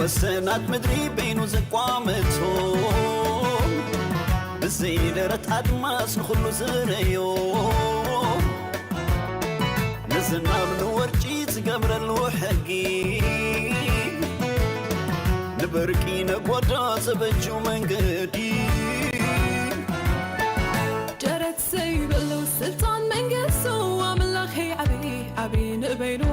ወሰናት ምድሪ በይኑ ዘቋመቶ፣ ብዘይ ደረት ኣድማስ ንኹሉ ዝረዮ፣ ንዝናብ ንወርጪ ዝገብረሉ ሕጊ፣ ንበርቂ ነጎዳ ዘበጁ መንገዲ። ደረት ዘይብሉ ስልጣን መንግስቱ ኣምላኸይ ዓብዪ ዓብዪ ንበይኑ።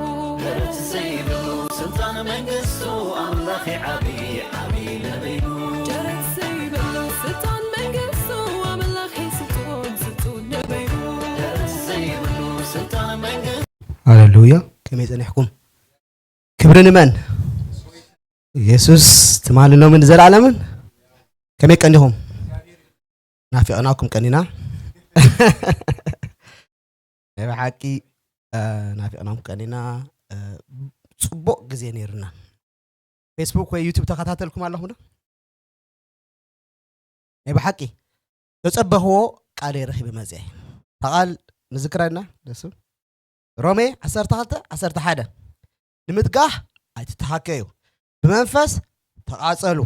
ደረት ዘይብሉ ስልጣን መንግስቱ ኣምላኸይ ዓብዪ ዓብዪ ንበይኑ። ደረት ዘይብሉ ስልጣን መንግስቱ ኣምላኸይ ስልጡን ስልጡን ንበይኑ። ደረት ዘይብሉ ስልጣን መንግስቱ ሃሌሉያ። ከመይ ጸኒሕኩም? ክብሪ ንመን? ኢየሱስ ትማሊ ሎምን ንዘለዓለምን። ከመይ ቀኒኹም? ናፊቕናኩም ቀኒና። ናይ ብሓቂ እ፣ ናፊቕናኩም ቀኒና። እ፣ ጽቡቕ ግዜ ነይርና። ፌስቡክ ወይ ዩቱብ ተኸታተልኩም ኣለኹም ዶ? ናይ ብሓቂ ተጸበኽዎ ቃል ረኺበ መጽአ። እታ ቃል ንዝክረና ደሱ ሮሜ ዓሰርተ ክልተ ዓሰርተ ሓደ፣ ንምትጋህ ኣይትተሃከዩ፣ ብመንፈስ ተቓጸሉ፣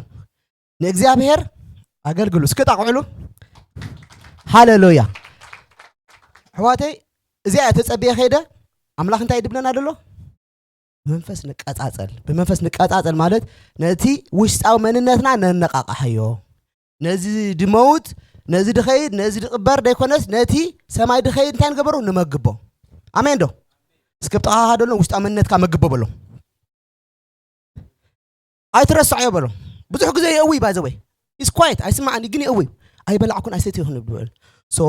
ንእግዚኣብሔር ኣገልግሉ። እስኪ ጣቕዕሉ። ሃሌሉያ። ኣሕዋተይ፣ እዚኣ ተጸብየ ከይደ ኣምላኽ እንታይ ድብለና ደሎ? ብመንፈስ ንቀጻጸል። ብመንፈስ ንቀጻጸል ማለት ነቲ ውሽጣዊ መንነትና ነነቓቕሓዮ። ነዚ ድመውት፣ ነዚ ድኸይድ፣ ነዚ ድቕበር ደይኮነስ ነቲ ሰማይ ድኸይድ እንታይ ንገበሮ? ንመግቦ። ኣሜን ዶ? እስከ ብጥቓኻ ደሎ ውሽጣዊ መንነትካ መግቦ በሎ። ኣይትረስዓዮ በሎ። ብዙሕ ግዜ የእዊ ባዘወይ ኢስ ኳይት ኣይስማዓኒ ግን የእዊ። ኣይበላዕኩን ኣይሰትይኹን ይብል። ሶ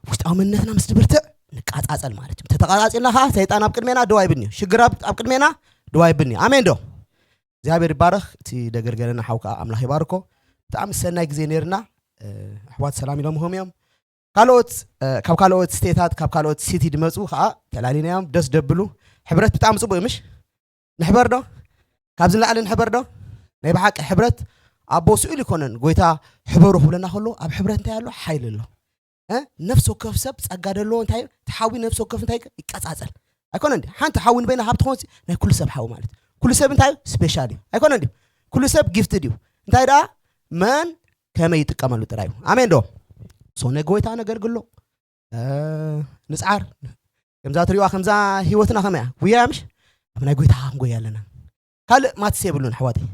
ውሽጣዊ መንነትና ምስ ድብርትዕ ንቃጻጸል ማለት እዩ። ተተቃጻጺልና ከዓ ሰይጣን ኣብ ቅድሜና ደው ኣይብልንዮ። ሽግር ኣብ ኣብ ቅድሜና ደው ኣይብልንዮ። ኣሜን ዶ? እግዚኣብሔር ይባረኽ። እቲ ደገልገለና ሓው ከዓ ኣምላኽ ይባርኮ። ብጣዕሚ ሰናይ ግዜ ነይርና። ኣሕዋት ሰላም ኢሎምኹም እዮም። ካልኦት ካብ ካልኦት ስቴታት ካብ ካልኦት ሲቲ ድመፁ ከዓ ተላሊናዮም ደስ ደብሉ። ሕብረት ብጣዕሚ ፅቡቅ እዩ ምሽ? ንሕበር ዶ? ካብዚ ንላዕሊ ንሕበር ዶ? ናይ ብሓቂ ሕብረት ኣቦ ስኡል ይኮነን። ጎይታ ሕበሩ ክብለና ከሎ ኣብ ሕብረት እንታይ ኣሎ? ሓይሊ ኣሎ። ነፍሲ ወከፍ ሰብ ፀጋ ደለዎ እንታይ እዩ? ተሓዊ ነፍሲ ወከፍ እንታይ ይቀፃፀል ኣይኮነ እንዲ ሓንቲ ሓዊ ንበይና ካብ ትኾን ናይ ኩሉ ሰብ ሓዊ ማለት እዩ። ኩሉ ሰብ እንታይ እዩ? ስፔሻል እዩ ኣይኮነ እንዲ ኩሉ ሰብ ጊፍትድ እዩ። እንታይ ደኣ መን ከመይ ይጥቀመሉ ጥራይ እዩ። ኣሜን ዶ? ሶ ነጎይታ ነገልግሎ ንፅዓር። ከምዛ ትሪዋ ከምዛ ህይወትና ከመያ ጉያ ምሽ ኣብ ናይ ጎይታ ክንጎያ ኣለና። ካልእ ማትስ የብሉን ኣሕዋተይ።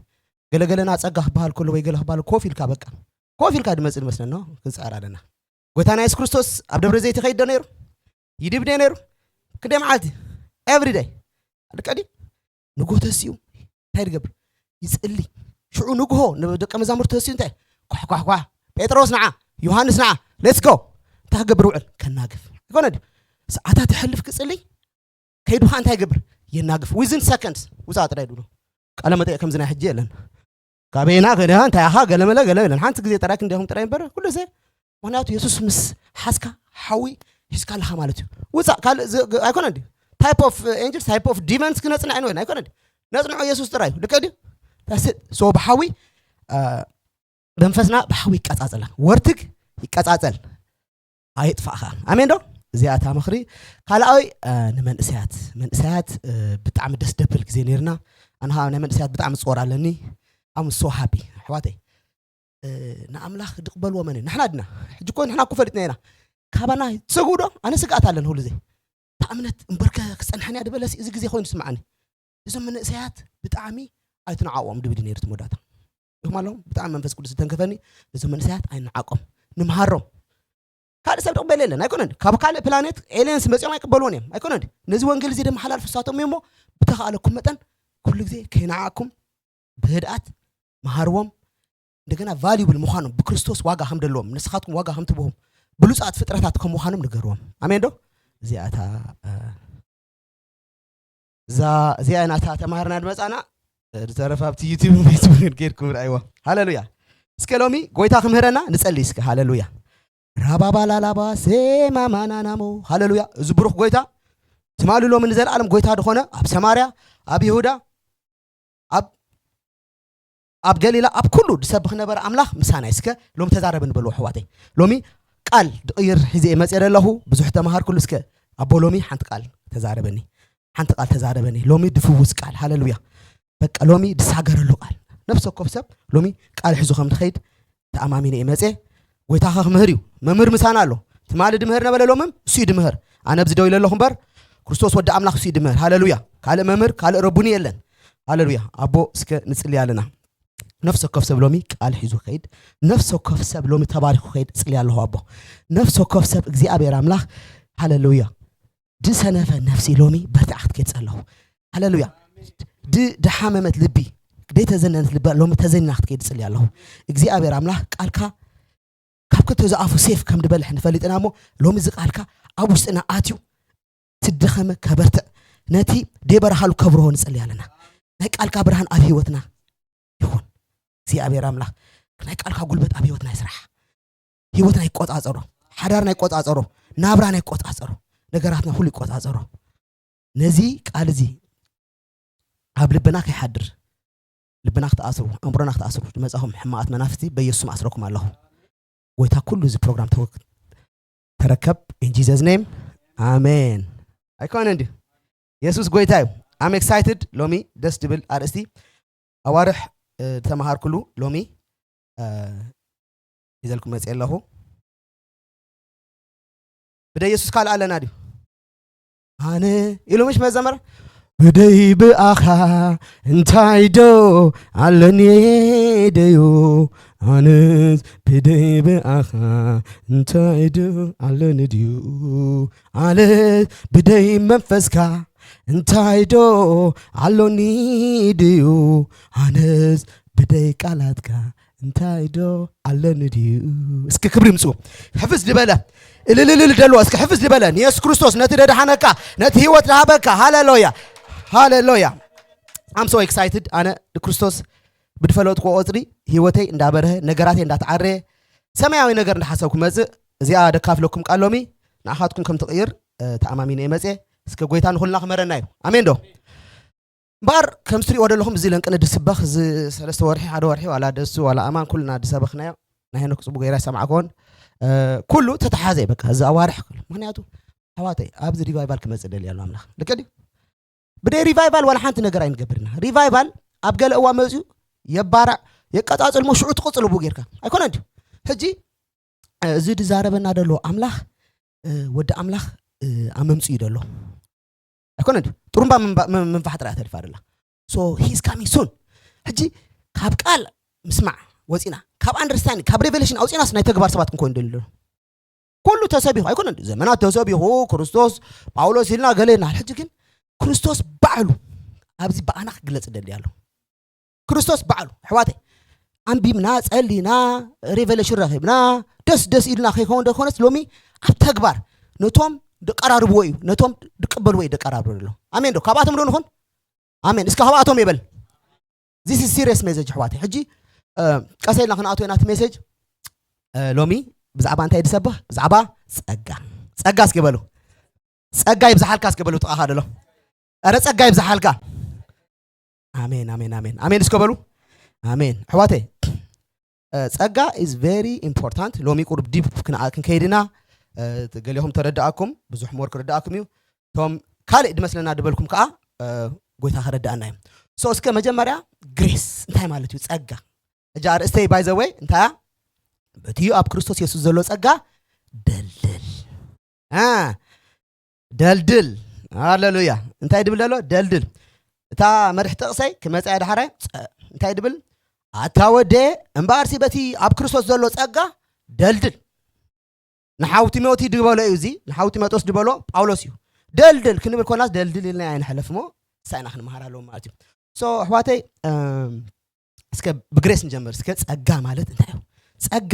ገለገለና ፀጋ ክበሃል ከሎ ወይ ገለ ክበሃል ኮፍ ኢልካ በቃ ኮፍ ኢልካ ድመፅእ ዝመስለና ክንፅዓር ኣለና። ጎይታና የሱስ ክርስቶስ ኣብ ደብረ ዘይት ይኸይድ ዶ ነይሩ? ይድብ ዶ ነይሩ? ክደ መዓልቲ ኤቭሪደይ ልቀዲ ንጎ ተስኡ እንታይ ድገብር? ይፅሊ። ሽዑ ንግሆ ንደቀ መዛሙርቱ ተስኡ እንታይ ኳሕኳሕኳ ጴጥሮስ ንዓ ዮሃንስ ንዓ ሌትስ ጎ እንታይ ክገብር ውዕል? ከናግፍ ኣይኮነ ድዩ? ሰዓታት ይሐልፍ ክፅልይ ከይዱ ከዓ እንታይ ይገብር? የናግፍ ዊዝን ሰከንድስ ውፃእ ጥራይ ድብሎ። ቃለ መጠይቅ ከምዚ ናይ ሕጂ የለን። ካበይና ከዳ እንታይ ኣኻ ገለመለ ገለ የለን። ሓንቲ ግዜ ጥራይ ክንዲኹም ጥራይ እምበር ኩሉ ግዜ ምክንያቱ የሱስ ምስ ሓዝካ ሓዊ ሒዝካ ኣለኻ ማለት እዩ። ውፃእ ካልእ ዝ- ግ- ኣይኮነ ድዩ? ታይፕ ኦፍ ኤንጅልስ ታይፕ ኦፍ ዲመንስ ክነፅንዕ ኣይንበል ኣይኮነ ድዩ? ነፅንዖ የሱስ ጥራይ እዩ። ልክዕ ድዩ? ሶ ብሓዊ መንፈስና ብሓዊ ይቀፃፀላ ወርትግ ይቀፃፀል ኣይጥፋእኻ። ኣሜን ዶ? እዚኣ እታ ምኽሪ። ካልኣይ ንመንእሰያት መንእሰያት ብጣዕሚ ደስ ደብል ግዜ ነይርና። ኣነ ከዓ ናይ መንእሰያት ብጣዕሚ ፅወር ኣለኒ። ኣም ሶ ሃፒ ኣሕዋተይ ንኣምላኽ ድቕበልዎ መን እዩ? ንሕና ድና ሕጂ እኮ ንሕና እኮ ፈሊጥና ኢና። ካባና ትሰግኡ ዶ? ኣነ ስግኣት ኣለኒ ኩሉ ግዜ እታ እምነት እምበርከ ክፀንሐን እያ ድበለሲ እዚ ግዜ ኮይኑ ስምዓኒ። እዞም መንእሰያት ብጣዕሚ ኣይትንዓቆም ድብል ነይሩ እቲ መወዳእታ። ይኹም ኣለኹም ብጣዕሚ መንፈስ ቅዱስ ዝተንከፈኒ ነዞም መንእሰያት ኣይንዓቆም ንምሃሮም። ካልእ ሰብ ድቕበል የለን ኣይኮነን ካብ ካልእ ፕላኔት ኤሊየንስ መፂኦም ኣይቅበልዎን እዮም ኣይኮነን። ነዚ ወንጌል እዚ ደመሓላልፉ ንሳቶም እዮም እሞ ብተኻእለኩም መጠን ኩሉ ግዜ ከይንዓቅኩም ብህድኣት መሃርዎም። እንደገና ቫሉብል ምዃኖም ብክርስቶስ ዋጋ ከም ደለዎም ንስኻትኩም ዋጋ ከም ትብሁም ብሉፃት ፍጥረታት ከም ምዃኖም ንገርዎም። ኣሜን ዶ? እዚኣታ እዛ እዚኣ ኢና እታ ተማሃርና ድመፃና ዝተረፈ ኣብቲ ዩቲብ ፌስቡክን ኬድኩም ርኣይዋ። ሃለሉያ። እስከ ሎሚ ጎይታ ክምህረና ንፀሊ እስከ ሃለሉያ። ራባባላላባ ሴማማናናሞ ሃለሉያ። እዚ ብሩክ ጎይታ ትማሊ ሎሚ ንዘለኣለም ጎይታ ዝኾነ ኣብ ሰማርያ ኣብ ይሁዳ ኣብ ኣብ ገሊላ ኣብ ኩሉ ዝሰብኽ ነበረ ኣምላኽ ምሳና እስከ ሎም ተዛረበኒ በልዎ ኣሕዋተይ። ሎሚ ቃል ድቕይር ሒዘ መፅእ ዘለኹ ብዙሕ ተምሃርኩሉ እስከ ኣቦ ሎሚ ሓንቲ ቃል ተዛረበኒ ሓንቲ ቃል ተዛረበኒ ሎሚ ድፍውስ ቃል ሃለሉያ። በቃ ሎሚ ድሳገረሉ ቃል ነፍሲ ወከፍ ሰብ ሎሚ ቃል ሒዙ ከም ትኸይድ ተኣማሚነ እየ መፅየ። ጎይታኻ ክምህር እዩ። መምህር ምሳና ኣሎ። ትማሊ ድምህር ነበረ፣ ሎምም እሱ እዩ ድምህር። ኣነ ኣብዚ ደው ኢለ ኣለኹ እምበር፣ ክርስቶስ ወዲ ኣምላኽ እሱ እዩ ድምህር። ሃለሉያ። ካልእ መምህር፣ ካልእ ረቡኒ የለን። ሃለሉያ። ኣቦ፣ እስከ ንጽሊ ኣለና። ነፍሲ ወከፍ ሰብ ሎሚ ቃል ሒዙ ክኸይድ፣ ነፍሲ ወከፍ ሰብ ሎሚ ተባሪኹ ክኸይድ ጽሊ ኣለኹ ኣቦ። ነፍሲ ወከፍ ሰብ እግዚኣብሔር ኣምላኽ፣ ሃለሉያ፣ ድሰነፈ ነፍሲ ሎሚ በርቲዓ ክትከይድ ጸለኹ። ሃለሉያ። ድ-፣ ድሓመመት ልቢ፣ ደይተዘነነት ልቢ ሎሚ ተዘኒና ክትከይድ ጽሊ ኣለኹ። እግዚኣብሔር ኣምላኽ ቃልካ ካብ ክልተ ዝኣፉ ሴፍ ከም ድበልሕ ንፈልጥና እሞ፣ ሎሚ እዚ ቃልካ ኣብ ውሽጥና ኣትዩ ትደኸመ ከበርትዕ፣ ነቲ ደይበርሃሉ ከብርሆ ንጸሊ ኣለና። ናይ ቃልካ ብርሃን ኣብ ህይወትና ይኹን። እግዚኣብሔር ኣምላኽ፣ ናይ ቃልካ ጉልበት ኣብ ህይወትና ይስራሕ። ህይወትና ይቆጻጸሮ፣ ሓዳርና ይቆጻጸሮ፣ ናብራና ይቆጻጸሮ፣ ነገራትና ኩሉ ይቆጻጸሮ። ነዚ ቃል እዚ ኣብ ልብና ከይሓድር፣ ልብና ክትኣስሩ፣ ኣእምሮና ክትኣስሩ ዝመጻኹም ሕማቓት መናፍስቲ በኢየሱስ ስም ኣስረኩም ኣለኹ። ጎይታ ኩሉ እዚ ፕሮግራም ተወክ-፣ ተረከብ። In Jesus name, ኣሜን። ኣይኮነ እንዲ የሱስ ጎይታ እዩ። I'm excited። ሎሚ ደስ ድብል ኣርእስቲ ኣዋርሕ፣ እ፣ ዝተምሃርኩሉ ሎሚ፣ እ፣ ሒዘልኩም መፅእ ኣለኹ። ብደ የሱስ ካልእ ኣለና ድዩ? ኣነ ኢሉ ምሽ መዘመር፣ ብደይ ብኣኻ እንታይ ዶ ኣለኒ ደዩ? ኣነስ ብደይ ብኣኻ እንታይ ዶ ኣለኒ ድዩ? ኣነስ ብደይ መንፈስካ እንታይ ዶ ኣሎኒ ድዩ? ኣነስ ብደይ ቃላትካ እንታይ ዶ ኣለኒ ድዩ? እስኪ ክብሪ ምጽኡ። ሕፍስ ዝበለ እልልልል ደልዎ። እስኪ ሕፍስ ዝበለ ንየሱስ ክርስቶስ፣ ነቲ ደድሓነካ፣ ነቲ ህይወት ዝሃበካ። ሃሌሉያ፣ ሃሌሉያ። I'm so excited። ኣነ ንክርስቶስ ብድፈለጥኩ ቆጽሪ ህይወተይ እንዳበርሀ፣ ነገራተይ እንዳተዓረየ፣ ሰማያዊ ነገር እንዳሓሰብኩ መጽእ። እዚኣ ደካፍለኩም ቃል ሎሚ ንኣኻትኩም ከም ትቕይር፣ እ፣ ተኣማሚነ እየ መጽየ። እስከ ጎይታ ንኹልና ክመረና እዩ። ኣሜን ዶ? እምበኣር ከም ትሪእዎ ዘለኹም እዚ ለንቅነ ድስበኽ፣ እዚ ሰለስተ ወርሒ፣ ሓደ ወርሒ፣ ዋላ ደሱ ዋላ ኣማን ኩልና ድሰበኽናዮ። ናይ ሄኖክ ጽቡቅ ገይራ ይሰማዕኮን፣ እ፣ ኩሉ ተተሓዘ በቃ እዚ ኣዋርሕ ኩሉ። ምኽንያቱ ኣሕዋተይ ኣብዚ ሪቫይቫል ክመጽእ ደልዩ ኣሎ ኣምላኽ። ልክዕ ድዩ? ብደይ ሪቫይቫል ዋላ ሓንቲ ነገር ኣይንገብርና። ሪቫይቫል ኣብ ገለ እዋን መጽኡ የባርዕ፣ የቀጻጽል፣ እሞ ሽዑ ትቕጽል ብኡ ጌርካ። ኣይኮነን ድዩ? ሕጂ፣ እ፣ እዚ ድዛረበና ደሎ ኣምላኽ፣ እ፣ ወዲ ኣምላኽ፣ እ፣ ኣመምጽኡ ደሎ። ኣይኮነን ድዩ? ጥሩምባ ምንባ-፣ ም-፣ ምንፋሕ ጥራይ ተሪፋ ደላ። So, he is coming soon። ሕጂ ካብ ቃል ምስማዕ ወጺና፣ ካብ ኣንደርስታንዲንግ፣ ካብ ሬቨሌሽን ኣውጺናስ ናይ ተግባር ሰባት ክንኮን ደሊ ደሎ። ኩሉ ተሰቢኹ ኣይኮነን ድዩ? ዘመናት ተሰቢኹ፣ ክርስቶስ፣ ጳውሎስ ኢልና ገለ ኢልና። ሕጂ ግን ክርስቶስ ባዕሉ ኣብዚ ብኣና ክግለጽ ደሊ ኣሎ። ክርስቶስ ባዕሉ፣ ኣሕዋተይ፣ ኣንቢብና፣ ጸሊና፣ ሬቨሌሽን ረኺብና፣ ደስ ደስ ኢልና ከይከውን ደኮነስ ሎሚ ኣብ ተግባር ነቶም ድቀራርብዎ እዩ፣ ነቶም ድቅበልዎ እዩ ደቀራርብዎ ዘሎ። ኣሜን ዶ? ካብኣቶም ዶ ንኹን? ኣሜን። እስከ ካብኣቶም ይበል። This is serious message ኣሕዋተይ። ሕጂ፣ እ፣ ቀስ ኢልና ክንኣትዎ ኢና እቲ ሜሴጅ። እ፣ ሎሚ ብዛዕባ እንታይ ድሰብኽ? ብዛዕባ ጸጋ። ጸጋ እስኪ በሉ። ጸጋ ይብዝሓልካ እስኪ በሉ ጥቓኻ ደሎ። ኧረ ጸጋ ይብዝሓልካ። ኣሜን፣ ኣሜን፣ ኣሜን። ኣሜን እስከ በሉ። ኣሜን። ኣሕዋተይ፣ እ፣ ጸጋ is very important። ሎሚ ቁሩብ ዲፕ ክንኣ-፣ ክንከይድ ኢና። እ፣ ገሊኹም ተረድኣኩም፣ ብዙሕ ሞር ክርድኣኩም እዩ። እቶም ካልእ ድመስለና ድበልኩም ከኣ፣ እ፣ ጎይታ ከረድኣና እዩ። So እስከ መጀመርያ ግሬስ እንታይ ማለት እዩ? ጸጋ። እጃ ኣርእስተይ by the way እንታይ እያ? በቲ ኣብ ክርስቶስ የሱስ ዘሎ ጸጋ ደልድል። እ፣ ደልድል። ሃሌሉያ። እንታይ ድብል ዘሎ? ደልድል። እታ መርሒ ጥቕሰይ ክመጻ እያ ዳሕራይ። ጸ-፣ እንታይ ድብል? ኣታ ወደ እምበኣርሲ በቲ ኣብ ክርስቶስ ዘሎ ጸጋ ደልድል። ንሓው ጢሞቴዎስ ድበሎ እዩ እዚ። ንሓው ጢሞቴዎስ ድበሎ ጳውሎስ እዩ። ደልድል ክንብል ኮናስ ደልድል ኢልና ኣይንሕለፍ እሞ ንሳ ኢና ክንመሃር ኣለዎ ማለት እዩ። So ኣሕዋተይ፣ እም፣ እስከ ብግሬስ ንጀምር። እስከ ጸጋ ማለት እንታይ እዩ? ጸጋ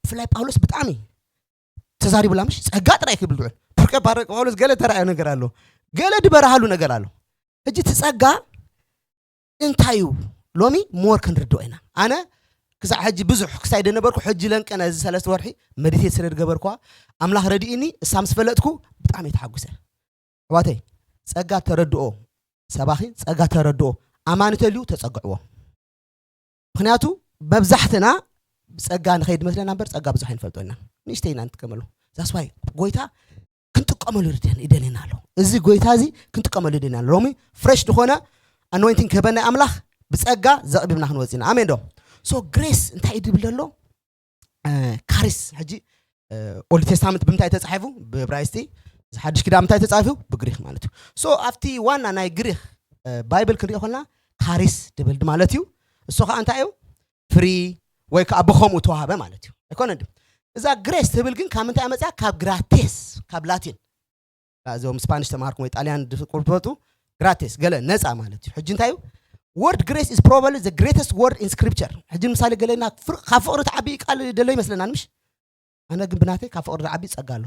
ብፍላይ ጳውሎስ ብጣዕሚ ተዛሪቡላ ምሽ? ጸጋ ጥራይ ክብል ድዑል። ብርቀ ባረቀ ጳውሎስ ገለ ተራእዮ ነገር ኣሎ። ገለ ድበረሃሉ ነገር ኣሎ። ሕጂ እቲ ጸጋ እንታይ እዩ? ሎሚ ሞር ክንርድኦ ኢና። ኣነ ክሳዕ ሕጂ ብዙሕ ክሳይ ደነበርኩ፣ ሕጂ ለንቀነ እዚ ሰለስተ ወርሒ መዲቴት ስለ ዝገበርኳ ኣምላኽ ረድኢኒ፣ እሳ ምስ ፈለጥኩ ብጣዕሚ ተሓጉሰ። ኣሕዋተይ፣ ጸጋ ተረድኦ ሰባኺ፣ ጸጋ ተረድኦ ኣማኒ ተልዩ ተጸግዕዎ። ምኽንያቱ መብዛሕትና ብጸጋ ንኸይድ መስለና እምበር ጸጋ ብዙሕ ኣይንፈልጦ ኢና። ንእሽተይ ኢና ንጥቀመሉ። That's why ጎይታ ክንጥቀመሉ ይደል-፣ ይደልየና ኣሎ። እዚ ጎይታ እዚ ክንጥቀመሉ ይደልየና ኣሎ። ሎሚ ፍሬሽ ዝኾነ ኣኖይንቲንግ ክህበና ኣምላኽ ብጸጋ ዘቕቢብና ክንወጽእ ኢና። ኣሜን ዶ? So grace እንታይ እዩ ድብል ዘሎ? ካሪስ። ሕጂ ኦልድ ቴስታመንት ብምንታይ ተጻሒፉ? ብዕብራይስጢ። እዚ ሓድሽ ኪዳን ምንታይ ተጻሒፉ? ብግሪክ ማለት እዩ። So ኣብቲ ዋና ናይ ግሪክ ባይብል ክንሪኦ ከለና ካሪስ ድብል ማለት እዩ። እሱ ከዓ እንታይ እዩ? ፍሪ ወይ ከዓ ብኸምኡ ተዋህበ ማለት እዩ። ኣይኮነን ድዩ? እዛ ግሬስ ትብል ግን ካብ ምንታይ መጽያ? ካብ ግራቴስ፣ ካብ ላቲን። እዞም ስፓኒሽ ተማሃርኩም ወይ ጣልያን ትፈልጡ፣ ግራቴስ ገለ ነፃ ማለት እዩ። ሕጂ እንታይ እዩ? Word grace is probably the greatest word in scripture። ሕጂ ምሳሌ ገለና ካብ ፍቕሪ ትዓቢ ቃል ደሎ ይመስለና ምሽ? ኣነ ግን ብናተይ ካብ ፍቕሪ ዝዓቢ ጸጋ ኣሎ።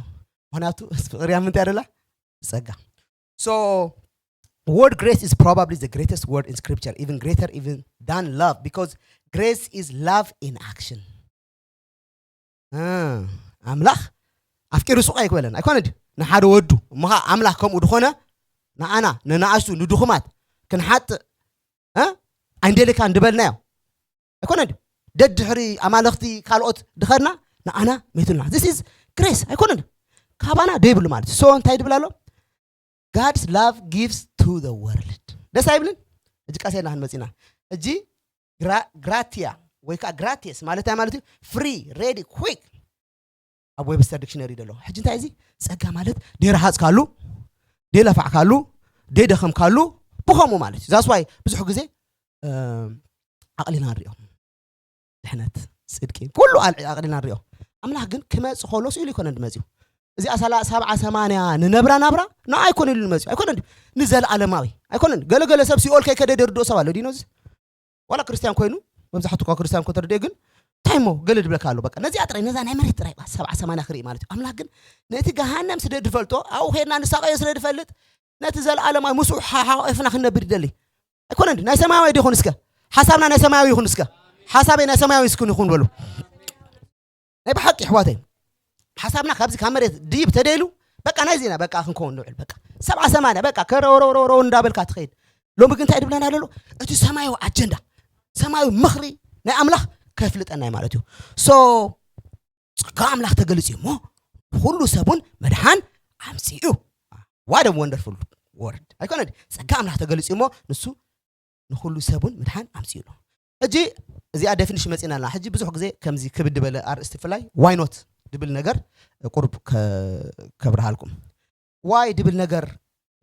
ምክንያቱ ፍቕሪ ኣብ ምንታይ ደላ? ጸጋ። So word grace is probably the greatest word in scripture, even greater even than love, because grace is love in action. ኣምላኽ ኣፍቂሩ ሱቕ ኣይክበለን ኣይኮነ ድዩ? ንሓደ ወዱ እሞ ኸዓ ኣምላኽ ከምኡ ዝኾነ ንኣና ንንኣሽቱ ንድኹማት ክንሓጥእ ኣይንደልካን ድበልናዮ ኣይኮነ ድዩ? ደድሕሪ ኣማለኽቲ ካልኦት ድኸድና ንኣና መይቱልና። This is grace ኣይኮነ ድዩ? ካባና ደይብሉ ማለት እዩ። So እንታይ ድብል ኣሎ? God's love gives to the world። ደስ ኣይብልን? እጅ ቃሴና ክንመፂና እጂ ግራቲያ ወይ ከዓ ግራቲየስ ማለት እንታይ ማለት እዩ? ፍሪ ሬዲ ኩክ ኣብ ዌብስተር ዲክሽነሪ ደሎ። ሕጂ እንታይ እዚ ጸጋ ማለት ደይረሃጽካሉ ደይለፋዕካሉ ደይደኸምካሉ ብኸምኡ ማለት እዩ። ዛስዋይ ብዙሕ ግዜ ኣቕሊና ንሪኦ። ድሕነት፣ ጽድቂ፣ ኩሉ ኣልዒ ኣቕሊልና ንሪኦ። ኣምላኽ ግን ክመጽእ ከሎ ስኢሉ ይኮነ ዝመጽኡ። እዚኣ ሰላ- ሰብዓ ሰማንያ ንነብራ ናብራ ንዓ ኣይኮነ ኢሉ ዝመጽኡ ኣይኮነ ድዩ? ንዘለኣለማዊ ኣይኮነ። ገለገለ ሰብ ሲኦል ከይከደ ደርድኦ ሰብ ኣሎ ዲኖዚ ዋላ ክርስቲያን ኮይኑ መብዛሕቱ እኳ ክርስቲያን እኮ ተረድኦ ግን እንታይ እሞ ገለ ድብለካ ኣሎ። በቃ ነዚኣ ጥራይ ነዛ ናይ መሬት ጥራይ ሰብዓ ሰማንያ ክርኢ ማለት እዩ። ኣምላኽ ግን ነቲ ገሃነም ስለ ዝፈልጦ ኣብኡ ከድና ንሳቐዮ ስለ ዝፈልጥ ነቲ ዘለኣለማዊ ምስኡ ሓሓቆፍና ክንነብር ይደሊ ኣይኮነ። ናይ ሰማያዊ ዶ ይኹን እስከ ሓሳብና ናይ ሰማያዊ ይኹን እስከ ሓሳበይ ናይ ሰማያዊ እስክን ይኹን በሉ። ናይ ብሓቂ ኣሕዋተይ ሓሳብና ካብዚ ካብ መሬት ድይብ ተደይሉ በቃ ናይዚ ኢና በቃ ክንከውን ንውዕል። በቃ ሰብዓ ሰማንያ በቃ ከረውረውረውረው እንዳበልካ ትኸይድ። ሎሚ ግን እንታይ ድብለና ዘሎ? እቲ ሰማያዊ ኣጀንዳ ሰማያዊ ምኽሪ ናይ ኣምላኽ ከፍልጠና እዩ ማለት እዩ። So ጸጋ ኣምላኽ ተገሊጹ እዩ እሞ ንኹሉ ሰብ እውን ምድሓን ኣምጺኡ። What a wonderful word ኣይኮነ? ጸጋ ኣምላኽ ተገሊጹ እዩ እሞ ንሱ ንኹሉ ሰብ እውን ምድሓን ኣምጺኡ ኣሎ። ሕጂ እዚኣ ዴፊኒሽን መጺና ኣለና። ሕጂ ብዙሕ ግዜ ከምዚ ክብድ ዝበለ ኣርእስቲ ብፍላይ ዋይ ኖት ድብል ነገር ቁሩብ ከብርሃልኩም። ዋይ ድብል ነገር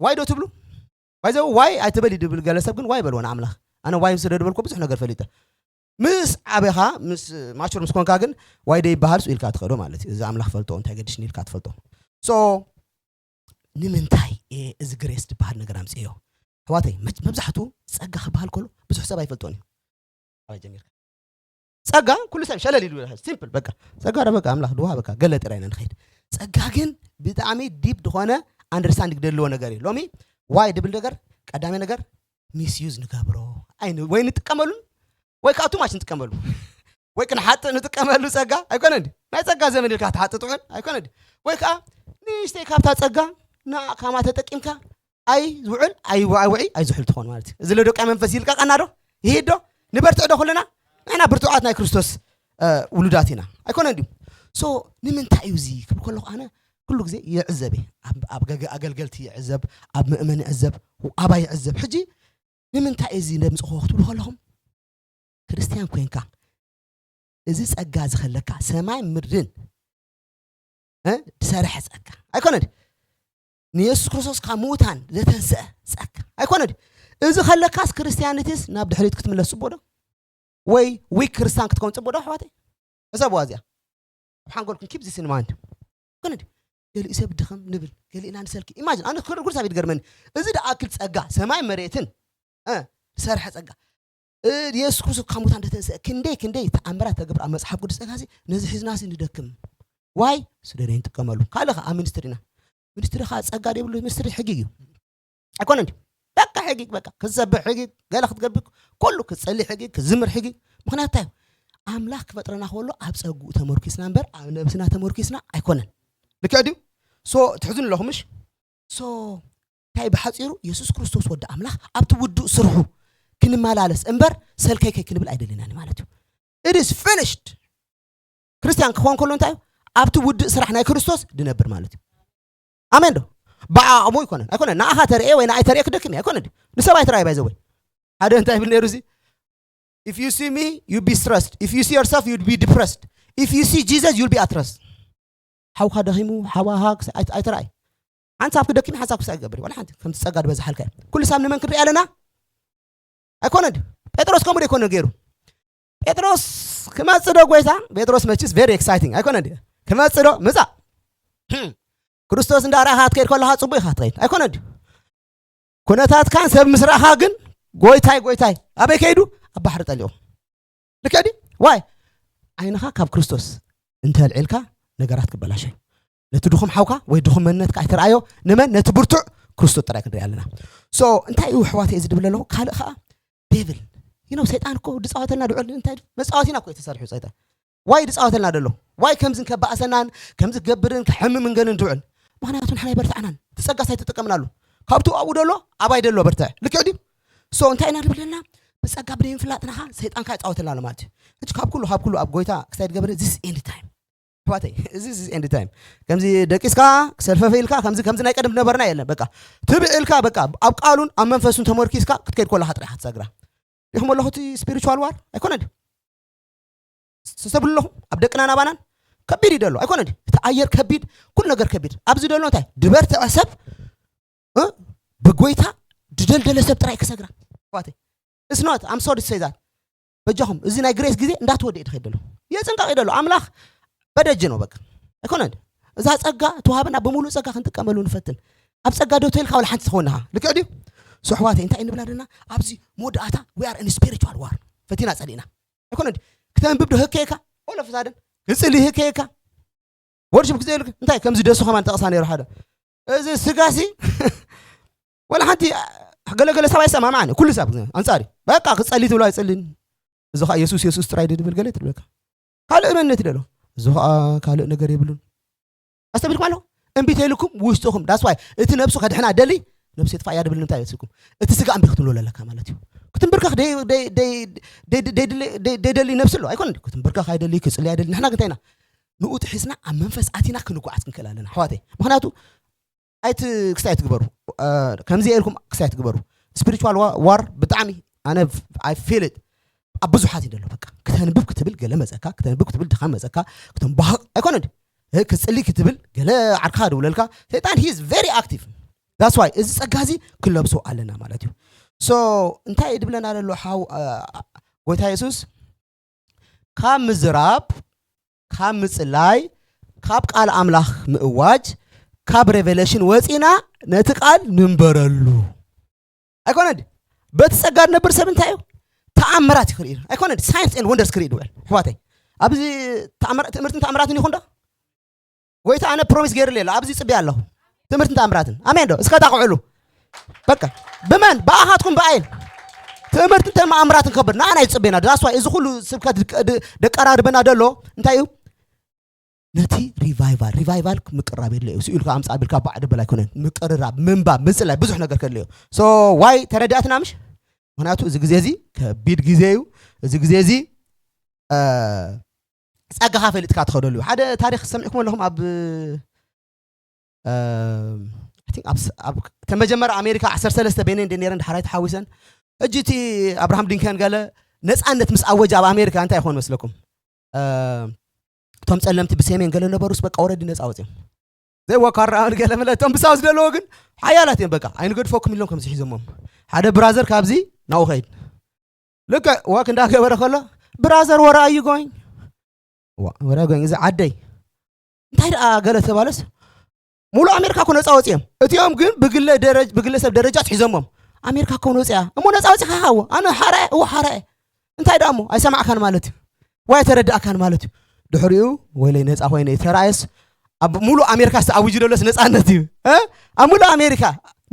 ዋይ ዶ ትብሉ? ባይዘው ዋይ ኣይትበል ድብል ገለ ሰብ ግን ዋይ በልዎ ንኣምላኽ። ኣነ ዋይ ስለ ድበልኩ ብዙሕ ነገር ፈሊጠ። ምስ ዓበኻ ምስ ማቹር ምስ ኮንካ ግን ዋይ ዶ ይበሃል ሱ ኢልካ ትኸዶ ማለት እዩ። እዚ ኣምላኽ ፈልጦ እንታይ ገድሽኒ ኢልካ ትፈልጦ። So ንምንታይ እዚ ግሬስ ዝበሃል ነገር ኣምፅዮ? ኣሕዋተይ መብዛሕትኡ ፀጋ ክበሃል ከሎ ብዙሕ ሰብ ኣይፈልጦን እዩ። ኣበይ ጀሚርካ? ፀጋ ኩሉ ሰብ ሸለል ኢሉ ሲምፕል በቃ ፀጋ ዶ በቃ ኣምላኽ ድወሃበካ ገለ ጥራይ ኢና ንኸይድ። ፀጋ ግን ብጣዕሚ ዲፕ ዝኾነ ኣንደርስታንዲንግ ዘለዎ ነገር እዩ። ሎሚ ዋይ ድብል ነገር ቀዳሚ ነገር ሚስዩዝ ንገብሮ ወይ ንጥቀመሉን ወይ ከዓ ቱማች ንጥቀመሉ ወይ ክንሓጥእ ንጥቀመሉ ፀጋ ኣይኮነ እንዲ ናይ ፀጋ ዘመን ኢልካ ትሓጥጥ ውዕል ኣይኮነ እንዲ ወይ ከዓ ንእሽተይ ካብታ ፀጋ ንዓ ካማ ተጠቂምካ ኣይ ዝውዕል ኣይ ውዒ ኣይ ዝውዕል ትኾን ማለት እዩ። እዚ ለደቂ መንፈስ ይልቀቀና ዶ ይሄድ ዶ ንበርትዕ ዶ ኩልና ንሕና ብርቱዓት ናይ ክርስቶስ ውሉዳት ኢና ኣይኮነ እንዲ so ንምንታይ እዩ እዚ ክብል ከለኹ ኣነ ኩሉ ግዜ ይዕዘብ እየ። ኣብ ኣገልገልቲ ይዕዘብ፣ ኣብ ምእመን ይዕዘብ፣ ኣባይ ይዕዘብ። ሕጂ ንምንታይ እዚ ነምፅኾ ክትብሉ ከለኹም ክርስትያን ኮይንካ እዚ ፀጋ ዝኸለካ ሰማይ ምድርን ዝሰርሐ ፀጋ ኣይኮነ ንየሱስ ክርስቶስ ካብ ምዉታን ዘተንስአ ፀጋ ኣይኮነ እዚ ከለካስ ክርስትያኒቲስ ናብ ድሕሪት ክትምለስ ፅቡቅ ዶ ወይ ዊክ ክርስትያን ክትከውን ፅቡቅ ዶ ኣሕዋተይ? ሕሰብዋ እዚኣ ኣብ ሓንጎልኩም ኪፕ ዚስ ኢን ማይንድ። ግን ገሊኡ ሰብ ድኸም ንብል ገሊእና ንሰልኪ ኢማጅን ኣነ ክርጉር ሳብ ይትገርመኒ እዚ ደኣክል ፀጋ ሰማይ መሬትን ዝሰርሐ ፀጋ የሱስ ክርስቶስ ካብ ሙታን እንደተንስአ ክንደይ ክንደይ ተኣምራት ተገብር ኣብ መፅሓፍ ቅዱስ ፀጋ ነዚ ሒዝናሲ ንደክም ዋይ ስደደ ንጥቀመሉ ካልእ ከዓ ኣብ ሚኒስትሪና ሚኒስትሪ ከዓ ፀጋ ደብሉ ሚኒስትሪ ሕጊ እዩ ኣይኮነ እንዲ በቃ ሕጊ በቃ ክትሰብሕ ሕጊ ገለ ክትገብር ኩሉ ክትፀሊ ሕጊ ክትዝምር ሕጊ ምክንያቱ እንታይ ኣምላኽ ክፈጥረና ከሎ ኣብ ፀጉኡ ተመርኪስና እምበር ኣብ ነብስና ተመርኪስና ኣይኮነን ልክዕ ድዩ ትሕዝኑ ኣለኹምሽ እንታይ ብሓፂሩ የሱስ ክርስቶስ ወዲ ኣምላኽ ኣብቲ ውዱእ ስርሑ ክንመላለስ እምበር ሰልከይከይ ክንብል ኣይደለናን ማለት እዩ it is finished ክርስትያን ክኾን ከሎ እንታይ ኣብቲ ውድእ ስራሕ ናይ ክርስቶስ ድነብር ማለት እዩ ኣሜን ዶ ብዓቕሙ ይኮነን ኣይኮነ ንኣኻ ተርእየ ወይ ንኣይ ተርእየ ክደክም እዩ ኣይኮነ ንሰብ ኣይተራይ ባይዘወይ ሓደ እንታይ ይብል ነይሩ እዚ If you see me, you be stressed. If you see yourself, you'd be depressed. If you see Jesus, you'll be at rest. ሓውካ ደኺሙ ሓዋሃ ኣይትራኣይ። ሓንሳብ ክደክም ሓንሳብ ክሳይ ገብር ዋላ ሓንቲ ከምቲ ጸጋ ዝበዝሓልካ። ኩሉ ሳብ ንመን ክንርኢ ኣለና? ኣይኮነን። ጴጥሮስ ከምኡ ዶ ኣይኮነ ገይሩ? ጴጥሮስ ክመጽእ ዶ ጎይታ? ጴጥሮስ መችስ very exciting ኣይኮነን። ክመጽእ ዶ ምጻእ? ክርስቶስ እንዳረኣኻ ክትከይድ ከለኻ ጽቡቅ ኢኻ ትኸይድ ኣይኮነን። ኩነታትካን ሰብ ምስ ረኣኻ ግን ጎይታይ ጎይታይ ኣበይ ከይዱ? ኣብ ባሕሪ ጠሊቑ። ልክዕ ድዩ? ዋይ ዓይንኻ ካብ ክርስቶስ እንተልዒልካ ነገራት ክበላሸ እዩ። ነቲ ድኹም ሓውካ ወይ ድኹም መንነትካ ኣይተረኣዮ። ንመን? ነቲ ብርቱዕ ክርስቶስ ጥራይ ክንርኢ ኣለና። ሶ እንታይ እዩ ኣሕዋተይ እዚ ድብል ኣለኹ? ካልእ ከዓ ዴቭል ይነው ሰይጣን እኮ ድፃወተልና ድውዕል እንታይ መፃወቲና እኮ እዩ ተሰሪሑ ሰይጣን። ዋይ ድፃወተልና ደሎ? ዋይ ከምዝን ከባእሰናን ከምዚ ክገብርን ክሕምም እንገንን ድውዕል? ምክንያቱ ንሕና ይበርትዓናን ትፀጋስ ኣይተጠቀምናሉ። ካብቱ ኣብኡ ደሎ ኣባይ ደሎ በርትዕ ልክዕ ድዩ? ሶ እንታይ ኢና ንብል ዘለና? ብፀጋ ብደይ ምፍላጥናኻ ሰይጣን ከዓ ይፃወተልና ኣሎ ማለት እዩ። ሕጂ ካብ ኩሉ ካብ ኩሉ ኣብ ጎይታ ክሳይ ድገብር this end time ኣሕዋተይ፣ እዚ this end time ከምዚ ደቂስካ ሰልፈፈ ኢልካ ከምዚ ከምዚ ናይ ቀደም ነበርና የለን። በቃ ትብዕ ኢልካ በቃ ኣብ ቃሉን ኣብ መንፈሱን ተመርኪስካ ክትከይድ ከለካ ጥራሕ ትሰግራ። ሪኹም ኣለኹ እቲ spiritual war ኣይኮነን ድዩ? ሰሰብሉ ኣለኹም ኣብ ደቅና ናባናን ከቢድ እዩ ደሎ ኣይኮነን ድዩ? እቲ ኣየር ከቢድ፣ ኩሉ ነገር ከቢድ። ኣብዚ ደሎ እንታይ ድበርትዐ ሰብ እ? ብጎይታ ድደልደለ ሰብ ጥራይ ክሰግራ ኣሕዋተይ። It's not, I'm sorry to say that። በጃኹም እዚ ናይ ግሬስ ግዜ እንዳተወደ እዩ ድኸይድ ደሎ። የፅንቀቕ እዩ ደሎ። ኣምላኽ በደጅ ነው በቃ ኣይኮነን። እዛ ጸጋ ተዋህበና ብምሉእ ጸጋ ክንጥቀመሉ ንፈትን። ኣብ ጸጋ ደው ተይልካ ዋላ ሓንቲ ትኸውን ኢኻ። ልክዕ ድዩ? ሶ ኣሕዋተይ እንታይ ንብል ኣለና? ኣብዚ መወዳእታ we are in spiritual war። ፈቲና ጸሊእና ኣይኮነን ድዩ? ክተንብብ ዶ ህከየካ? All of a sudden ክጽሊ ህከየካ? ወርሽፕ ክዘይልክ እንታይ ከምዚ ደሱ ከማን ጠቕሳ ነይሩ ሓደ እዚ ስጋሲ ወላ ሓንቲ ገለገለ ሰብ ኣይሰማማዕን ኩሉ ሰብ ኣንጻሪ በቃ ክጸሊ ትብሎ ኣይጸልን። እዚ ከዓ የሱስ የሱስ ጥራይ ድብል ገለ ትብለካ ካልእ መንነት ደሎ። እዚ ከዓ ካልእ ነገር የብሉን። ኣስተብልኩም ኣለኹ እምቢ ተይልኩም ውሽጥኹም that's why እቲ ነብሱ ከድሕና ደሊ ነብሱ የጥፋእ እያ ድብል ንምንታይ ይመስልኩም? እቲ ስጋ እምቢ ክትብሎ ኣለካ ማለት እዩ። ክትንብርከኽ ደይ- ደይ- ደይ- ደይ- ደይ- ደይ- ደይደሊ ነብሲ ኣሎ ኣይኮነ ክትንብርከኽ ኣይደሊ ክጽሊ ኣይደሊ ንሕና ግን እንታይ ኢና ንኡ ጥሒስና ኣብ መንፈስ ኣቲና ክንጓዓዝ ክንክእል ኣለና ኣሕዋተይ። ምክንያቱ ኣይቲ ክስታይ ትግበሩ ከምዚ ኢልኩም ክስታይ ትግበሩ። Spiritual war ብጣዕሚ ኣነ I feel it። ኣብ ብዙሓት እዩ ዘሎ በቃ ክተንብብ ክትብል ገለ መፀካ ክተንብብ ክትብል ድኻም መፀካ ክትንባህቕ ኣይኮነ ክትፅሊ ክትብል ገለ ዓርካ ድውለልካ ሰይጣን he is very active። That's why እዚ ፀጋ እዚ ክለብሶ ኣለና ማለት እዩ። So እንታይ ድብለና ዘሎ ሓው ጎይታ የሱስ ካብ ምዝራብ ካብ ምጽላይ ካብ ቃል ኣምላኽ ምእዋጅ ካብ revelation ወጺና ነቲ ቃል ንንበረሉ ኣይኮነን። በቲ ጸጋ ንነብር ሰብ እንታይ እዩ ተኣምራት ይኽርኢ ኣይኮነን። Signs and wonders ክርኢ ድውዕል ኣሕዋተይ ኣብዚ ትምህርትን ተኣምራትን ይኹን ዶ ጎይታ ኣነ ፕሮሚስ ገይርልየ ኣሎ ኣብዚ ይፅበያ ኣለኹ። ትምህርትን ተኣምራትን ኣሜን ዶ እስከ ጣቕዕሉ በቃ ብመን ብኣኻትኩም ብኣይን ትምህርትን ተኣምራትን ከብር ንኣና ይፅበና። That's why እዚ ኩሉ ስብከት ደቀራርበና ደሎ እንታይ እዩ? ነቲ revival revival ምቅራብ የድለ እዩ። ስኢልካ ኣምፃ ቢልካ ባዕ ድብል ኣይኮነን። ምቅርራብ ምንባብ ምፅላይ ብዙሕ ነገር ከድለ እዩ። So why ተረዳእትና ምሽ? ምክንያቱ እዚ ግዜ እዚ ከቢድ ግዜ እዩ። እዚ ግዜ እዚ ጸጋኻ ፈሊጥካ ትኸደሉ ሓደ ታሪክ ሰሚዕኩም ኣለኹም ኣብ ተመጀመረ ኣሜሪካ ዓሰርተ ሰለስተ ቤነ እንደ ነረን ድሓራይ ተሓዊሰን ሕጂ እቲ ኣብርሃም ሊንከን ገለ ነፃነት ምስ ኣወጀ ኣብ ኣሜሪካ እንታይ ይኾን መስለኩም? እቶም ጸለምቲ ብሰሜን ገለ ነበሩስ በቃ ወረዲ ነፃ ወፅዮም ዘይወካራ ገለ መለ እቶም ብሳውስ ዘለዎ ግን ሓያላት እዮም በቃ ኣይንገድፈኩም ኢሎም ከምዚ ሒዞሞም ሓደ ብራዘር ካብዚ ናው ኸይድ ልክዕ ወክ እንዳገበረ ከሎ ብራዘር ወራ እዩ ጎኝ ወራ ጎኝ እዚ ዓደይ እንታይ ደኣ ገለ ተባለስ ሙሉ ኣሜሪካ እኮ ነፃ ወፂኦም እቲኦም ግን ብግለሰብ ደረጃ ትሒዞሞም ኣሜሪካ እኮ ነፂያ እሞ ነፃ ወፂኻ ሃዎ ኣነ ሓራየ እዎ ሓራየ እንታይ ደኣ እሞ ኣይሰማዕካን ማለት እዩ ወይ ተረዳእካን ማለት እዩ ድሕሪኡ ወይለይ ነፃ ኮይነ ተራእየስ ኣብ ሙሉ ኣሜሪካ ዝተኣውጅ ደሎስ ነፃነት እዩ ኣብ ሙሉ ኣሜሪካ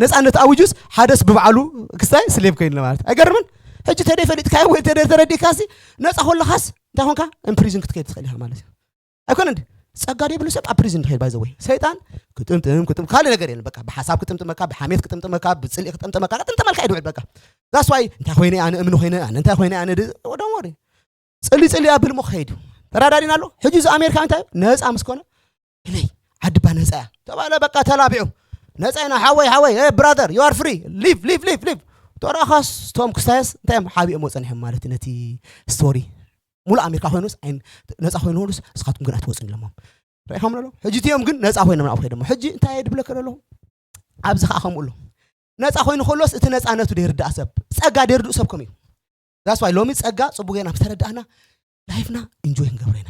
ነፃነት ኣውጁስ ሓደስ ብባዕሉ ክስታይ ስሌብ ኮይኑ ማለት ኣይገርምን ሕጂ ተደይ ፈሊጥካዮ ወይ ተደይ ተረዲእካሲ ነፃ ከለኻስ እንታይ ኮንካ ኢምፕሪዝን ክትከይድ ትኽእል ኢኻ ማለት እዩ ኣይኮነ እንዲ ጸጋ ደይብሉ ሰብ ኣብ ፕሪዝን ድኸይድ ባይዘወይ ሰይጣን ክጥምጥም ክጥም ካልእ ነገር የለን በቃ ብሓሳብ ክጥምጥመካ ብሓሜት ክጥምጥመካ ብጽልኢ ክጥምጥመካ ክጥምጥመልካ ይድውዕል በቃ that's why እንታይ ኮይነ ኣነ እምኒ ኮይነ ኣነ እንታይ ኮይነ ኣነ don't worry ጽሊ ጽሊ ኣብል ሞ ክኸይድ እዩ ተራዳዲና ኣሎ ሕጂ እዚ ኣሜሪካ እንታይ ነፃ ምስ ኮነ ኢለይ ዓዲ ባ ነፃ እያ ተባለ በቃ ተላቢዑ ነፃ ኢና ሓወይ ሓወይ brother you are free leave leave leave leave ተረኻስ ቶም ክስታየስ እንታይ እዮም ሓቢኦም ወፀን እዮም ማለት እዩ። ነቲ ስቶሪ ሙሉእ ኣሜሪካ ኮይኑስ ነፃ ኮይኑ ሆኑስ እስኻትኩም ግን ኣትወፅን ኢሎሞም። ርኢኹም ኣሎ ሕጂ እቲኦም ግን ነፃ ኮይኖም ናብኡ ከይዶሞ ሕጂ እንታይ ድብለከ ኣለኹ? ኣብዚ ከዓ ከምኡ ኣሎ። ነፃ ኮይኑ ከሎስ እቲ ነፃነቱ ደይርዳእ ሰብ ጸጋ ደይርድኡ ሰብ ከም እዩ። That's why ሎሚ ጸጋ ጽቡቅ ጌርና ምስ ተረዳእና ላይፍና ኢንጆይ ክንገብሮ ኢና።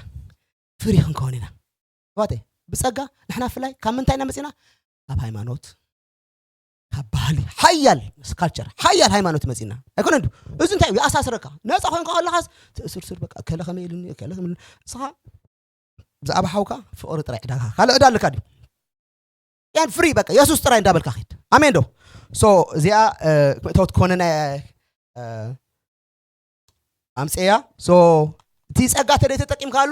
ፍሪ ክንከውን ኢና። ዋተ ብጸጋ ንሕና ፍላይ ካብ ምንታይ ኢና መጺና? ካብ ሃይማኖት ካብ ባህሊ ሓያል ካልቸር ሓያል ሃይማኖት መጺና ኣይኮነ ድ እዚ እንታይ ይኣሳስረካ? ነፃ ኮይንካ ከለኻስ ትእስርስር በቃ ከለ ከመይ ኢሉኒ ከለ ከመይ ኢሉኒ። ንስኻ ብዛዕባ ሓውካ ፍቕሪ ጥራይ ዕዳጋ ካልእ ዕዳ ኣለካ ድዩ? ያን ፍሪ በቃ የሱስ ጥራይ እንዳበልካ ኺድ። ኣሜን ዶ? ሶ እዚኣ ምእተውት ኮነ ናይ ኣምፀያ። ሶ እቲ ጸጋ ተደይ ተጠቂምካሉ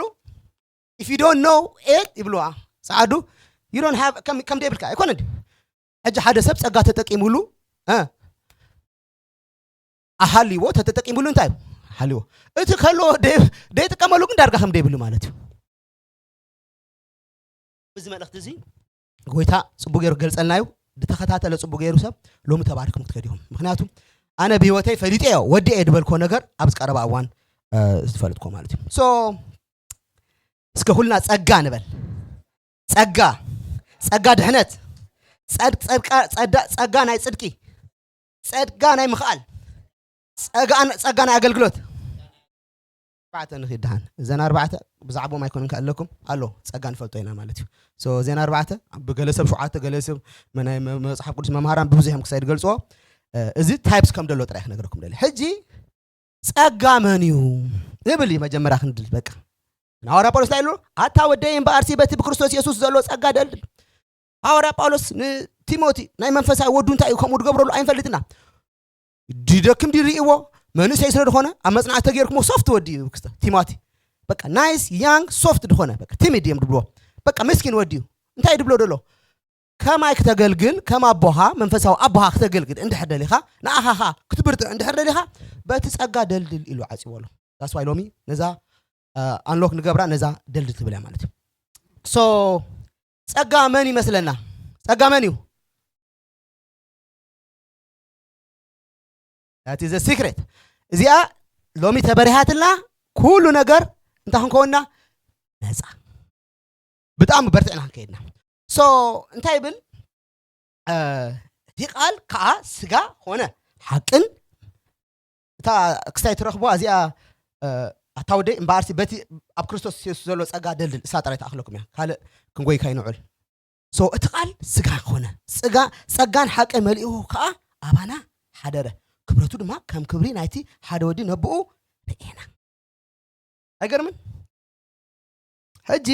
if you don't know it ይብልዋ ጸዓዱ you don't have ከም ከም ደብልካ ኣይኮነ ድዩ? ሕጂ ሓደ ሰብ ጸጋ ተጠቂሙሉ እ ኣሃልዎ ተተጠቂሙሉ እንታይ እዩ? ኣሃልዎ እቲ ከሎ ደይጥቀመሉ ግን ዳርጋ ከም ደይብሉ ማለት እዩ። እዚ መልእኽቲ እዚ ጎይታ ጽቡቅ ገይሩ ገልጸልና እዩ። ዝተኸታተለ ጽቡቅ ገይሩ ሰብ ሎሚ ተባሪኩም ክትከድ ኢኹም። ምክንያቱ ኣነ ብህይወተይ ፈሊጠዮ ወዲኤ ዝበልኮ ነገር ኣብዚ ቀረባ እዋን ዝፈልጥኮ ማለት እዩ። ሶ እስከ ኩልና ጸጋ ንበል። ጸጋ ጸጋ ድሕነት ጸጋ ናይ ጽድቂ ጸጋ ናይ ምኽኣል ጸጋ ናይ ኣገልግሎት ኣርባዕተ ንኺድ ደሓን እዘን ኣርባዕተ ብዛዕቦም ኣይኮነን ከኣለኩም ኣሎ ጸጋ ንፈልጦ ኢና ማለት እዩ። እዘን ኣርባዕተ ብገለ ሰብ ሸውዓተ ገለ ሰብ ናይ መጽሓፍ ቅዱስ መምሃራን ብብዙሕ እዮም ክሳይ ዝገልፅዎ። እዚ ታይፕስ ከም ደሎ ጥራይ ክነግረኩም ደሊ ሕጂ ጸጋ መን እዩ ዝብል እዩ መጀመርያ ክንድል በቃ። ንሃዋርያ ጳውሎስ እንታይ ኢሉ ኣታ ወደይ እምበኣርሲ በቲ ብክርስቶስ የሱስ ዘሎ ጸጋ ደልድል። ሃዋርያ ጳውሎስ ንቲሞቲ ናይ መንፈሳዊ ወዱ እንታይ እዩ ከምኡ ዝገብረሉ ኣይንፈልጥና። ድደክም ድርእይዎ መንእሰይ ስለ ዝኾነ ኣብ መጽናዕቲ ተገይርኩሞ ሶፍት ወዲ እዩ ክስተ ቲሞቲ በቃ ናይስ ያንግ ሶፍት ዝኾነ በቃ ቲሚድ እዮም ድብልዎ። በቃ ምስኪን ወዲ እዩ። እንታይ ድብሎ ደሎ ከማይ ክተገልግል ከም ኣቦኻ መንፈሳዊ ኣቦኻ ክተገልግል እንድሕር ደሊኻ ንኣኻ ኸዓ ክትብርትዕ እንድሕር ደሊኻ በቲ ጸጋ ደልድል ኢሉ ዓጽዎ ኣሎ። ዳስዋይ ሎሚ ነዛ ኣንሎክ ንገብራ ነዛ ደልድል ትብል እያ ማለት እዩ። ሶ ጸጋ መን ይመስለና? ጸጋ መን እዩ? That is a secret። እዚኣ ሎሚ ተበሪሃትልና ኩሉ ነገር እንታይ ክንከውንና ነፃ ብጣዕሚ በርትዕና ክንከይድና። ሶ እንታይ ይብል እቲ ቃል ከዓ ስጋ ኾነ ሓቅን እታ ክስታይ ትረኽቦ እዚኣ ኣታ ወደይ እምበኣርሲ በቲ ኣብ ክርስቶስ የሱስ ዘሎ ጸጋ ደልድል እሳ ጥራይ ትኣኽለኩም እያ ካልእ ክንጎይካ ይንዑል። ሶ እቲ ቃል ስጋ ኾነ ጸጋን ሓቅን መሊኡ ከዓ ኣባና ሓደረ። ክብረቱ ድማ ከም ክብሪ ናይቲ ሓደ ወዲ ነብኡ ርኤና። ኣይገርምን? ሕጂ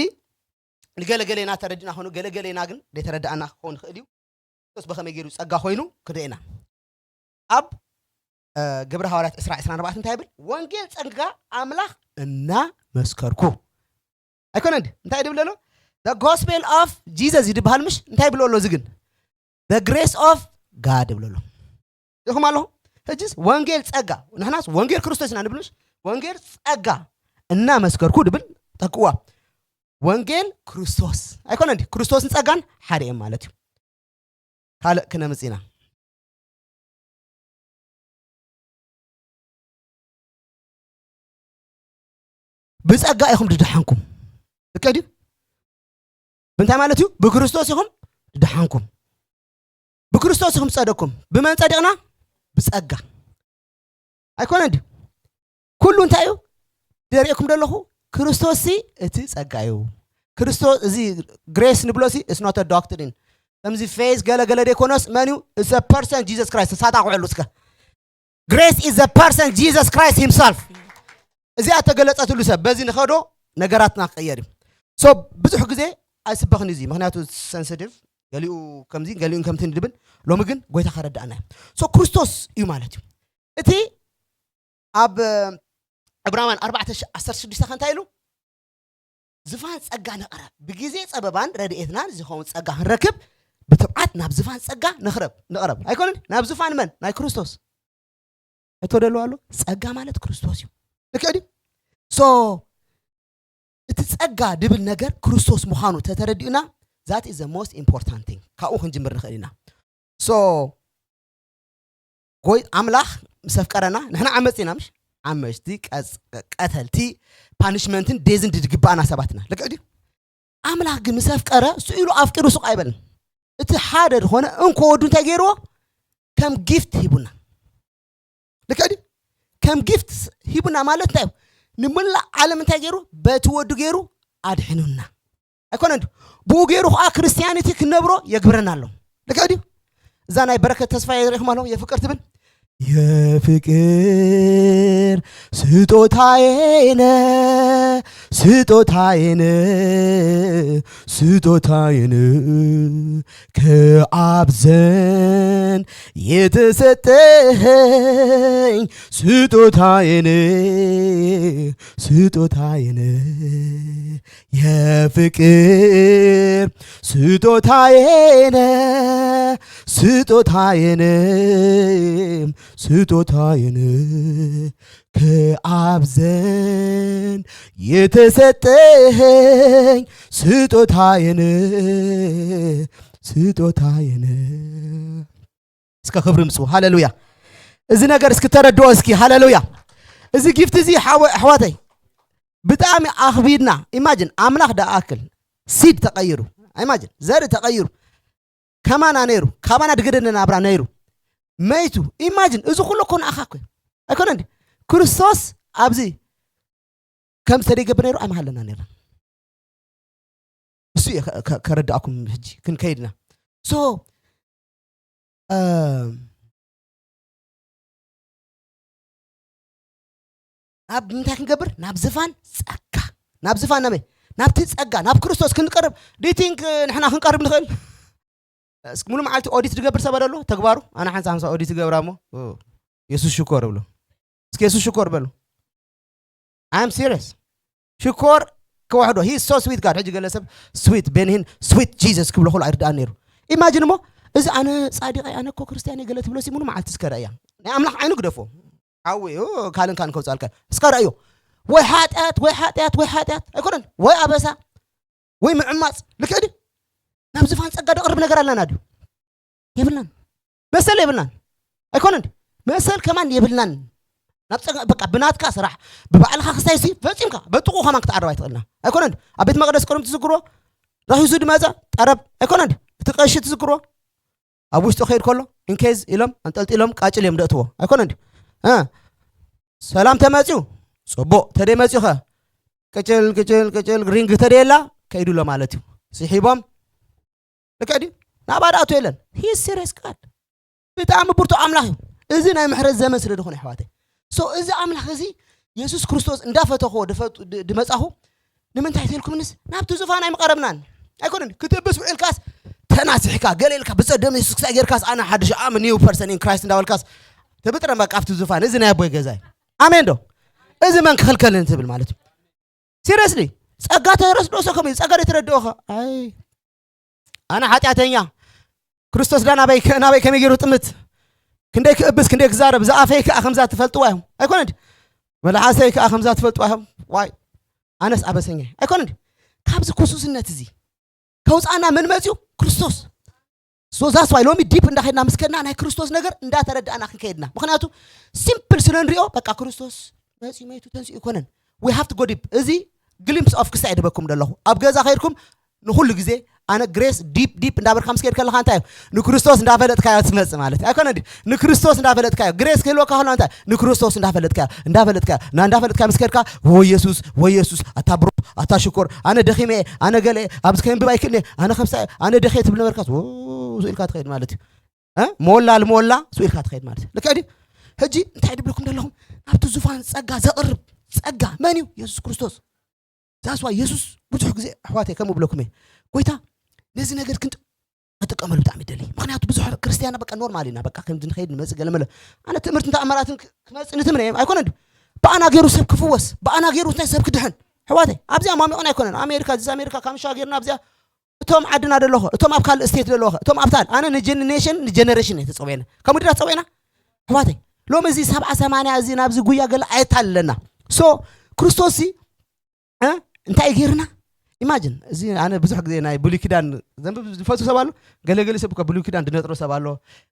ንገለገሌና ተረድና ኾኑ ገለገሌና ግን ዘይተረዳእና ክኸውን ይኽእል እዩ። ክርስቶስ ብኸመይ ገይሩ ጸጋ ኮይኑ ክርእየና ኣብ ግብረ ሃዋርያት ዕስራ ዕስራን ኣርባዕተን እንታይ ይብል? ወንጌል ጸጋ ኣምላኽ እናመስከርኩ ኣይኮነ እንዲ እንታይ ድብል ኣሎ? The gospel of Jesus ይድበሃል ምሽ እንታይ ይብሎ ኣሎ እዚ ግን the grace of God ይብሎ ኣሎ። ሪኹም ኣለኹ። ሕጅስ ወንጌል ጸጋ ንሕናስ ወንጌል ክርስቶስ ኢና ንብል ምሽ ወንጌል ጸጋ እናመስከርኩ ድብል ጠቅዋ ወንጌል ክርስቶስ ኣይኮነ እንዲ ክርስቶስን ጸጋን ሓደ እዮም ማለት እዩ። ካልእ ክነምጽ ኢና። ብጸጋ ኢኹም ድደሓንኩም። ልክዕ ድዩ? ብምንታይ ማለት እዩ? ብክርስቶስ ኢኹም ድደሓንኩም። ብክርስቶስ ኢኹም ጸደቅኩም። ብመን ጸዲቕና? ብጸጋ። ኣይኮነ ድዩ? ኩሉ እንታይ እዩ? ደርእየኩም ደለኹ ክርስቶስ ሲ እቲ ጸጋ እዩ። ክርስቶስ እዚ ግሬስ ንብሎ ሲ it's not a doctrine። ከምዚ ፌዝ ገለ ገለ ደይኮነስ መን እዩ? It's a person Jesus Christ። ሳታ ኩዕሉ እስከ Grace is the person Jesus Christ himself። እዚኣ ተገለጸትሉ ሰብ በዚ ንኸዶ ነገራትና ክቀየር እዩ። ሶ ብዙሕ ግዜ ኣይስበኽን እዚ ምክንያቱ ሰንስቲቭ ገሊኡ ከምዚ ገሊኡ ከምቲ ንድብል ሎሚ ግን ጎይታ ከረዳእና እዩ። ሶ ክርስቶስ እዩ ማለት እዩ። እቲ ኣብ ዕብራውያን ኣርባዕተ ዓሰርተ ሽዱሽተ ከ እንታይ ኢሉ? ዝፋን ጸጋ ንቕረብ ብግዜ ጸበባን ረድኤትናን ዝኸውን ጸጋ ክንረክብ ብትብዓት ናብ ዝፋን ጸጋ ንቕረብ ንቕረብ ኣይኮነን ናብ ዝፋን መን ናይ ክርስቶስ እቶ ደለዋ ኣሎ። ጸጋ ማለት ክርስቶስ እዩ። ልክዕ ድዩ? ሶ እቲ ጸጋ ድብል ነገር ክርስቶስ ምዃኑ ተተረዲኡና that is the most important thing። ካብኡ ክንጅምር ንኽእል ኢና። ሶ ጎይ ኣምላኽ ምስ ኣፍቀረና ንሕና ዓመፅቲ ኢና፣ ምሽ ዓመፅቲ፣ ቀፅ- ቀተልቲ፣ ፓኒሽመንትን ዴዝን ድግባኣና ሰባት ኢና። ልክዕ ድዩ? ኣምላኽ ግን ምስ ኣፍቀረ እሱ ኢሉ ኣፍቂሩ ስቕ ኣይበልን። እቲ ሓደ ዝኾነ እንኮ ወዱ እንታይ ገይርዎ? ከም ጊፍት ሂቡና። ልክዕ ድዩ? ከም ጊፍት ሂቡና ማለት እንታይ እዩ? ንመላእ ዓለም እንታይ ገይሩ? በቲ ወዱ ገይሩ ኣድሒኑና። ኣይኮነን ድዩ? ብኡ ገይሩ ከዓ ክርስቲያኒቲ ክንነብሮ የግብረና ኣሎ። ልክዕ ድዩ? እዛ ናይ በረከት ተስፋ የርእኹም ኣለኹም የፍቅር ትብል የፍቅር ስጦታዬነ ስጦታዬነ ስጦታዬነ ከአብ ዘንድ የተሰጠኸኝ ስጦታዬነ ስጦታዬነ የፍቅር ስጦታዬነ ስጦታዬነ ስጦታዬነ ከአብ ዘንድ የተሰጠኸኝ ስጦታዬነ ስጦታዬነ። እስከ ክብሪ ምጽኡ። ሃሌሉያ። እዚ ነገር እስኪ ተረድኦ እስኪ። ሃሌሉያ። እዚ ጊፍት እዚ ሓወ- ኣሕዋተይ ብጣዕሚ ኣኽቢድና። ኢማጅን ኣምላኽ ደኣክል ሲድ ተቐይሩ። ኢማጅን ዘርኢ ተቐይሩ። ከማና ነይሩ፣ ካባና ድገደነ ናብራ ነይሩ። መይቱ። ኢማጅን እዚ ኩሉ እኮ ንኣኻ እኮ እዩ። ኣይኮነ እንዲ ክርስቶስ ኣብዚ ከም ዝተደይገበ ነይሩ ኣይመሃለና ነይርና። እሱ እየ ከ- ከ- ከረዳእኩም ሕጂ ክንከይድና። ሶ እም፣ ናብ ምንታይ ክንገብር? ናብ ዝፋን ጸጋ። ናብ ዝፋን ናበይ? ናብቲ ጸጋ ናብ ክርስቶስ ክንቀርብ። Do you think ንሕና ክንቀርብ ንኽእል? እስኪ ሙሉ መዓልቲ ኦዲት ዝገብር ሰብ ኣሎ ተግባሩ? ኣነ ሓንሳ ሓንሳ ኦዲት ይገብራ እሞ ኦ፣ የሱስ ሽኮር እብሎ። እስኪ የሱስ ሽኮር በሉ። I'm serious። ሽኮር ክወሕዶ he so sweet God። ሕጂ ገለ ሰብ ስዊት ቤንሂን ስዊት ጂሰስ ክብሎ ከሎ ኣይርድኣን ነይሩ። ኢማጂን እሞ እዚ ኣነ ጻድቕ እየ፣ ኣነ እኮ ክርስትያን እየ ገለ ትብሎ ሲ ሙሉ መዓልቲ እስከ ረእያ። ናይ ኣምላኽ ዓይኑ ግደፎ። ሓዊ ኦ፣ ካልንካን ከውጻልካ እስከ ረእዮ። ወይ ሓጢኣት ወይ ሓጢኣት ወይ ሓጢኣት ኣይኮነን ወይ ኣበሳ ወይ ምዕማፅ ልክዕ ድዩ? ናብ ዝፋን ጸጋ ደቕርብ ነገር ኣለና ድዩ? የብልናን። መሰል የብልናን። ኣይኮነን ድዩ? መሰል ከማን የብልናን። ናብ ጸጋ በቃ ብናትካ ስራሕ ብባዕልኻ ክሳይ ሲ ፈጺምካ በጥቑ ከማን ክትዓርብ ኣይትኽእልና። ኣይኮነን ድዩ? ኣብ ቤት መቕደስ ቅድም ትዝክርዎ ረኺሱ ድመጸ ጠረብ ኣይኮነን ድዩ? እቲ ቀሺ ትዝክርዎ ኣብ ውሽጢ ከይድ ከሎ ኢንኬዝ ኢሎም ኣንጠልጢሎም ቃጭል እዮም ደእትዎ ኣይኮነን ድዩ? እ፣ ሰላም ተመፅዩ ጽቡቕ ተደይ መፅዩ ኸ ቅጭል ቅጭል ቅጭል ሪንግ ተደየላ ከይዱ ኣሎ ማለት እዩ። ስሒቦም ልክዕ ድዩ? ናብኣ ደኣቱ የለን። He is serious God። ብጣዕሚ ብርቱዕ ኣምላኽ እዩ። እዚ ናይ ምሕረት ዘመን ስለ ዝኾነ ኣሕዋተይ ሶ እዚ ኣምላኽ እዚ የሱስ ክርስቶስ እንዳፈተኹዎ ድፈቱ- ድ- ድመጻኹ ንምንታይ ተልኩምንስ ናብቲ ዙፋን ኣይምቐረብናን ኣይኮነን ክትብስ ውዒልካስ ተናስሕካ ገለ ኢልካ ብጸደም የሱስ ክሳይ ጌርካስ ኣነ ሓድሽ ኣም ኒው ፐርሰን ኢን ክራይስት እንዳበልካስ ትብጥረን በቃ ኣብቲ ዙፋን እዚ ናይ ኣቦይ ገዛ እዩ ኣሜን ዶ እዚ መን ክኽልከልን ትብል ማለት እዩ ሲሪየስሊ ጸጋ ተረስዶ ሰ ከምኡ ጸጋ ዶ ተረድኦኸ ኣይ ኣነ ሓጢኣተኛ ክርስቶስ ዳ ናበይ ናበይ ከመይ ገይሩ ጥምት ክንደይ ክእብስ ክንደይ ክዛረብ ዝኣፈይ ከዓ ከምዛ ትፈልጥዋ እዮም ኣይኮነ መልሓሰይ ከዓ ከምዛ ትፈልጥዋ እዮም ዋይ ኣነስ ኣበሰኛ ኣይኮነ ካብዚ ኩሱስነት እዚ ከውፃና መን መፅዩ ክርስቶስ ሶዛስ ዋይ ሎሚ ዲፕ እንዳኸድና ምስ ከድና ናይ ክርስቶስ ነገር እንዳተረዳእና ክንከይድና ምክንያቱ ሲምፕል ስለ ንሪኦ በቃ ክርስቶስ መፅዩ መይቱ ተንስኡ ይኮነን we have to go deep እዚ ግሊምፕስ ኦፍ ክስታይ ድበኩም ደለኹ ኣብ ገዛ ከይድኩም ንኩሉ ግዜ ኣነ ግሬስ ዲፕ ዲፕ እንዳበልካ ምስ ከይድ ከለካ እንታይ እዩ ንክርስቶስ እንዳፈለጥካዮ ትመጽእ ማለት እዩ ኣይኮነ እንዲ ንክርስቶስ እንዳፈለጥካዮ ግሬስ ክህልወካ ከሎ እንታይ ንክርስቶስ እንዳፈለጥካዮ እንዳፈለጥካዮ እና እንዳፈለጥካዮ ምስ ከድካ ወይ የሱስ ወይ የሱስ ኣታ ብሮ ኣታ ሽኮር ኣነ ደኺመ ኣነ ገለ ኣብዚ ከንብብ ኣይክእልነ ኣነ ከምሳ ኣነ ደኸ ትብል ነበርካስ ኢልካ ትኸይድ ማለት እዩ ሞላ ልሞላ ስኢልካ ትኸይድ ማለት እዩ ልክዕ ድዩ ሕጂ እንታይ ድብለኩም ዘለኹም ናብቲ ዙፋን ጸጋ ዘቕርብ ጸጋ መን እዩ የሱስ ክርስቶስ ዛስዋ የሱስ ብዙሕ ግዜ ኣሕዋተይ ከምኡ ብለኩም እየ ጎይታ ነዚ ነገር ክንጥ ክጥቀመሉ ብጣዕሚ ይደሊ ምክንያቱ ብዙሕ ክርስትያና በቃ ኖርማል ኢና በቃ ከምዚ ንኸይድ ንመፅእ ገለመለ ኣነ ትምህርቲ እንተ ኣመራትን ክመፅእ ንትምነ እየ ኣይኮነ ድዩ ብኣና ገይሩ ሰብ ክፍወስ ብኣና ገይሩ እንታይ ሰብ ክድሕን ኣሕዋተይ ኣብዚኣ ማሚቕና ኣይኮነን ኣሜሪካ ዚስ ኣሜሪካ ካምሻ ገይርና ኣብዚኣ እቶም ዓድና ደለኹ እቶም ኣብ ካልእ ስቴት ደለኹ እቶም ኣብታል ኣነ ንጀኔሽን ንጀነሬሽን እየ ተፀውየና ከምኡ ድና ተፀውየና ኣሕዋተይ ሎሚ እዚ ሰብዓ ሰማንያ እዚ ናብዚ ጉያ ገለ ኣየታልለና ሶ ክርስቶስ ሲ እንታይ ገይርና ኢማጅን እዚ ኣነ ብዙሕ ግዜ ናይ ብሉይ ኪዳን ዘንብብ ዝፈቱ ሰብ ኣሎ ገለገሊ ሰብ ብሉይ ኪዳን ድነጥሮ ሰብ ኣሎ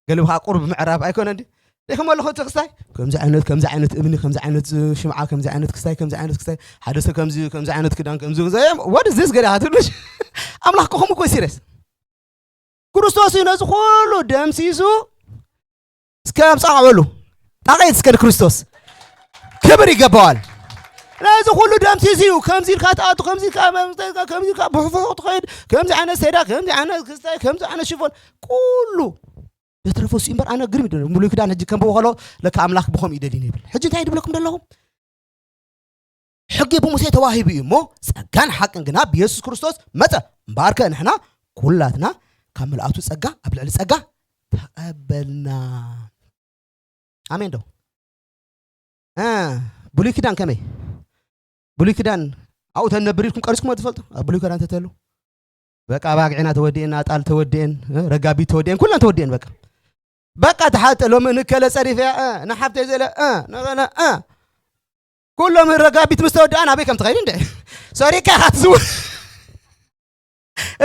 ገለ ከዓ ቁርብ ምዕራብ ኣይኮነ እንዲ ሪኢኹም ኣለኹ እቲ ክስታይ? ከምዚ ዓይነት፣ ከምዚ ዓይነት እምኒ፣ ከምዚ ዓይነት ሽምዓ፣ ከምዚ ዓይነት ክስታይ፣ ከምዚ ዓይነት ክስታይ፣ ሓደ ሰብ ከምዚ፣ ከምዚ ዓይነት ክዳን፣ ከምዚ፣ ከምዚ፣ what is this ገለ ትብሉ? ኣምላኽ ከ ከምኡ እኮ ሲሪየስ። ክርስቶስ እዩ ነዚ ኩሉ ደምሲሱ እስከ ኣብጻዕ በሉ። ጣቐይት እስከ ንክርስቶስ ክብር ይገባዋል። ነዚ ኩሉ ደምሲሱ እዩ። ከምዚ ኢልካ ትኣቱ፣ ከምዚ ኢልካ፣ ከምዚ ኢልካ ብሕፉሕ ትኸይድ፣ ከምዚ ዓይነት ሴዳ፣ ከምዚ ዓይነት ክስታይ፣ ከምዚ ዓይነት ሽፎን፣ ኩሉ ዘትረፈ እሱ እምበር። ኣነ ግርም ይደ ብሉይ ክዳን ሕጂ ከም ብኸሎ ለካ ኣምላኽ ብኸም ይደሊ ይብል። ሕጂ እንታይ ድብለኩም ደለኹም? ሕጊ ብሙሴ ተዋሂቡ እዩ እሞ ጸጋን ሓቅን ግና ብየሱስ ክርስቶስ መጸ። እምበኣርከ ንሕና ኩላትና ካብ ምልኣቱ ጸጋ ኣብ ልዕሊ ጸጋ ተቐበልና። ኣሜን ዶ? እ፣ ብሉይ ኪዳን ከመይ? ብሉይ ኪዳን ኣብኡ ተነብር ኢልኩም ቀሪጽኩሞ ትፈልጡ? ኣብ ብሉይ ኪዳን ተተሉ በቃ ኣባግዕና ተወዲኤን፣ ኣጣል ተወዲኤን፣ እ፣ ረጋቢት ተወዲኤን፣ ኩለን ተወዲኤን በቃ። በቃ ተሓጠ። ሎሚ ንከለ ጸሪፈያ፣ እ፣ ንሓፍተይ ዘለ፣ እ፣ ንኸለ፣ እ። ኩሎም ረጋቢት ምስ ተወድኣ ናበይ ከም ትኸይድ እንደ ሰሪካ ኢኻ ትዝውር።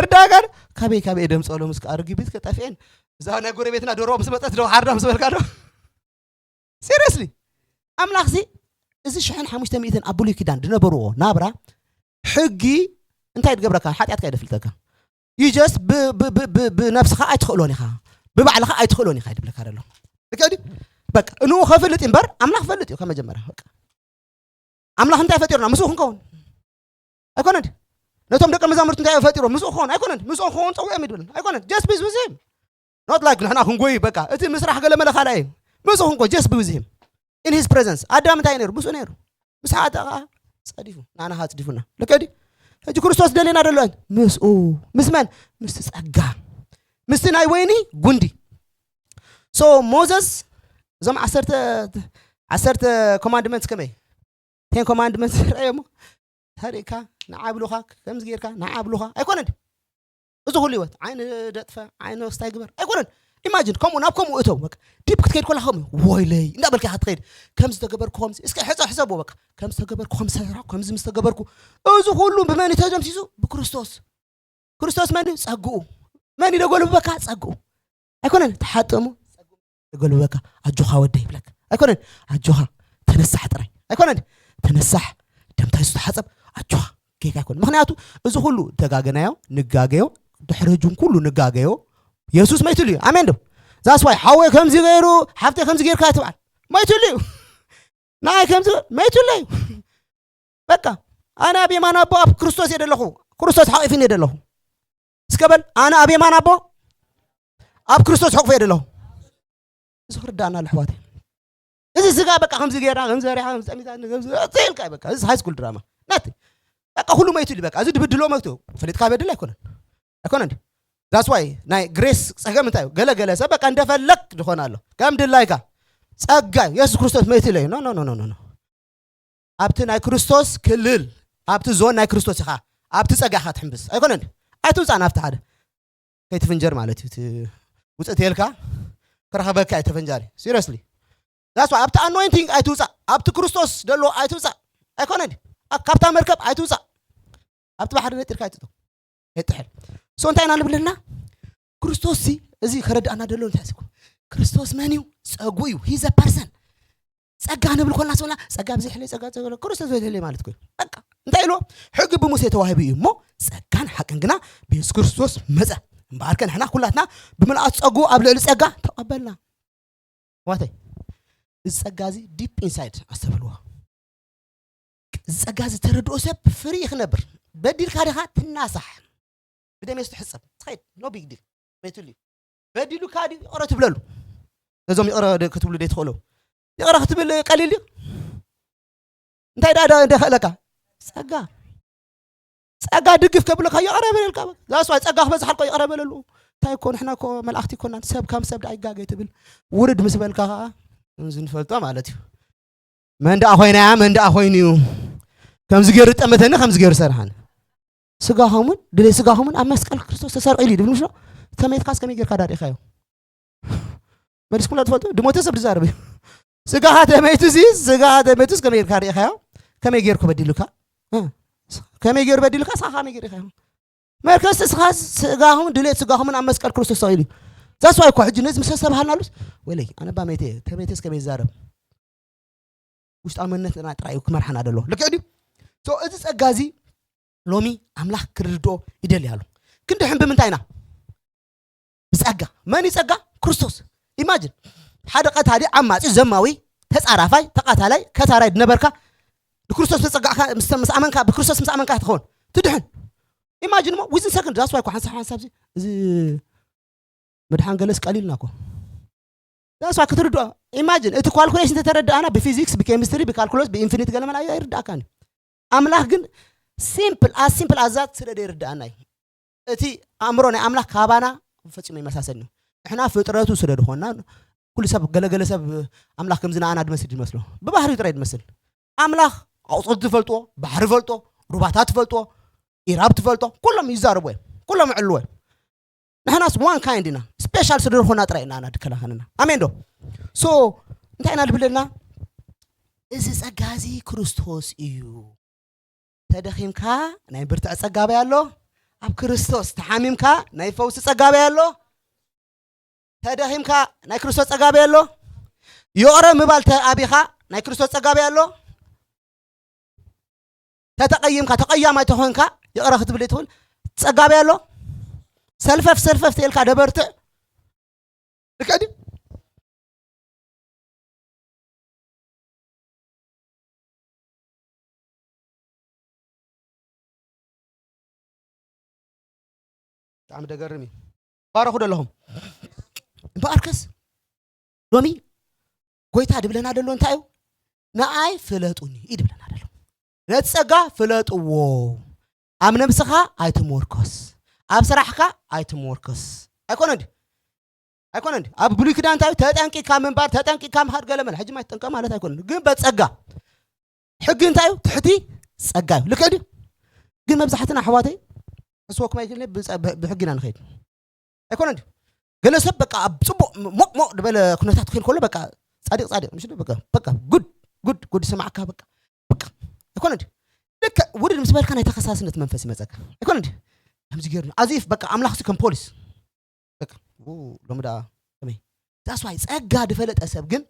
እርዳጋን ካበይ ካበይ ደምጸሎ ምስ ኣርግቢት ከጠፍኤን እዛ ናይ ጎረቤትና ዶሮ ምስ መጸት ዶ ሓርዳ ምስ በልካ ዶ? ሲሪየስሊ ኣምላኽሲ እዚ ሽሕን ሓሙሽተ ሚእትን ኣብ ብሉይ ኪዳን ዝነበርዎ ናብራ ሕጊ እንታይ ትገብረካ? ሓጢኣትካ እዩ ደፍልጠካ። You just ብ- ብ- ብ- ብ- ብነብስኻ ኣይትኽእሎን ኢኻ፣ ብባዕልኻ ኣይትኽእሎን ኢኻ ይድብለካ ዘሎ። ልክዕ ድዩ? በቃ እንኡ ከፍልጥ እምበር ኣምላኽ ፈልጥ እዩ ከመጀመርያ። በቃ ኣምላኽ እንታይ ፈጢሩና? ምስኡ ክንከውን ኣይኮነን ድዩ? ነቶም ደቀ መዛሙርቱ እንታይ ፈጢሮም? ምስኡ ክኸውን ኣይኮነን ድዩ? ምስኡ ክኸውን ጸውዖም ይድብለን ኣይኮነን። Just be with him. Not like ንሕና ክንጎይ በቃ እቲ ምስራሕ ገለ መለ ካልኣይ እዩ። ምስኡ ክንኮ just be with him in his presence። ኣዳም እንታይ ነይሩ? ምስኡ ነይሩ። ምስ ሓጠ ኸዓ ጸዲፉ፣ ንዓና ኸዓ ኣጽዲፉና። ልክዕ ድዩ? ሕጂ ክርስቶስ ደልየና ደሎ ምስኡ። ምስ መን? ምስቲ ጸጋ። ምስቲ ናይ ወይኒ ጉንዲ። So ሞዘስ እዞም ዓሰርተ፣ ዓሰርተ ኮማንድመንትስ ከመይ? ቴን ኮማንድመንትስ ረኣዮሞ? ታሪእካ ንዓ ብሉኻ፣ ከምዚ ጌርካ ንዓ ብሉኻ ኣይኮነን ድዩ? እዚ ኩሉ ህይወት ዓይኒ ደጥፈ፣ ዓይኒ ክስታይ ግበር ኣይኮነን። ኢማጂን ከምኡ ናብ ከምኡ እተው። በቃ ዲፕ ክትከይድ ኮላ ከምኡ ወይለይ እንዳበልካ ኢኻ ትኸይድ። ከምዚ ተገበርኩ ከምዚ፣ እስከ ሕጸ ሕሰብዎ። በቃ ከምዚ ተገበርኩ ከምዚ ሰራ፣ ከምዚ ምስ ተገበርኩ፣ እዚ ኩሉ ብመን እዩ ተደምሲሱ? ብክርስቶስ። ክርስቶስ መን እዩ? ጸግኡ። መን እዩ ደጎልብበካ? ጸግኡ። ኣይኮነን ተሓጥሙ ደጎልብበካ። ኣጆኻ ወደይ ይብለካ። ኣይኮነን ኣጆኻ ተነሳሕ ጥራይ። ኣይኮነን ተነሳሕ፣ ደምታ የሱስ ተሓጸብ፣ ኣጆኻ ጌጋ ኣይኮነን። ምኽንያቱ እዚ ኩሉ ተጋገናዮ፣ ንጋገዮ፣ ድሕሪ እጁን ኩሉ ንጋገዮ፣ የሱስ መይትሉ እዩ። ኣሜን ዶ? That's why ሓወይ ከምዚ ገይሩ፣ ሓፍተይ ከምዚ ጌርካ ትበሃል። መይትሉ እዩ። ንዓይ ከምዚ መይትሉ እዩ። በቃ ኣነ ኣብ የማን ኣቦ ኣብ ክርስቶስ እየ ደለኹ። ክርስቶስ ሓቂፍኒ እየ ደለኹ። እስከ በል ኣነ ኣብ የማን ኣቦ ኣብ ክርስቶስ ሕቑፍ እየ ደለኹ። እዚ ክርዳእና ኣሎ ኣሕዋተይ። እዚ ስጋ በቃ ከምዚ ጌርና፣ ከምዚ ሰሪሓ፣ ከምዚ ጸሚታ፣ ከምዚ፣ እዚ ኢልካ እዩ በቃ። እዚ ሃይ ስኩል ድራማ ናቲ። በቃ ኩሉ መይቱ ኢሉ በቃ። እዚ ድብድሎ መይቱ። ፈሊጥካ በድል ኣይኮነን። ኣይኮነን ድዩ? That's why ናይ ግሬስ ጸገም እንታይ እዩ? ገለ ገለ ሰብ በቃ እንደፈለግ ዝኾን ኣሎ። ከም ድላይካ። ጸጋ እዩ። የሱስ ክርስቶስ መይቱ ኢለ እዩ። ኖ፣ ኖ፣ ኖ፣ ኖ፣ ኖ። ኣብቲ ናይ ክርስቶስ ክልል፣ ኣብቲ ዞን ናይ ክርስቶስ ኢኻ። ኣብቲ ጸጋ ኢኻ ትሕምብስ። ኣይኮነን ድዩ? ኣይትውጻእ ናብቲ ሓደ። ከይትፍንጀር ማለት እዩ። እቲ ውጽእ ተልካ ክረኸበካ እዩ ተፈንጃሪ። ሲሪየስሊ። That's why ኣብቲ ኣኖይንቲንግ ኣይትውጻእ። ኣብቲ ክርስቶስ ደሎ ኣይትውጻእ። ኣይኮነን ድዩ? ኣብ-፣ ካብታ መርከብ ኣይትውጻእ። ኣብቲ ባሕሪ ነጢርካ ኣይትእቶ። የጥሕል። So እንታይ ኢና ንብል ኣለና? ክርስቶስ ሲ፣ እዚ ከረድኣና ደሎ እንታይ ሲኮ? ክርስቶስ መን እዩ? ጸጉ እዩ። He's a person። ጸጋ ንብል ኮልና ስብልና፣ ጸጋ ብዝሕለይ፣ ጸጋ ጸጋ ክርስቶስ ዘይሕለይ ማለት ኮይኑ። በቃ እንታይ ኢልዎ? ሕጊ ብሙሴ ተዋሂቡ እዩ እሞ ጸጋን ሓቅን ግና ብየሱስ ክርስቶስ መጸ። እምበኣርከ ንሕና ኩላትና ብምልኣት ጸጉ ኣብ ልዕሊ ጸጋ ተቐበልና። ዋተይ፣ እዚ ጸጋ እዚ ዲፕ ኢንሳይድ ኣስተብህልዎ። እዚ ጸጋ እዚ ተረድኦ ሰብ ፍሪ ክነብር። በዲልካ ዲኻ ትናሳሕ። ብደም የሱ ትሕጸብ። ትኸይድ። ኖ ቢግ ዲል። መይትሉ እዩ። በዲሉካ ድዩ? ይቕረ ትብለሉ። ነዞም ይቕረ ደ-፣ ክትብሉ ደይ ትኽእሉ። ይቕረ ክትብል ቀሊል ድዩ? እንታይ ደኣ ደ-፣ ደኸእለካ? ጸጋ። ጸጋ ድግፍ ከብለካ ይቕረ በለልካ። ዛስ ዋይ ጸጋ ክበዝሓልካ ይቕረ በለሉ። እንታይ እኮ ንሕና እኮ መላእኽቲ እኮ ኢና። ሰብ ከም ሰብ ደኣ ይጋገ ትብል። ውርድ ምስ በልካ ኸኣ ከምዚ ንፈልጦ ማለት እዩ። መን ደኣ ኮይና እያ፣ መን ደኣ ኮይኑ እዩ። ከምዚ ገይሩ ጠመተኒ፣ ከምዚ ገይሩ ሰርሓኒ። ስጋኹምን ድሌት ስጋኹምን ኣብ መስቀል ክርስቶስ ተሰሪቑ ኢሉ ድብል ምሽ? ተመይትካስ ከመይ ጌርካ ዳሪኻዮ? መሊስኩምላ ትፈልጡ? ድሞተ ሰብ ዝዛረብ እዩ። ስጋኻ ተመይቱ ሲ፣ ስጋኻ ተመይቱስ ከመይ ጌርካ ርኢኻዮ? ከመይ ጌርኩ በዲሉካ? እ? ከመይ ጌሩ በዲሉካ? ስኻ ከመይ ጌሩ ርኢኻዮ? መርከስ ስኻ ስጋኹምን ድሌት ስጋኹምን ኣብ መስቀል ክርስቶስ ተሰቒሉ እዩ። ዛስዋይ እኮ ሕጂ ነዚ ምስ ኣስተባሃልናሉስ ወይለይ ኣነ ባ መይተ ተመይተስ ከመይ ይዛረብ ውሽጣዊ መንነትና ጥራይ እዩ ክመርሓና ደሎ። ልክዕ ድዩ? So እዚ ጸጋ እዚ ሎሚ ኣምላኽ ክርድኦ ይደሊ ኣሎ። ክንድሕን ብምንታይ ኢና? ብጸጋ። መን እዩ ጸጋ? ክርስቶስ። ኢማጅን ሓደ ቀታሊ ዓማጺ ዘማዊ ተጻራፋይ ተቃታላይ ከሳራይ ድነበርካ ንክርስቶስ ተጸጋዕካ ምስ ምስ ኣመንካ ብክርስቶስ ምስ ኣመንካ ትኸውን ትድሕን። ኢማጅን ሞ ዊዝን ሰከንድ ዳስ ዋይ እኮ ሓንሳብ ሓንሳብ እዚ ምድሓን ገለስ ቀሊልና እኮ ዳስ ዋይ ክትርድኦ። ኢማጅን እቲ ኳልኩሌሽን እንተተረዳእና ብፊዚክስ ብኬሚስትሪ ብካልኩለስ ብኢንፊኒት ገለ መላ ኣይርዳእካን እዩ። ኣምላኽ ግን ሲምፕል ኣስ ሲምፕል ኣዛት ስለ ዘይርዳእና እዩ። እቲ ኣእምሮ ናይ ኣምላኽ ካባና ፈጺሙ ይመሳሰል እዩ። ንሕና ፍጥረቱ ስለ ዝኾንና ኩሉ ሰብ ገለገለ ሰብ ኣምላኽ ከምዚ ንኣና ድመስል ድመስሎ ብባህሪ ጥራይ ድመስል ኣምላኽ ኣቑፅልቲ ፈልጥዎ ባሕሪ ፈልጦ ሩባታት ፈልጦ ኢራብ ትፈልጦ ኩሎም ይዛረቡ እዮም ኩሎም ይዕልዎ እዮም ንሕናስ ዋን ካይንድ ኢና ስፔሻል ስለ ዝኾና ጥራይ ኢና ድከላኸልና ኣሜን ዶ ሶ እንታይ ኢና ድብለና እዚ ጸጋ እዚ ክርስቶስ እዩ ተደኺምካ ናይ ብርትዕ ጸጋ በይ ኣሎ ኣብ ክርስቶስ ተሓሚምካ ናይ ፈውሲ ጸጋ በይ ኣሎ ተደኺምካ ናይ ክርስቶስ ጸጋ በይ ኣሎ ይቕረ ምባል ተኣቢኻ ናይ ክርስቶስ ጸጋ በይ ኣሎ ተተቐይምካ ተቐያማይ ተኾንካ ይቕረ ክትብል ትኽእል ጸጋ በይ ኣሎ ሰልፈፍ ሰልፈፍ ተልካ ደበርትዕ ልክዕ ድዩ ብጣዕሚ ደገርም እዩ ባረኹ ደለኹም እምበኣርከስ ሎሚ ጎይታ ድብለና ደሎ እንታይ እዩ ንኣይ ፍለጡኒ እዩ ድብለና ደሎ ነቲ ጸጋ ፍለጥዎ ኣብ ነብስኻ ኣይትሞርኮስ ኣብ ስራሕካ ኣይትሞርኮስ ኣይኮነ ድዩ ኣይኮነ ድዩ ኣብ ብሉይ ክዳን እንታይ ተጠንቂካ ምንባር ተጠንቂካ ምኻድ ገለመለ ሕጂ ማይትጠንቀ ማለት ኣይኮነ ግን በጸጋ ሕጊ እንታይ እዩ ትሕቲ ጸጋ እዩ ልክዕ ድዩ ግን መብዛሕትና ኣሕዋተይ ሕስወኩም ኣይክልኒ ብሕጊ ኢና ንኸይድ ኣይኮነ ድዩ ገለ ሰብ በቃ ኣብ ፅቡቅ ሞቅ ሞቅ ዝበለ ኩነታት ክል ከሎ በቃ ጻድቅ ጻድቅ ምሽ በቃ በቃ ጉድ ጉድ ጉድ ይሰማዕካ በቃ በቃ ኣይኮነ ድዩ ልክ ውድድ ምስ በልካ ናይ ተኸሳስነት መንፈስ ይመፀካ ኣይኮነ ድዩ ከምዚ ገይሩ ኣዚፍ በቃ ኣምላኽ ሲ ከም ፖሊስ በቃ ሎሚ ደኣ ከመይ that's why ጸጋ ዝፈለጠ ሰብ ግን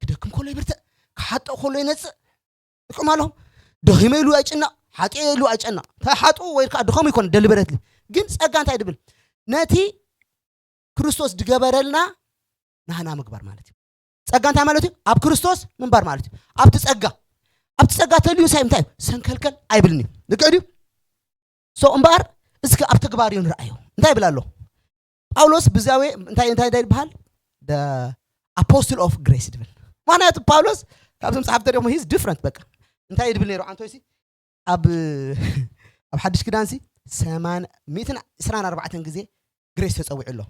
ክደክም ከሎ ይብርትዕ ክሓጥእ ከሎ ይነጽእ ይቅም ኣለኹም ደኺመ ኢሉ ኣይጭነቕ ሓጥየ ኢሉ ኣይጨነቕ ተሓጡ ወይ ከዓ ድኸሙ ይኮነ ደሊበረትሊ ግን ጸጋ እንታይ ድብል ነቲ ክርስቶስ ድገበረልና ናህና ምግባር ማለት እዩ ጸጋ እንታይ ማለት እዩ ኣብ ክርስቶስ ምንባር ማለት እዩ ኣብቲ ጸጋ ኣብቲ ጸጋ ተልዩ ሳይ እንታይ እዩ ሰንከልከል ኣይብልን እዩ ልክዕ ድዩ so እምበኣር እስኪ ኣብ ተግባር እዩ ንርኣዮ እንታይ ይብል ኣሎ ጳውሎስ ብዛዌ እንታይ እንታይ እንታይ ይበሃል ኣፖስትል ኦፍ ግሬስ ድብል ምክንያቱ ጳውሎስ ካብዞም ጸሓፍቲ ተሪኹም ሂዝ ዲፍረንት በቃ እንታይ ድብል ነይሩ ዓንቶይሲ ኣብ ኣብ ሓድሽ ክዳንሲ ሰማን ሚእትን ዕስራን ኣርባዕተን ግዜ ግሬስ ተጸዊዑ ኣሎ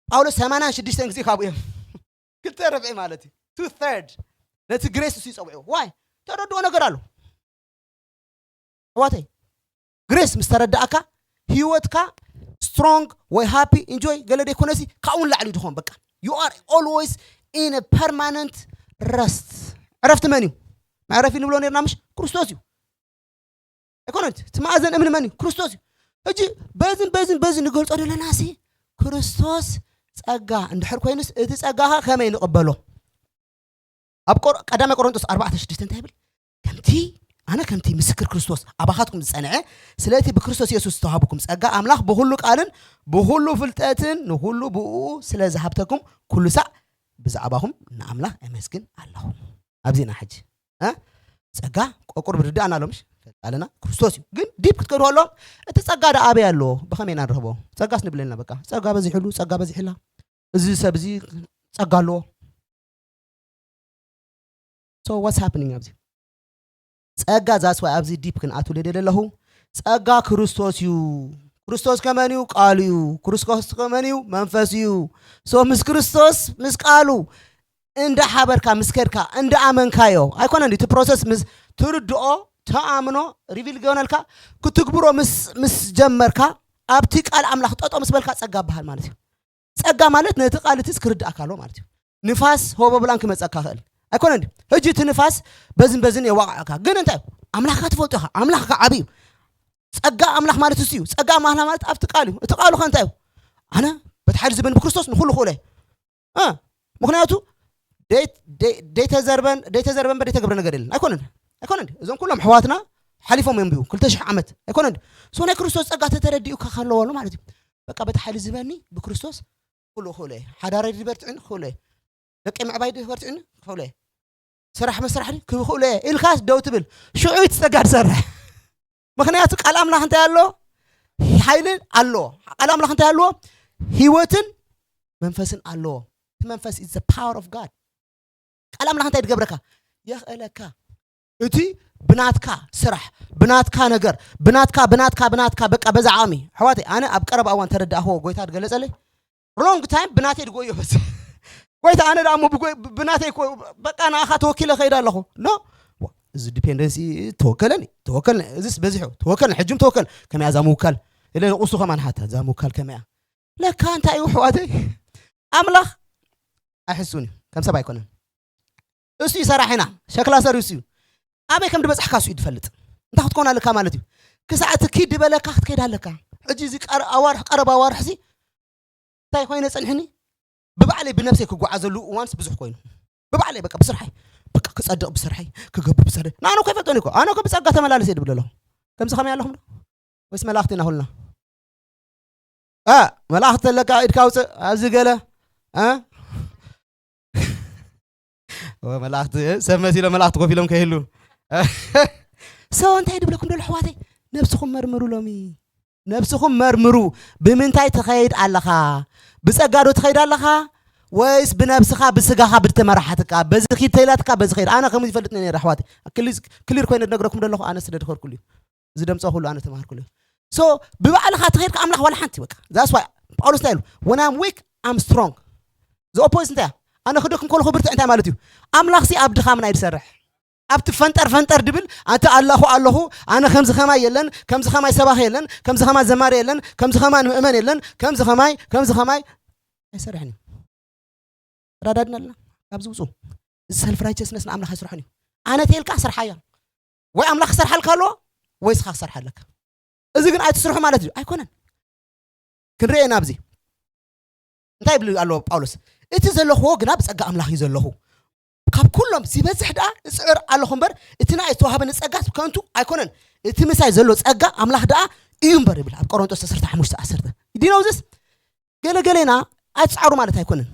ጳውሎስ ሰማንያን ሽዱሽተን ግዜ ካብኡ እዮም ክልተ ረብዒ ማለት እዩ ቱ ተርድ ነቲ ግሬስ እሱ ይጸውዑ ዋይ ተረድኦ ነገር ኣሎ ኣሕዋተይ ግሬስ ምስ ተረዳእካ ህይወትካ ስትሮንግ ወይ ሃፒ ኢንጆይ ገለ ደይኮነሲ ካብኡ ንላዕሊ ድኾን በቃ you are always in a permanent rest ዕረፍቲ መን እዩ መዕረፊ ንብሎ ነርና ምሽ ክርስቶስ እዩ ኣይኮነን እቲ መኣዘን እምኒ መን እዩ ክርስቶስ እዩ ሕጂ በዝን በዝን በዝን ንገልጾ ዘለና ሲ ክርስቶስ ጸጋ እንድሕር ኮይኑስ እቲ ጸጋኻ ከመይ ንቕበሎ ኣብ ቀዳማይ ቆሮንቶስ ኣርባዕተ ሽዱሽተ እንታይ ይብል ከምቲ ኣነ ከምቲ ምስክር ክርስቶስ ኣባኻትኩም ዝጸንዐ ስለቲ ብክርስቶስ የሱስ ዝተዋህብኩም ጸጋ ኣምላኽ ብኹሉ ቃልን ብኹሉ ፍልጠትን ንኹሉ ብኡ ስለ ዝሃብተኩም ኩሉ ሳዕ ብዛዕባኹም ንኣምላኽ ኣመስግን ኣለኹ ኣብዚና ሕጂ ጸጋ ቆቁር ብርዳእና ኣሎ ምሽ ፈልጣልና ክርስቶስ እዩ ግን ዲፕ ክትከዱ ከሎ እቲ ጸጋ ዳ ኣበይ ኣሎ ብኸመይ ኢና ንረኽቦ ጸጋስ ንብለልና በቃ ጸጋ በዚሕሉ ጸጋ በዚሕላ እዚ ሰብ እዚ ጸጋ ኣለዎ so what's happening ኣብዚ ጸጋ that's why ኣብዚ ዲፕ ክንኣትው ደለ ኣለኹ ጸጋ ክርስቶስ እዩ ክርስቶስ ከመን እዩ ቃሉ እዩ ክርስቶስ ከመን እዩ መንፈስ እዩ so ምስ ክርስቶስ ምስ ቃሉ እንዳ ሓበርካ ምስ ከድካ እንዳ ኣመንካዮ ኣይኮነን እቲ ፕሮሰስ ምስ ትርድኦ ተኣምኖ ሪቪል ገነልካ ክትግብሮ ምስ ምስ ጀመርካ ኣብቲ ቃል ኣምላኽ ጠጦ ምስ በልካ ጸጋ በሃል ማለት እዩ ጸጋ ማለት ነቲ ቃል እቲ ክርዳእካ ኣሎ ማለት እዩ ንፋስ ሆቦብላን ክመጸካ ክእል ኣይኮነን ሕጂ እቲ ንፋስ በዝን በዝን የዋቃዕካ ግን እንታይ ኣምላኽካ ትፈልጦ ኢኻ ኣምላኽካ ዓብዩ ጸጋ ኣምላኽ ማለት እሱ እዩ ጸጋ ኣምላኽ ማለት ኣብቲ ቃል እዩ እቲ ቃሉ ከ እንታይ እዩ ኣነ በቲ ሓይሊ ዝበኒ ብክርስቶስ ንኹሉ ክእሎ እየ። እ፣ ምኽንያቱ ደይ-፣ ደይ-፣ ደይተዘርበን ደይተዘርበን በር ደይተገብረ ነገር የለን። ኣይኮነን፣ ኣይኮነን። እዞም ኩሎም ኣሕዋትና ሓሊፎም እዮም ብኡ ክልተ ሽሕ ዓመት ኣይኮነን። ሶ ናይ ክርስቶስ ጸጋ ተተረዲኡካ ከለዎ ኣሎ ማለት እዩ። በቃ በቲ ሓይሊ ዝበኒ ብክርስቶስ ኩሉ ክእሎ እየ። ሓዳረይ ድበርትዕን ክእሎ እየ። ደቂ ምዕባይ ድበርትዕን ክእሎ እየ። ስራሕ መስራሕ ድዩ ክኽእሎ እየ ኢልካስ ደው ትብል። ሽዑ እቲ ጸጋ ትሰርሕ። ምኽንያቱ ቃል ኣምላኽ እንታይ ኣሎ? ሓይሊ ኣሎ። ቃል ኣምላኽ እንታይ ኣሎ? ህይወትን መንፈስን ኣለዎ። እቲ መንፈስ is the power of God። ቃል ኣምላኽ እንታይ ትገብረካ? የኽእለካ። እቲ ብናትካ ስራሕ፣ ብናትካ ነገር፣ ብናትካ ብናትካ ብናትካ በቃ በዛ ዓቕሚ። ኣሕዋተይ፣ ኣነ ኣብ ቀረባ እዋን ተረዳእኽዎ፣ ጎይታ ዝገለጸለይ። ሎንግ ታይም ብናተይ ድጎዮ በስ ጎይታ፣ ኣነ ደኣ እሞ ብጎይ-፣ ብናተይ እኮ በቃ ንኣኻ ተወኪለ ከይድ ኣለኹ። ኖ፣ ዋ፣ እዚ ዲፔንደንሲ ተወከለኒ፣ ተወከልኒ፣ እዚስ በዚሑ፣ ተወከልኒ፣ ሕጅም ተወከል። ከመያ እዛ ምውካል? ኢለ ንቁሱ ከማን ሓታ፣ እዛ ምውካል ከመያ? ለካ እንታይ እዩ ኣሕዋተይ? ኣምላኽ ኣይሕሱን እዩ፣ ከም ሰብ ኣይኮነን። እሱ እዩ ሰራሒና፣ ሸክላ ሰሪ እሱ እዩ። ኣበይ ከም ድበጻሕካ እሱ እዩ ድፈልጥ። እንታይ ክትኮን ኣለካ ማለት እዩ። ክሳዕ እቲ ኪድ ድበለካ ክትከይድ ኣለካ። ሕጂ እዚ ቀረ-፣ ኣዋርሕ፣ ቀረብ ኣዋርሕ ሲ እንታይ ኮይነ ጸንሕኒ? ብባዕለይ ብነብሰይ ክጓዓዘሉ እዋንስ ብዙሕ ኮይኑ። ብባዕለይ በቃ ብስርሐይ፣ በቃ ክጸድቕ ብስርሐይ፣ ክገብር ብስርሐይ። ንኣነ እኮ ይፈልጦኒ እኮ። ኣነ እኮ ብጸጋ ተመላለስ እየ ድብል ኣለኹ። ከምዚ ከመይ ኣለኹም ዶ? ወይስ መላእኽቲ ኢና ኩልና? እ፣ መላእኽቲ ተለካ ኢድካ ኣውፅእ፣ ኣብዚ ገለ፣ እ? ወ-፣ መላእኽቲ፣ እ፣ ሰብ መሲሎም መላእኽቲ ኮፍ ኢሎም ከይህሉ። ሰው እንታይ ድብለኩም ደሎ ኣሕዋተይ? ነብስኹም መርምሩ ሎሚ። ነብስኹም መርምሩ። ብምንታይ ትኸይድ ኣለኻ? ብጸጋ ዶ ትኸይድ ኣለኻ? ወይስ ብነብስኻ፣ ብስጋኻ ብድተመራሓትካ? በዚ ኪድ ተይላትካ፣ በዚ ኸይድ። ኣነ ከምኡ ይፈልጥ ነይረ ኣሕዋተይ። ክሊ-፣ ክሊር ኮይነ ድነግረኩም ደለኹ፣ ኣነ ስለ ድኸድኩሉ እዩ። እዚ ደምፀ ኩሉ ኣነ ተማሃርኩሉ። ሶ ብባዕልኻ ተኸይድካ ኣምላኽ ዋላ ሓንቲ በቃ። That's why ጳውሎስ እንታይ ኢሉ? When I'm weak, I'm strong። The opposite እንታይ እያ? ኣነ ክደክም ከለኹ ብርትዕ እንታይ ማለት እዩ? ኣምላኽሲ ኣብ ድኻምና እዩ ዝሰርሕ። ኣብቲ ፈንጠር ፈንጠር ድብል፣ ኣቲ ኣለኹ ኣለኹ፣ ኣነ ከምዚ ከማይ የለን፣ ከምዚ ከማይ ሰባኺ የለን፣ ከምዚ ከማይ ዘማሪ የለን፣ ከምዚ ከማይ ምእመን የለን፣ ከምዚ ከማይ፣ ከምዚ ከማይ ኣይሰርሕን እዩ። ተረዳድና ኣለና። ካብዚ ውፁ። እዚ ሰልፍ ራይቸስነስ ንኣምላኽ ኣይስርሖን እዩ። ኣነ ተልካ ስርሓያ። ወይ ኣምላኽ ክሰርሓልካ ኣለዎ፣ ወይ ስኻ ክሰርሓ ኣለካ። እዚ ግን ኣይትስርሑ ማለት እዩ። ኣይኮነን። ክንርኢ ኢና ኣብዚ። እንታይ ይብል ኣሎ ጳውሎስ? እቲ ዘለኽዎ ግና ብጸጋ ኣምላኽ እዩ ዘለኹ። ካብ ኩሎም ዝበዝሕ ደኣ እጽዕር ኣለኹ እምበር፣ እቲ ንኣይ ዝተዋህበኒ ጸጋስ ከንቱ ኣይኮነን። እቲ ምሳይ ዘሎ ጸጋ ኣምላኽ ደኣ እዩ እምበር ይብል ኣብ ቆሮንጦስ ዓሰርተ ሓሙሽተ ዓሰርተ። Do you know this? ገለ ገሌና ኣይትጻዕሩ ማለት ኣይኮነን።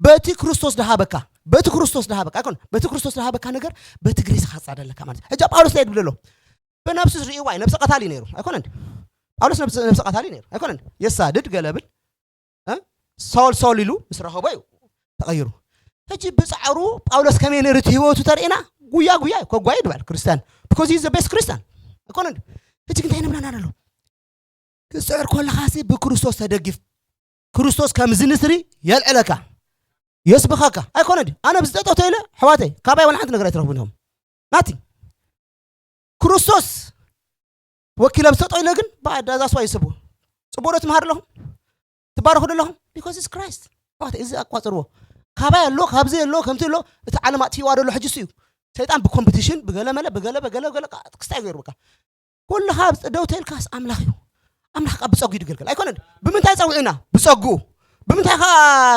በቲ ክርስቶስ ድሃበካ፣ በቲ ክርስቶስ ድሃበካ ኣይኮነን። በቲ ክርስቶስ ድሃበካ ነገር በቲ ግሬስ ኢኻ ትጻዕር ኣለካ ማለት እዩ። ሕጂ ጳውሎስ እንታይ ይብል ኣሎ? ብነብሱ ርእይዋ እዩ፣ ነብሰ ቀታሊ ነይሩ ኣይኮነን። ጳውሎስ ነብሰ፣ ነብሰ ቀታሊ ነይሩ ኣይኮነን። የሳድድ ገለ ብል፣ እ? ሳውል ሳውል ኢሉ ምስ ረኸቦ እዩ ተቐይሩ። ሕጂ ብጻዕሩ ጳውሎስ ከመይ ነይሩ እቲ ህይወቱ ተርእና? ጉያ ጉያ እዩ፣ ከጓይ ድባል ክርስቲያን። Because he's the best ክርስቲያን ኣይኮነን። ሕጂ ግን እንታይ ነብላና ኣሎ? ክትስዕር ከለኻሲ ብክርስቶስ ተደጊፍ። ክርስቶስ ከምዚ ንስሪ የልዕለካ፣ የስብኸካ። ኣይኮነ ድዩ? ኣነ ብዝጠጠቶ ኢለ፣ ኣሕዋተይ፣ ካባይ ዋላ ሓንቲ ነገር ኣይትረኽቡን ኢኹም። ናቲ። ክርስቶስ ወኪለ ብዝጠጠ ኢለ ግን፣ ብኣዳዛስዋ ይስቡ። ጽቡቕ ዶ ትምሃሩ ኣለኹም? ትባረኹ ዶ ኣለኹም? Because it's Christ። ኣሕዋተይ፣ እዚ ኣቋጽርዎ። ካባይ ኣሎ፣ ካብዚ ኣሎ፣ ከምቲ ኣሎ፣ እቲ ዓለም ኣጥፊዋ ደሎ ሕጂ እሱ እዩ። ሰይጣን ብኮምፒቲሽን፣ ብገለ መለ፣ ብገለ፣ ብገለ፣ ብገለ፣ ክስታይ ገይሩ በቃ። ኩልኻ ኣብ ጸ-፣ ደው ተልካስ ኣምላኽ እዩ። ኣምላኽ ካብ ብጸጉ እዩ ድገልገል። ኣይኮነን። ብምንታይ ጸዊዑና? ብጸጉኡ። ብምንታይ ኸኣ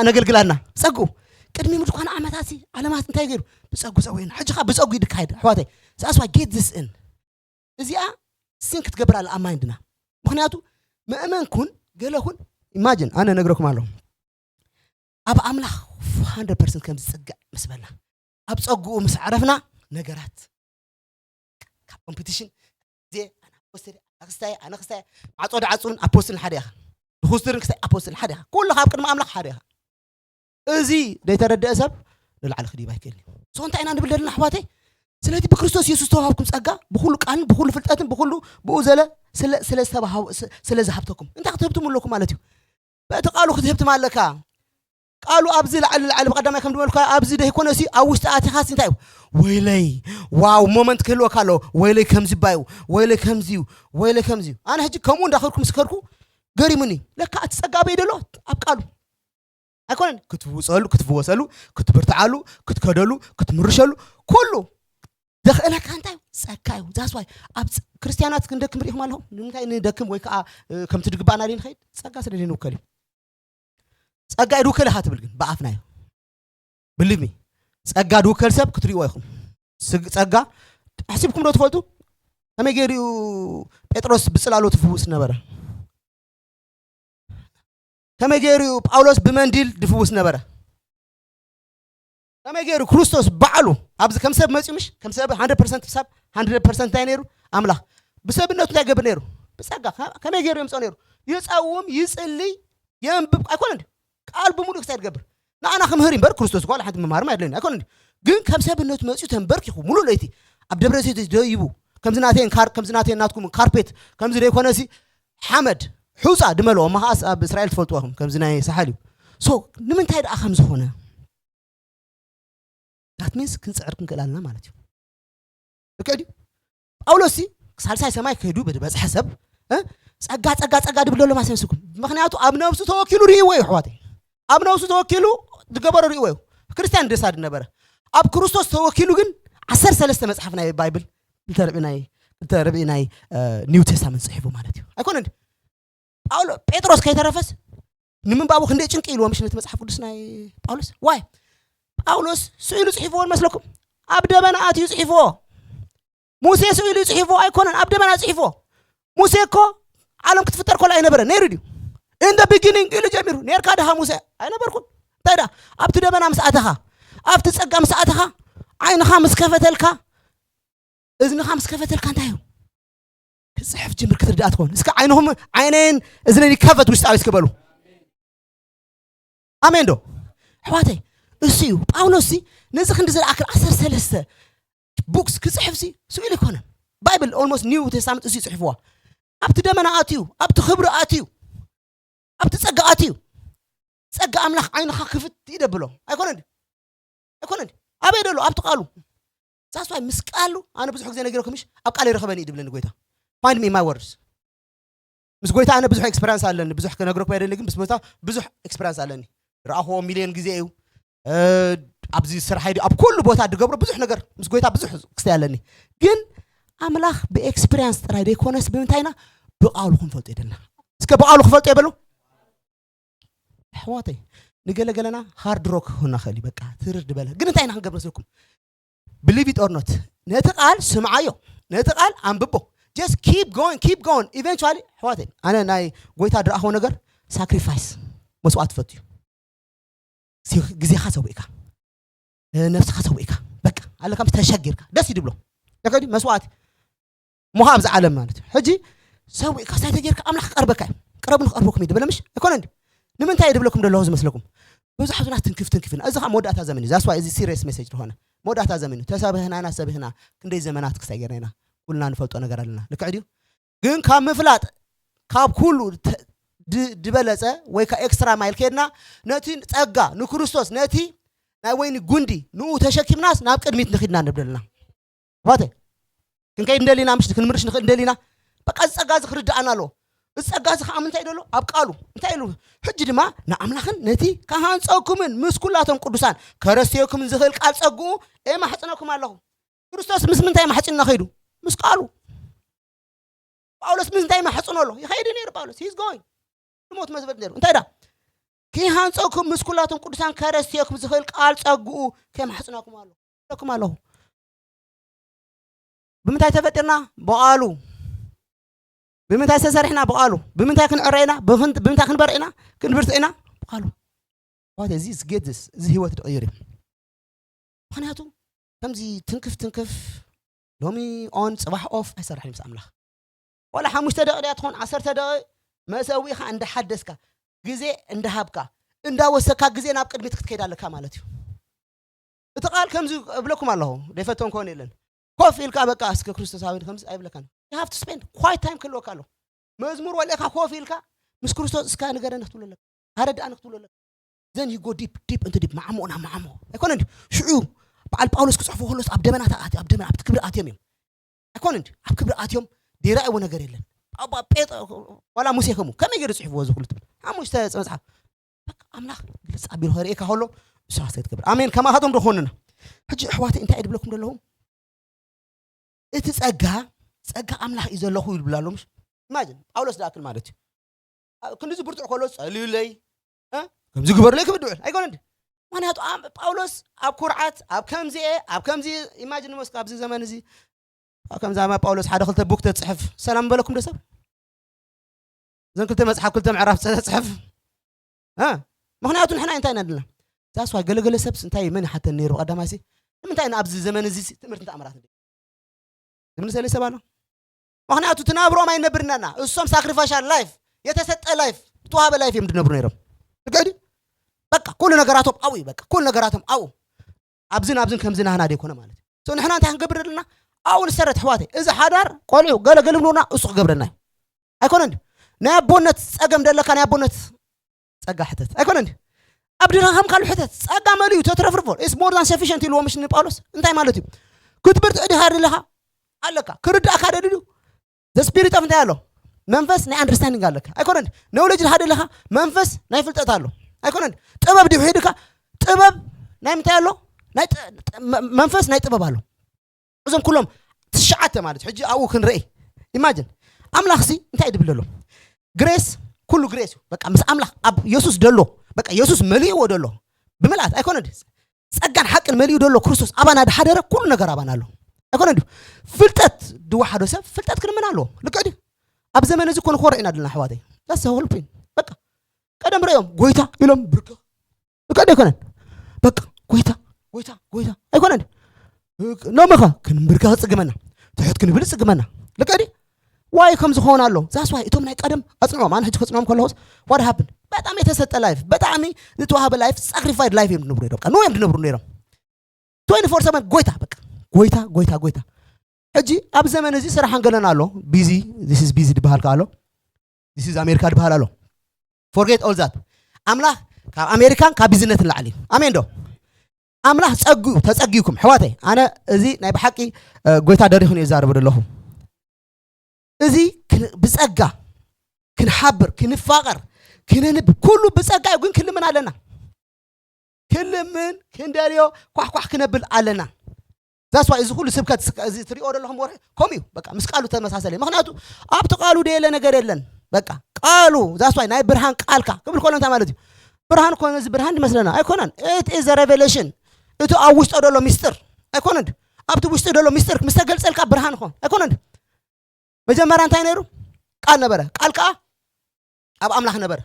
ነገልግላና? ጸጉኡ። ቅድሚ ምድኳን ዓመታት ሲ፣ ዓለማት እንታይ ገይሩ? ብጸጉ ጸዊዑና። ሕጂ ኸኣ ብጸጉ እዩ ድካየድ፣ ኣሕዋተይ። That's why get this in። እዚኣ ሲንክ ክትገብር ኣላ ኣብ ማይንድና። ምኽንያቱ፣ መእመን ኩን፣ ገለ ኩን፣ ኢማጂን፣ ኣነ ነግረኩም ኣለኹ። ኣብ ኣምላኽ ሃንድረድ ፐርሰንት ከም ዝጽግዕ ምስ በልና፣ ኣብ ጸግኡ ምስ ዓረፍና፣ ነገራት ካብ ኮምፒቲሽን፣ ግዜ፣ ኣነ ኣፖስትል፣ ኣነ ክስታይ፣ ኣነ ክስታይ፣ ማዕጾ ድዓጹን ኣፖስትልን ሓደ ኢኻ። ድኹስትርን ክስታይ ኣፖስትልን ሓደ ኢኻ። ኩሉ ካብ ቅድሚ ኣምላኽ ሓደ ኢኻ። እዚ ዘይተረድአ ሰብ ንላዕሊ ክድይብ ኣይክእልን እዩ። So እንታይ ኢና ንብል ዘለና ኣሕዋተይ? ስለዚ ብክርስቶስ የሱስ ዝተዋሃብኩም ጸጋ፣ ብኹሉ ቃልን፣ ብኹሉ ፍልጠትን፣ ብኹሉ ብኡ ዘለ ስለ፣ ስለ ዝተባሃው-፣ ስ-፣ ስለ ዝሃብተኩም፣ እንታይ ክትህብትሙ ኣለኩም ማለት እዩ? በቲ ቃሉ ክትህብትም ኣለካ። ቃሉ ኣብዚ ላዕሊ ላዕሊ ብቐዳማይ ከም ዝበልኩ ኣብዚ ደይኮነሲ ኣብ ውሽጢ ኣቲኻሲ እንታይ እዩ? ወይለይ፣ ዋው፣ ሞመንት ክህልወካ ኣለዎ። ወይለይ ከምዚ ባዩ፣ ወይለይ ከምዚ እዩ፣ ወይለይ ከምዚ እዩ። ኣነ ሕጂ ከምኡ እንዳኸድኩ ምስ ከድኩ ገሪሙኒ። ለካ እቲ ጸጋ ኣበይ ደሎ? ኣብ ቃሉ። ኣይኮነን? ክትፍወሰሉ፣ ክትፍወሰሉ፣ ክትብርትዓሉ፣ ክትከደሉ፣ ክትምርሸሉ፣ ኩሉ ዘኽእለካ እንታይ እዩ? ጸጋ እዩ። That's why ኣብ ጸ-፣ ክርስትያናት ክንደክም ርኢኹም ኣለኹም? ንምንታይ ንደክም ወይ ከዓ፣ እ፣ ከምቲ ድግባእና ደይ ንኸይድ? ጸጋ ስለ ዘይንውከል እዩ። ጸጋ ድውከል ኢኻ ትብል ግን ብኣፍና እዩ። ብሊቭ ሚ፣ ጸጋ ድውከል ሰብ ክትሪእዎ ኢኹም። ጸጋ ሕሲብኩም ዶ ትፈልጡ? ከመይ ገይሩ እዩ ጴጥሮስ ብጽላሎት ይፍውስ ነበረ? ከመይ ገይሩ እዩ ጳውሎስ ብመንዲል ድፍውስ ነበረ? ከመይ ገይሩ ክርስቶስ ባዕሉ ኣብዚ ከም ሰብ መፅዩ፣ ምሽ ከም ሰብ፣ ሓደ ፐርሰንት ሰብ፣ ሓደ ፐርሰንት እንታይ ነይሩ? ኣምላኽ። ብሰብነቱ እንታይ ገብር ነይሩ? ብፀጋ። ከመይ ገይሩ የምፅኦ ነይሩ? ይፀውም፣ ይፅልይ፣ የንብብ ኣይኮነ እንዲ? ቃል ብምሉእ ክሳይ ትገብር ንኣና ክምህር እምበር ክርስቶስ ጓል ሓንቲ ምምሃርም ኣይድለኒ ኣይኮነ እንዲ? ግን ከም ሰብነቱ መፅዩ ተንበርኪኹ ሙሉእ ለይቲ ኣብ ደብረ ዘይት ደይቡ፣ ከምዚ ናተይን ካር- ከምዚ ናተይን ናትኩም ካርፔት፣ ከምዚ ዘይኮነሲ ሓመድ ሑፃ ድመልኦ ማኻኣስ ኣብ እስራኤል ትፈልጥዎ ኢኹም። ከምዚ ናይ ሳሓል እዩ። ሶ ንምንታይ ደኣ ከም ዝኾነ? ዳት ሚንስ ክንፅዕር ክንክእል ኣለና ማለት እዩ። ልክዕ ድዩ? ጳውሎስ ሲ ሳልሳይ ሰማይ ከይዱ ብዝበፅሐ ሰብ እ? ጸጋ ጸጋ ጸጋ ድብል ዘሎ ማሰምስኩም። ምክንያቱ ኣብ ነብሱ ተወኪሉ ርእይዎ እዩ ኣሕዋተይ። ኣብ ነብሱ ተወኪሉ ዝገበሮ ርእይዎ እዩ። ክርስትያን ደሳ ድነበረ ኣብ ክርስቶስ ተወኪሉ ግን ዓሰርተ ሰለስተ መጽሓፍ ናይ ባይብል ክልተ ርብዒ ናይ ክልተ ርብዒ ናይ ኒው ቴስታመንት ጽሒፉ ማለት እዩ። ኣይኮነን ጳውሎ ጴጥሮስ ከይተረፈስ ንምንባቡ ክንደይ ጭንቂ ኢልዎ ምሽ ነቲ መጽሓፍ ቅዱስ ናይ ጳውሎስ ዋይ ጳውሎስ ስኢሉ ጽሒፍዎ መስለኩም? ኣብ ደበና ኣትዩ ጽሒፍዎ። ሙሴ ስኢሉ ጽሒፍዎ ኣይኮነን፣ ኣብ ደበና ጽሒፍዎ። ሙሴ እኮ ዓለም ክትፍጠር ኮላ ኣይነበረ ነይሩ ድዩ? In the beginning ኢሉ ጀሚሩ። ነርካ ድኻ ሙሴ? ኣይነበርኩን። እንታይ ደኣ ኣብቲ ደበና ምስ ኣተኻ ኣብቲ ጸጋ ምስ ኣተኻ ዓይንኻ ምስ ከፈተልካ እዝንኻ ምስ ከፈተልካ እንታይ እዩ? ክጽሕፍ ጅምር ክትርዳእ ትኸውን። እስከ ዓይንኹም ዓይነይን እዝነይን ይከፈት ውሽጣዊ እስኪ በሉ። ኣሜን ዶ ኣሕዋተይ? እሱ እዩ ጳውሎስ ሲ ነዚ ክንዲ ዝለኣክል ዓሰርተ ሰለስተ ቡክስ ክጽሕፍ ሲ ስኢሉ ኣይኮነን። ባይብል ኦልሞስት ኒው ቴስታመንት እሱ እዩ ጽሒፍዋ። ኣብቲ ደመና ኣትዩ፣ ኣብቲ ክብሪ ኣትዩ፣ ኣብቲ ጸጋ ኣትዩ። ጸጋ ኣምላኽ ዓይንኻ ክፍት ይደብሎ ኣይኮነን ድዩ? ኣይኮነን ድዩ? ኣበይ ደሎ ኣብቲ ቃሉ ሳስዋይ ምስ ቃሉ ኣነ ብዙሕ ግዜ ነጊረኩም ምሽ ኣብ ቃል ይረኸበኒ እዩ ድብለኒ ጎይታ። Find me my words። ምስ ጎይታ ኣነ ብዙሕ ኤክስፐሪንስ ኣለኒ። ብዙሕ ክነግረኩም ኣይደሊ ግን ምስ ጎይታ ብዙሕ ኤክስፐሪንስ ኣለኒ። ረኣኽዎ ሚልዮን ግዜ እዩ። ኣብዚ ስራሕ ኣብ ኩሉ ቦታ ድገብሮ ብዙሕ ነገር ምስ ጎይታ ብዙሕ ክስተ ኣለኒ። ግን ኣምላኽ ብኤክስፐሪንስ ጥራይ ዘይኮነስ ብምንታይና ብቃሉ ክንፈልጦ ይደልና። እስከ ብቃሉ ክፈልጦ የበሉ ኣሕዋተይ። ንገለገለና ሃርድ ሮክ ክኾና ኽእል እዩ። በቃ ትርር ድበለ ግን እንታይ ኢና ክንገብር መስልኩም? ብሊቭ ኢት ኦር ኖት ነቲ ቃል ስምዓዮ፣ ነቲ ቃል ኣንብቦ። Just keep going, keep going. Eventually ኣሕዋተይ ኣነ ናይ ጎይታ ድረኣኽዎ ነገር ሳክሪፋይስ መስዋዕት ትፈቱ እዩ። ግዜኻ ሰዊእካ ነብስኻ ሰዊእካ በቃ ኣለካ ምስ ተሸጊርካ ደስ ይድብሎ ለከዲ መስዋዕት ሞኻ ኣብዚ ዓለም ማለት እዩ። ሕጂ ሰዊእካ ሳይተ ጌርካ ኣምላኽ ክቀርበካ እዩ። ቅረቡ ንክቀርበኩም እዩ ድበለ ምሽ ኣይኮነ እንዲ ንምንታይ ድብለኩም ደለኹ ዝመስለኩም? ብዙሓትና ትንክፍ ትንክፍ ኢና። እዚ ከዓ መወዳእታ ዘመን እዩ። ዛስዋ እዚ ሲሪየስ ሜሴጅ ዝኾነ መወዳእታ ዘመን እዩ። ተሰብህና ኢና ሰብህና ክንደይ ዘመናት ክሳይ ጌርና ኢና ኩልና ንፈልጦ ነገር ኣለና። ልክዕ ድዩ? ግን ካብ ምፍላጥ ካብ ኩሉ ድበለጸ ወይ ከዓ ኤክስትራ ማይል ከድና ነቲ ጸጋ ንክርስቶስ ነቲ ናይ ወይኒ ጉንዲ ንኡ ተሸኪምናስ ናብ ቅድሚት ንኺድና ንብለልና ኣሕዋተ ክንከይድ እንደሊና ምሽ ክንምርሽ ንኽእል እንደሊና በቃ እዚ ጸጋ እዚ ክርድኣና ኣለዎ። እዚ ጸጋ እዚ ከዓ ምንታይ ደሎ ኣብ ቃሉ እንታይ ኢሉ ሕጂ ድማ ንኣምላኽን ነቲ ካሃንፀኩምን ምስ ኩላቶም ቅዱሳን ከረስዮኩምን ዝኽእል ቃል ጸግኡ ኤማሕፅነኩም ኣለኹ። ክርስቶስ ምስ ምንታይ ማሕፅንና ኸይዱ? ምስ ቃሉ። ጳውሎስ ምስ እንታይ ማሕፅኖ ኣሎ? ይኸይድ ነይሩ ጳውሎስ ሂዝ ጎይ ንሞት መዝበድ ነይሩ እንታይ ዳ ከይሃንፀኩም ምስ ኩላቶም ቅዱሳን ከረስዮኩም ዝኽእል ቃል ጸግኡ ከይማሕፅናኩም ኣሎ ለኩም ኣለኹ። ብምንታይ ተፈጢርና? ብቓሉ። ብምንታይ ዝተሰርሕና? ብቓሉ። ብምንታይ ክንዕረ ኢና? ብምንታይ ክንበርዕ ኢና? ክንብርትዕ ኢና? ብቓሉ። ዋት እዚ ዝጌድስ እዚ ህይወት ድቕይር እዩ። ምክንያቱ ከምዚ ትንክፍ ትንክፍ ሎሚ ኦን ፅባሕ ኦፍ ኣይሰርሕን ምስ ኣምላኽ። ዋላ ሓሙሽተ ደቂ ድያ ትኾን ዓሰርተ ደቂ መሰዊእኻ እንዳሓደስካ ግዜ እንዳሃብካ እንዳወሰካ ግዜ ናብ ቅድሚት ክትከይድ ኣለካ ማለት እዩ። እቲ ቃል ከምዚ እብለኩም ኣለኹ ደይፈቶም ከሆን የለን ኮፍ ኢልካ በቃ እስከ ክርስቶሳዊ ከምዚ ኣይብለካን። You have to spend quiet time ክህልወካ ኣለዎ። መዝሙር ወሊእካ ኮፍ ኢልካ ምስ ክርስቶስ እስካ ንገረኒ ክትብሎ ኣለካ። ኣረድኣኒ ክትብሎ ኣለካ። Then you go deep deep into deep ማዓሞ ናብ ማዓሞ ኣይኮነ እንዲ ሽዑ በዓል ጳውሎስ ክፅሕፉ ከሎስ ኣብ ደመና ተኣትዮ ኣብ ደመና ኣብቲ ክብሪ ኣትዮም እዮም ኣይኮነ እንዲ ኣብ ክብሪ ኣትዮም ደይራእዎ ነገር የለን። ዋላ ሙሴ ከሙ ከመይ ገይሩ ፅሒፍዎ እዚ ኩሉ ትብል ሓሙሽተ መፅሓፍ ኣምላኽ ግልፅ ኣቢሉ ከርእየካ ከሎ እሱ ሃስተ ትገብር ኣሜን። ከማኻቶም ዶ ክኾንና ሕጂ ኣሕዋተይ እንታይ ድብለኩም ዘለኹም? እቲ ጸጋ ጸጋ ኣምላኽ እዩ ዘለኹ ይብሉ ኣሎ ምሽ ኢማጅን ጳውሎስ ዝኣክል ማለት እዩ። ክንዲዚ ብርቱዕ ከሎ ጸልዩለይ ከምዚ ግበርለይ ክብል ድውዕል ኣይኮነን። ምክንያቱ ኣብ ጳውሎስ ኣብ ኩርዓት ኣብ ከምዚ እየ ኣብ ከምዚ ኢማጂን ሞስ ኣብዚ ዘመን እዚ ኣብ ከምዚ ኣማ ጳውሎስ ሓደ ክልተ ቡክ ተፅሕፍ ሰላም በለኩም ደሰብ እዘን ክልተ መፅሓፍ ክልተ ምዕራፍ ተፅሕፍ ምክንያቱ ንሕና እንታይ ኢና ድልና ዛስዋይ ገለገለ ሰብስ እንታይ መን ይሓተን ነይሩ ቀዳማይሲ ንምንታይ ኣብዚ ዘመን እዚ ትምህርቲ እንታይ ኣምራት ዝምልሰለይ ሰብ ኣሎ ምክንያቱ ትናብሮም ኣይነብርናና እሶም ሳክሪፋሻል ላይፍ የተሰጠ ላይፍ ዝተዋሃበ ላይፍ እዮም ድነብሩ ነይሮም ትገዲ በቃ ኩሉ ነገራቶም ኣው እዩ በቃ ኩሉ ነገራቶም ኣው ኣብዝን ኣብዝን ከምዚ ናህና ደይኮነ ማለት እዩ ንሕና እንታይ ክንገብር ዘለና ኣው ንሰረት ኣሕዋተይ እዚ ሓዳር ቆልዑ ገለ ገልብሉና እሱ ክገብረና እዩ ኣይኮነን ናይ ኣቦነት ፀገም ደለካ ናይ ኣቦነት ጸጋ ሕተት ኣይኮነን ኣብ ድኻምካ ሕተት ጸጋ መሊኡ ተትረፍርፎ is more than sufficient ኢልዎ ምሽ ንጳውሎስ እንታይ ማለት እዩ ክትብርትዕ ድኻ ኣለኻ ኣለካ ክርዳእካ ደልዩ the spirit of እንታይ ኣሎ መንፈስ ናይ understanding ኣለካ ኣይኮነን knowledge ድኻ ደለኻ መንፈስ ናይ ፍልጠት ኣሎ ኣይኮነን ጥበብ ድዩ ሄድካ ጥበብ ናይ ምንታይ ኣሎ ናይ መንፈስ ናይ ጥበብ ኣሎ እዞም ኩሎም ትሽዓተ ማለት ሕጂ ኣብኡ ክንርኢ ኢማጅን ኣምላኽ ሲ እንታይ ድብል ኣሎ ግሬስ ኩሉ ግሬስ እዩ በቃ ምስ ኣምላኽ ኣብ የሱስ ደሎ በቃ የሱስ መሊእዎ ደሎ ብምልኣት ኣይኮነ ጸጋን ሓቅን መሊኡ ደሎ ክርስቶስ ኣባና ድሓደረ ኩሉ ነገር ኣባና ኣሎ ኣይኮነ ድዩ ፍልጠት ድወሓዶ ሰብ ፍልጠት ክንምን ኣለዎ ልክዕ ድዩ ኣብ ዘመን እዚ ኮነ ኮረ ኢና ድልና ኣሕዋተይ ዳስ ሆልፒን በቃ ቀደም ርእዮም ጎይታ ኢሎም ብርክ ልክዕ ዶ ኣይኮነን በቃ ጎይታ ጎይታ ጎይታ ኣይኮነን ኖምኻ ክንብርካ ክጽግመና ትሕት ክንብል ይጽግመና ልክዕ ዲ ዋይ ከም ዝኾን ኣሎ ዛስ ዋይ እቶም ናይ ቀደም ኣጽንዖም ኣነ ሕጂ ከጽንዖም ከለኹስ ዋት ሃፕን በጣም የተሰጠ ላይፍ በጣዕሚ ዝተዋሃበ ላይፍ ሳክሪፋይድ ላይፍ እዮም ዝነብሩ ነይሮም ኖ እዮም ዝነብሩ ነይሮም ትዌንቲ ፎር ሰቨን ጎይታ በቃ ጎይታ ጎይታ ጎይታ ሕጂ ኣብ ዘመን እዚ ስራሕ ሃንገለና ኣሎ ቢዚ ዚስ ቢዚ ዝበሃል ከ ኣሎ ዚስ ኣሜሪካ ዝበሃል ኣሎ forget all that ኣምላኽ ካብ ኣሜሪካን ካብ ቢዝነትን ላዕሊ እዩ ኣሜን ዶ ኣምላኽ ጸጉ ተጸጊኩም ሕዋተይ ኣነ እዚ ናይ ብሓቂ ጎይታ ደሪኹ እየ ዛረቡ ዘለኹ እዚ ብጸጋ ክንሓብር ክንፋቐር ክንንብ ኩሉ ብጸጋ እዩ ግን ክልምን ኣለና ክልምን ክንደልዮ ኳሕኳሕ ክነብል ኣለና ዛስዋይ እዚ ኩሉ ስብከት እዚ ትሪኦ ዘለኹም ወርሒ ከምኡ እዩ በቃ ምስ ቃሉ ተመሳሰለ ምክንያቱ ኣብቲ ቃሉ ደየለ ነገር የለን በቃ ቃሉ ዛስዋይ ናይ ብርሃን ቃልካ ክብል ከሎ እንታይ ማለት እዩ ብርሃን ኮነ እዚ ብርሃን ይመስለና ኣይኮነን it is revelation እቲ ኣብ ውሽጦ ዘሎ ሚስጥር ኣይኮነን ኣብቲ ውሽጢ ዘሎ ሚስጥር ምስ ተገልጸልካ ብርሃን ኾን ኣይኮነን መጀመርያ እንታይ ነይሩ ቃል ነበረ ቃል ከዓ ኣብ ኣምላኽ ነበረ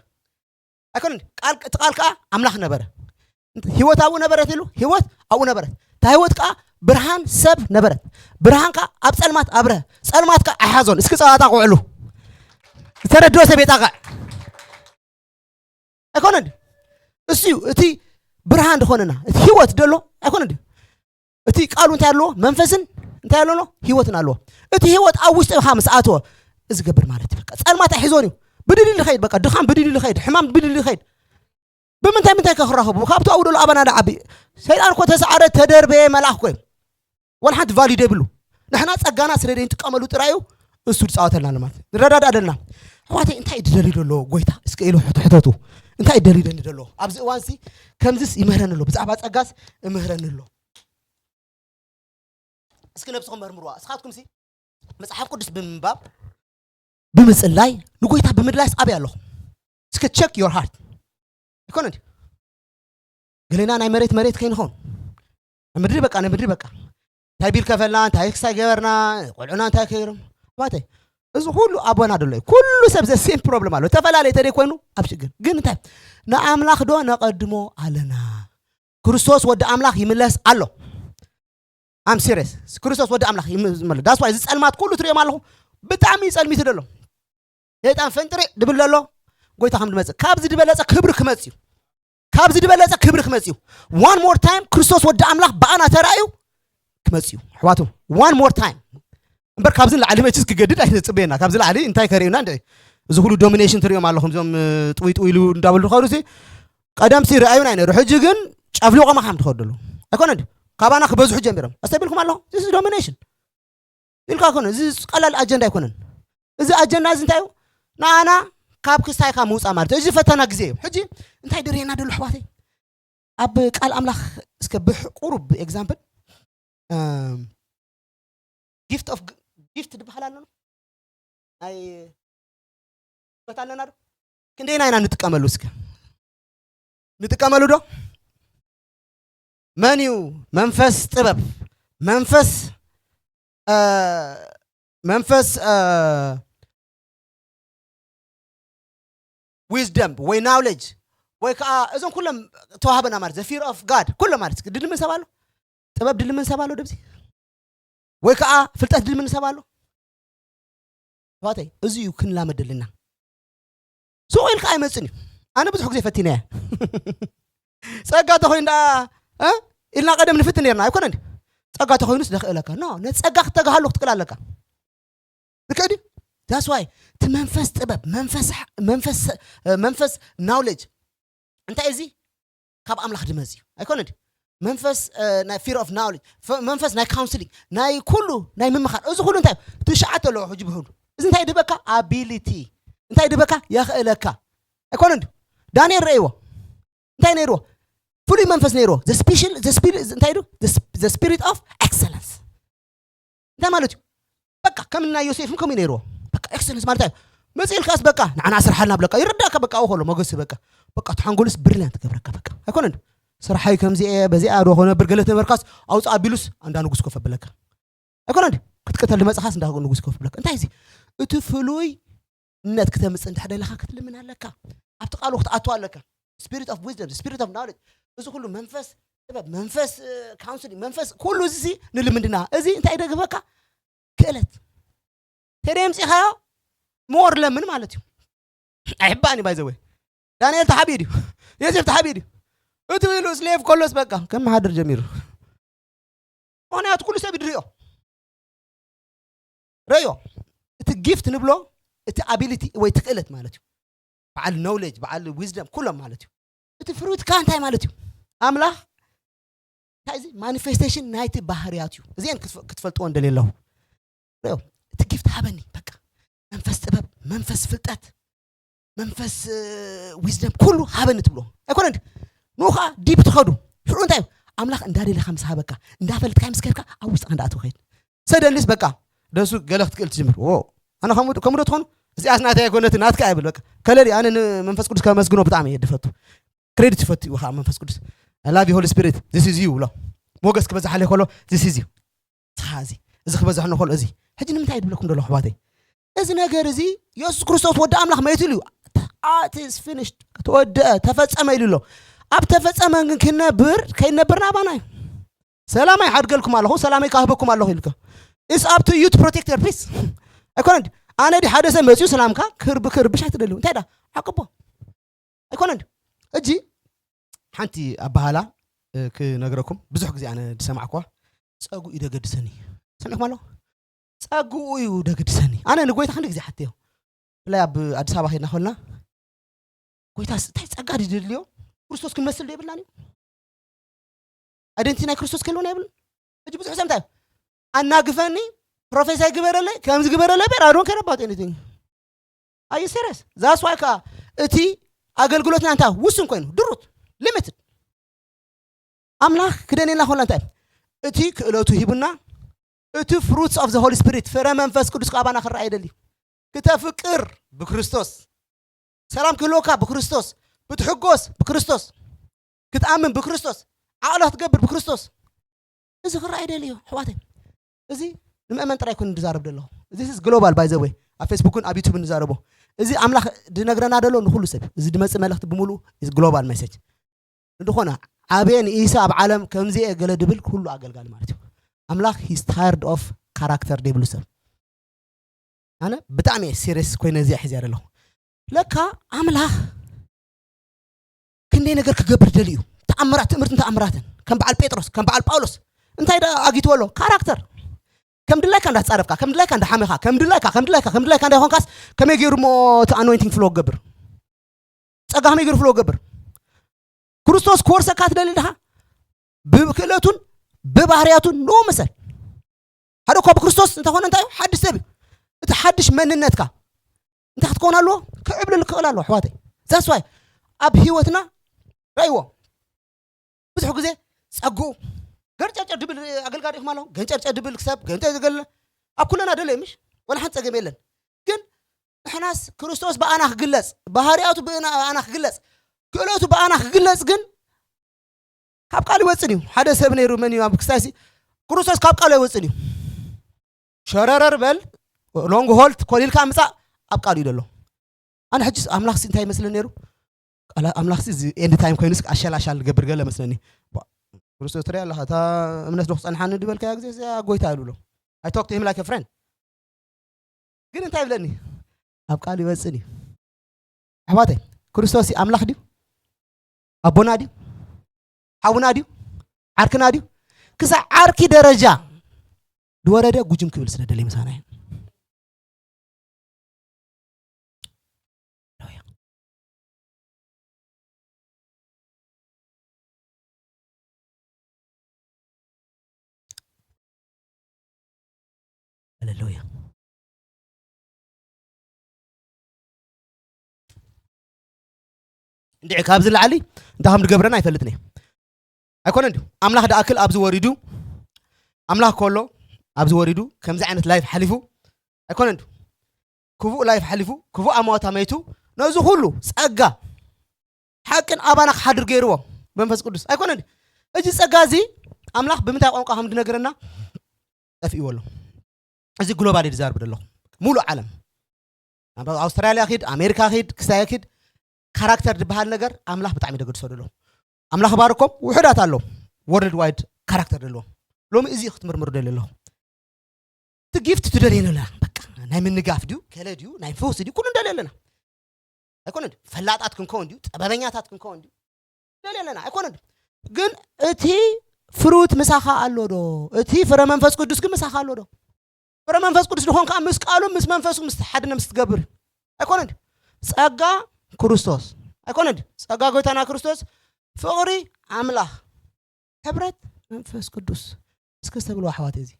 ኣይኮነን ቃል እቲ ቃል ከዓ ኣምላኽ ነበረ ህይወት ኣብኡ ነበረት ኢሉ ህይወት ኣብኡ ነበረት እታ ህይወት ከዓ ብርሃን ሰብ ነበረት ብርሃን ከዓ ኣብ ፀልማት ኣብረ ፀልማት ከዓ ኣይሓዞን እስኪ ፀዋጣ ክውዕሉ ዝተረድኦ ሰብ የጣቕዕ ኣይኮነን እሱ እዩ እቲ ብርሃን ዝኾነና እቲ ህይወት ደሎ ኣይኮነን እቲ ቃሉ እንታይ ኣለዎ መንፈስን እንታይ ኣለዎ ህይወትን ኣለዎ እቲ ህይወት ኣብ ውሽጥኻ ምስ ኣተወ እዚ ገብር ማለት እዩ በቃ ጸልማት ኣይሕዞን እዩ ብድልል ይኸይድ በቃ ድኻም ብድልል ይኸይድ ሕማም ብድልል ይኸይድ ብምንታይ ምንታይ ከክራኸቡ ካብቲ ኣብኡ ደሎ ኣባና ዳ ዓቢ ሰይጣን እኮ ተሰዓረ ተደርበየ መልኣኽ ኮ ወላ ሓንቲ ቫሊድ የብሉ ንሕና ጸጋና ስለ ደይንጥቀመሉ ጥራይ እዩ እሱ ዝጻወተልና ኣሎ ማለት ንረዳዳ ደልና ኣሕዋተይ እንታይ ድደልዩ ደሎ ጎይታ እስከ ኢሉ ሕተቱ እንታይ ደልዩ ደኒ ደሎ ኣብዚ እዋንሲ ከምዚስ ይምህረኒ ኣሎ ብዛዕባ ጸጋስ እምህረኒ ኣሎ እስኪ ነብስኹም መርምርዋ እስኻትኩም ሲ መጽሓፍ ቅዱስ ብምንባብ ብምጽላይ ንጎይታ ብምድላይስ ኣበይ ኣለኹም እስከ check your heart ኣይኮነ ገሌና ናይ መሬት መሬት ከይንኸውን ንምድሪ በቃ ንምድሪ በቃ እንታይ ቢል ከፈልና እንታይ ክሳይ ገበርና ቆልዑና እንታይ ከይሮም ኣባተይ እዚ ኩሉ ኣቦና ደሎ እዩ ኩሉ ሰብ ዘ ሴም ፕሮብለም ኣሎ ዝተፈላለየ ተደይ ኮይኑ ኣብ ሽግር ግን እንታይ ንኣምላኽ ዶ ነቐድሞ ኣለና ክርስቶስ ወዲ ኣምላኽ ይምለስ ኣሎ ኣም ሲሪየስ ክርስቶስ ወዲ ኣምላኽ ይምለስ ዳስ ዋይ እዚ ጸልማት ኩሉ ትሪኦም ኣለኹ ብጣዕሚ ጸልሚቱ ደሎ ሰይጣን ፈንጥሪ ድብል ደሎ ጎይታ ከም ድመጽእ ካብዚ ድበለጸ ክብሪ ክመጽ እዩ ካብዚ ድበለጸ ክብሪ ክመጽ እዩ one more time ክርስቶስ ወዲ ኣምላኽ ብኣና ተራእዩ ክመጽ እዩ ኣሕዋቱ one more time እምበር ካብዚ ንላዕሊ መችስ ክገድድ ኣይተጽበየና ካብዚ ላዕሊ እንታይ ከርእዩና እንደ እዚ ኩሉ ዶሚኔሽን ትሪኦም ኣለኹም እዞም ጥውይ ጥውይ ኢሉ እንዳበሉ ዝኸዱ ሲ ቀደም ሲ ረኣዩና ኣይነሩ ሕጂ ግን ጨፍሊቖማ ከም ትኸዱ ኣለዉ ኣይኮነ እንዲ ካባና ክበዝሑ ጀሚሮም ኣስተቢልኩም ኣለኹም this is domination ኢልካ ኣይኮነ እዚ ቀላል ኣጀንዳ ኣይኮነን እዚ ኣጀንዳ እዚ እንታይ እዩ ንኣና ካብ ክስታይካ ምውፃእ ማለት እዩ እዚ ፈተና ግዜ እዩ ሕጂ እንታይ ድርየና ደሎ ኣሕዋተይ ኣብ ቃል ኣምላኽ እስከ ብቁሩብ ኤግዛምፕል ጊፍት ኦፍ ጊፍት ድበሃል ኣሎ ናይ በት ኣለና ዶ ክንደይና ኢና ንጥቀመሉ እስከ ንጥቀመሉ ዶ? መን እዩ መንፈስ ጥበብ? መንፈስ፣ እ፣ መንፈስ፣ እ፣ wisdom ወይ knowledge ወይ ከዓ እዞም ኩሎም ተዋህበና ማለት the fear of God ኩሎም ማለት ድልምን ሰብ ኣሎ? ጥበብ ድልምን ሰብ ኣሎ ደብዚ? ወይ ከዓ ፍልጠት ድልምን ሰብ ኣሎ? ኣሕዋተይ፣ እዚ እዩ ክንላመደልና። ስቕ ኢልካ ኣይመጽን እዩ። ኣነ ብዙሕ ግዜ ፈቲነ እየ። ጸጋ ተኾይኑ ደኣ፣ እ? ኢልና ቀደም ንፍትን ነርና፣ ኣይኮነን? ጸጋ ተኾይኑስ ደኽእለካ። ኖ፣ ነቲ ጸጋ ክተጋሃሉ ክትክእል ኣለካ። ልክዕ ድዩ? That's why እቲ መንፈስ ጥበብ፣ መንፈስ፣ መንፈስ፣ እ፣ መንፈስ knowledge እንታይ እዚ? ካብ ኣምላኽ ድመጽ እዩ። ኣይኮነን ድዩ? መንፈስ፣ እ፣ ናይ fear of knowledge፣ ፈ-፣ መንፈስ ናይ counselling፣ ናይ ኩሉ፣ ናይ ምምኻር። እዚ ኩሉ እንታይ እዩ? ትሽዓተ ኣለዎ ሕጂ ብህሉ። እዚ እንታይ ድበካ? Ability። እንታይ ድበካ? የኽእለካ። ኣይኮነን ድዩ? ዳንኤል ረእይዎ። እንታይ ነይርዎ? ፍሉይ መንፈስ ነይርዎ። The special፣ the spirit፣ እንታይ ድዩ? The sp-፣ the spirit of excellence። እንታይ ማለት እዩ? በቃ ከም ናይ ዮሴፍን ከምኡ ነይርዎ። በቃ excellence ማለት እዩ። መጽእ ኢልካስ በቃ ንዓና ስርሓልና ብለካ። ይርዳእካ በቃ ኣብኡ ከሎ ሞገስ በቃ። በቃ ተሓንጎልስ ብሪልያንት ገብረካ በቃ። ኣይኮነን? ስርሓይ ከምዚ እየ፣ በዚኣ ዶ ክነብር ገለ ተበርካስ ኣውጽእ ኣቢሉስ ኣንዳ ንጉስ ኮፍ ኣብለካ። ኣይኮነን? ክትቅተል ድመጽኻስ እንዳ ንጉስ ኮፍ ኣብለካ። እንታይ እዚ? እቲ ፍሉይ ነት ክተምጽእ እንድሕር ደለኻ ክትልምን ኣለካ። ኣብቲ ቃሉ ክትኣቱ ኣለካ። Spirit of wisdom፣ spirit of knowledge። እዚ ኩሉ መንፈስ ጥበብ፣ መንፈስ፣ እ፣ counselling፣ መንፈስ ኩሉ እዚ ሲ ንልምንድና። እዚ እንታይ ደግበካ? ክእለት። ተደ የምጺኻዮ more ለምን ማለት እዩ። ኣይሕባእን እዩ by the way። ዳንኤል ተሓቢኡ ድዩ? ዮሴፍ ተሓቢኡ ድዩ? እቲ ኢሉ ስሌቭ ከሎስ በቃ ከም መሓደር ጀሚሩ። ምኽንያቱ ኩሉ ሰብ ይድርዮ። ረዮ። እቲ ጊፍት ንብሎ እቲ ability ወይ እቲ ክእለት ማለት እዩ። በዓል knowledge፣ በዓል wisdom ኩሎም ማለት እዩ። እቲ ፍሩትካ እንታይ ማለት እዩ? ኣምላኽ እንታይ እዚ ማኒፌስቴሽን ናይቲ ባህርያት እዩ። እዚአን ክትፈ-፣ ክትፈልጥዎ እንደልየ ኣለኹ። ረዮ። እቲ ጊፍት ሃበኒ በቃ። መንፈስ ጥበብ፣ መንፈስ ፍልጠት፣ መንፈስ፣ እ፣ wisdom ኩሉ ሃበኒ ትብሎ። ኣይኮነን ድዩ? ንኡ ኸዓ ዲፕ ትኸዱ። ሽዑ እንታይ እዩ? ኣምላኽ እንዳደለኻ ምስ ሃበካ፣ እንዳፈለጥካ ምስ ከድካ፣ ኣብ ውሽጥኻ እንዳኣተወ ኸይድ። ሰደንሊስ በቃ፣ ደሱ ገለ ክትክእል ትጅምር። ዎ፣ ኣነ ከምኡ ዶ-፣ ከምኡ ዶ ትኾኑ? እዚኣስ ናተይ ኣይኮነትን፣ ናትካ እያ ብል በቃ። ከለሊ ኣነ ንመንፈስ ቅዱስ ከመስግኖ ብጣዕሚ እየ ድፈቱ። ክሬዲት ይፈቱ እዩ ኸዓ መንፈስ ቅዱስ። I love you Holy Spirit, this is you ብሎ። ሞገስ ክበዝሓለይ ከሎ፣ this is you። ንስኻ እዚ፣ እዚ ክበዝሕ እንከሎ እዚ። ሕጂ ንምንታይ ድብለኩም ደለኹ ኣሕዋተይ? እዚ ነገር እዚ የሱስ ክርስቶስ ወዲ ኣምላኽ መይትሉ እዩ። It is finished፣ ተወደአ፣ ተፈጸመ ኢሉ ኣሎ። ኣብ ተፈጸመ ግን ክንነብር፣ ከይነብር ናባና እዩ። ሰላመይ ሓድገልኩም ኣለኹ፣ ሰላመይ ካህበኩም ኣለኹ ኢልካ። It's up to you to protect your peace። ኣይኮነን ድዩ? ኣነ ድዩ ሓደ ሰብ መጺኡ ሰላምካ ክርብ-፣ ክርብሽ ኣይትደልዩ። እንታይ ዳ? ዓቅቦ። ኣይኮነን ድዩ? ሕጂ ሓንቲ ኣበሃላ፣ እ፣ ክነግረኩም። ብዙሕ ግዜ ኣነ ዝሰማዕኳ፣ "ጸጉኡ እዩ ደገድሰኒ።" ሰሚዕኩም ኣሎ? "ጸጉኡ እዩ ደገድሰኒ።" ኣነ ንጎይታ ክንዲ ግዜ ሓተዮ። ብፍላይ ኣብ ኣዲስ ኣበባ ከይድና ከልና፣ "ጎይታስ እንታይ ጸጋ ድዩ ደድልዮ? ክርስቶስ ክንመስል ዶ የብልናን እዩ?" ኣይደንቲ ናይ ክርስቶስ ክህልወና የብልን። ሕጂ ብዙሕ ሰብ እንታይ፣ "ኣናግፈኒ፣ ፕሮፌሳይ ግበረለይ፣ ከምዚ ግበረለይ" በር፣ "I don't care about anything." Are you serious? That's why ከኣ እቲ ኣገልግሎትና እንታይ ውሱን ኮይኑ፣ ድሩት፣ ሊሚትድ። ኣምላኽ ክደንየና ኮላ እንታይ፣ እቲ ክእለቱ ሂቡና፣ እቲ fruits of the Holy Spirit፣ ፍረ መንፈስ ቅዱስ ካባና ክረኣይ ይደሊ። ክተፍቅር ብክርስቶስ፣ ሰላም ክህልወካ ብክርስቶስ፣ ክትሕጎስ ብክርስቶስ፣ ክትኣምን ብክርስቶስ፣ ዓቕሊ ክትገብር ብክርስቶስ። እዚ ክረኣይ ይደሊ እዩ ኣሕዋተይ። እዚ ንምእመን ጥራይ ኮን ዝዛረብ ዘለኹ። This is global by the way። ኣብ ፌስቡክን ኣብ ዩቱብን ንዛረቦ። እዚ ኣምላኽ ዝነግረና ደሎ ንኹሉ ሰብ። እዚ ድመጽእ መልእኽቲ ብምሉእ is global message። እንተኾነ ዓብየ ንኢሳ ኣብ ዓለም ከምዚ እየ ገለ ድብል ኩሉ ኣገልጋሊ ማለት እዩ። ኣምላኽ he's tired of character ዘይብሉ ሰብ። ኣነ ብጣዕሚ እየ ሲሪየስ ኮይነ እዚኣ ሒዝያ ዘለኹ። ለካ ኣምላኽ ክንደይ ነገር ክገብር ደልዩ እዩ። ተኣምራት፣ ትእምርትን ተኣምራትን። ከም በዓል ጴጥሮስ፣ ከም በዓል ጳውሎስ። እንታይ ደኣ ኣጊትዎ ኣሎ? ካራክተር። ከም ድላይካ እንዳተጻረፍካ፣ ከም ድላይካ እንዳሓመኻ፣ ከም ድላይካ፣ ከም ድላይካ፣ ከም ድላይካ እንዳይኾንካስ ከመይ ገይሩ እሞ እቲ ኣኖይንቲንግ ፍሎ ክገብር? ጸጋ ከመይ ገይሩ ፍሎ ክገብር? ክርስቶስ ክወርሰካ ትደሊ ድኻ? ብክእለቱን ብባህርያቱን ንኡ ምሰል። ሓደ እኳ ብክርስቶስ እንተኾነ እንታይ እዩ? ሓድሽ ሰብ እዩ። እቲ ሓድሽ መንነትካ እንታይ ክትከውን ኣለዎ? ክዕብልል ክኽእል ኣለዎ ኣሕዋተይ። That's why ኣብ ህይወትና ረእይዎ። ብዙሕ ግዜ ጸግኡ ገርጨርጨር ድብል ኣገልጋሊ ኢኹም ኣለኹም። ገንጨርጨር ድብል ክሰብ፣ ገንጨር ዝገለ ኣብ ኩለና ደሎ እዩ ምሽ? ወላ ሓንቲ ጸገም የለን። ግን ንሕናስ ክርስቶስ ብኣና ክግለጽ፣ ባህርያቱ ብእና-፣ ብኣና ክግለጽ፣ ክእለቱ ብኣና ክግለጽ ግን ካብ ቃል ይወጽን እዩ። ሓደ ሰብ ነይሩ፣ መን እዩ? ኣብ ክስታይሲ ክርስቶስ ካብ ቃሉ ኣይወጽን እዩ። ሸረረር በል፣ ሎንግ ሆልት ኮሊልካ ምጻእ ኣብ ቃሉ እዩ ዘሎ። ኣነ ሕጂ ኣምላኽ ሲ እንታይ ይመስለኒ ነይሩ? ኣምላኽ ሲ ኤንድ ታይም ኮይኑ ኣሻል ኣሻል ዝገብር ገለ መስለኒ። ክርስቶስ ትሪኢ ኣለኻ፣ እታ እምነት ዶ ክጸንሓኒ ዝበልካያ ግዜ እዚኣ ጎይታ ይብሎ። I talk to him like a friend። ግን እንታይ ይብለኒ? ኣብ ቃሉ ይወጽን እዩ። ኣሕዋተይ፣ ክርስቶስ ኣምላኽ ድዩ? ኣቦና ድዩ? ሓውና ድዩ? ዓርክና ድዩ? ክሳብ ዓርኪ ደረጃ ዝወረደ ጉጅም ክብል ስለ ደለይ ምሳና እዩ። ሃሌሉያ። እንድዒ ካብዚ ላዕሊ እንታይ ከም ዝገብረና ኣይፈልጥን እየ። ኣይኮነን ድዩ? ኣምላኽ ደኣክል ኣብዚ ወሪዱ፣ ኣምላኽ ከሎ ኣብዚ ወሪዱ ከምዚ ዓይነት ላይፍ ሓሊፉ ኣይኮነን ድዩ? ክፉእ ላይፍ ሓሊፉ፣ ክፉእ ኣማውታ መይቱ፣ ነዚ ኩሉ ጸጋ ሓቅን ኣባና ክሓድር ገይርዎ መንፈስ ቅዱስ ኣይኮነን ድዩ? እዚ ጸጋ እዚ ኣምላኽ ብምንታይ ቋንቋ ከም ዝነገረና ጠፊእዎ ኣሎ። እዚ ግሎባል እዩ ዝዛርብ ዘለኹ፣ ሙሉእ ዓለም። ኣብ ኣውስትራልያ ኪድ፣ ኣሜሪካ ኪድ፣ ክሳይ ኪድ፣ ካራክተር ዝበሃል ነገር ኣምላኽ ብጣዕሚ ደገድሶ ደሎ። ኣምላኽ ባርኮም ውሑዳት ኣለዉ ወርልድ ዋይድ ካራክተር ደለዎም። ሎሚ እዚ ክትምርምሩ ደልየ ኣለኹ። እቲ ጊፍት ትደልየና ኣለና። በቃ ናይ ምንጋፍ ድዩ፣ ከለ ድዩ፣ ናይ ፈውሲ ድዩ፣ ኩሉ ንደልየ ኣለና። ኣይኮነን ድዩ? ፈላጣት ክንከውን ድዩ፣ ጥበበኛታት ክንከውን ድዩ፣ ንደልየ ኣለና። ኣይኮነን ድዩ? ግን እቲ ፍሩት ምሳኻ ኣሎ ዶ? እቲ ፍረ መንፈስ ቅዱስ ግን ምሳኻ ኣሎ ዶ? ፍረ መንፈስ ቅዱስ ዝኾን ከዓ ምስ ቃሉ ምስ መንፈሱ ምስ ተሓድነ ምስ ትገብር እዩ። ኣይኮነን ድዩ? ጸጋ ክርስቶስ ኣይኮነን ድዩ? ጸጋ ጎይታና ክርስቶስ፣ ፍቕሪ ኣምላኽ፣ ሕብረት መንፈስ ቅዱስ። እስከ ዝተብልዎ ኣሕዋት፣ እዚ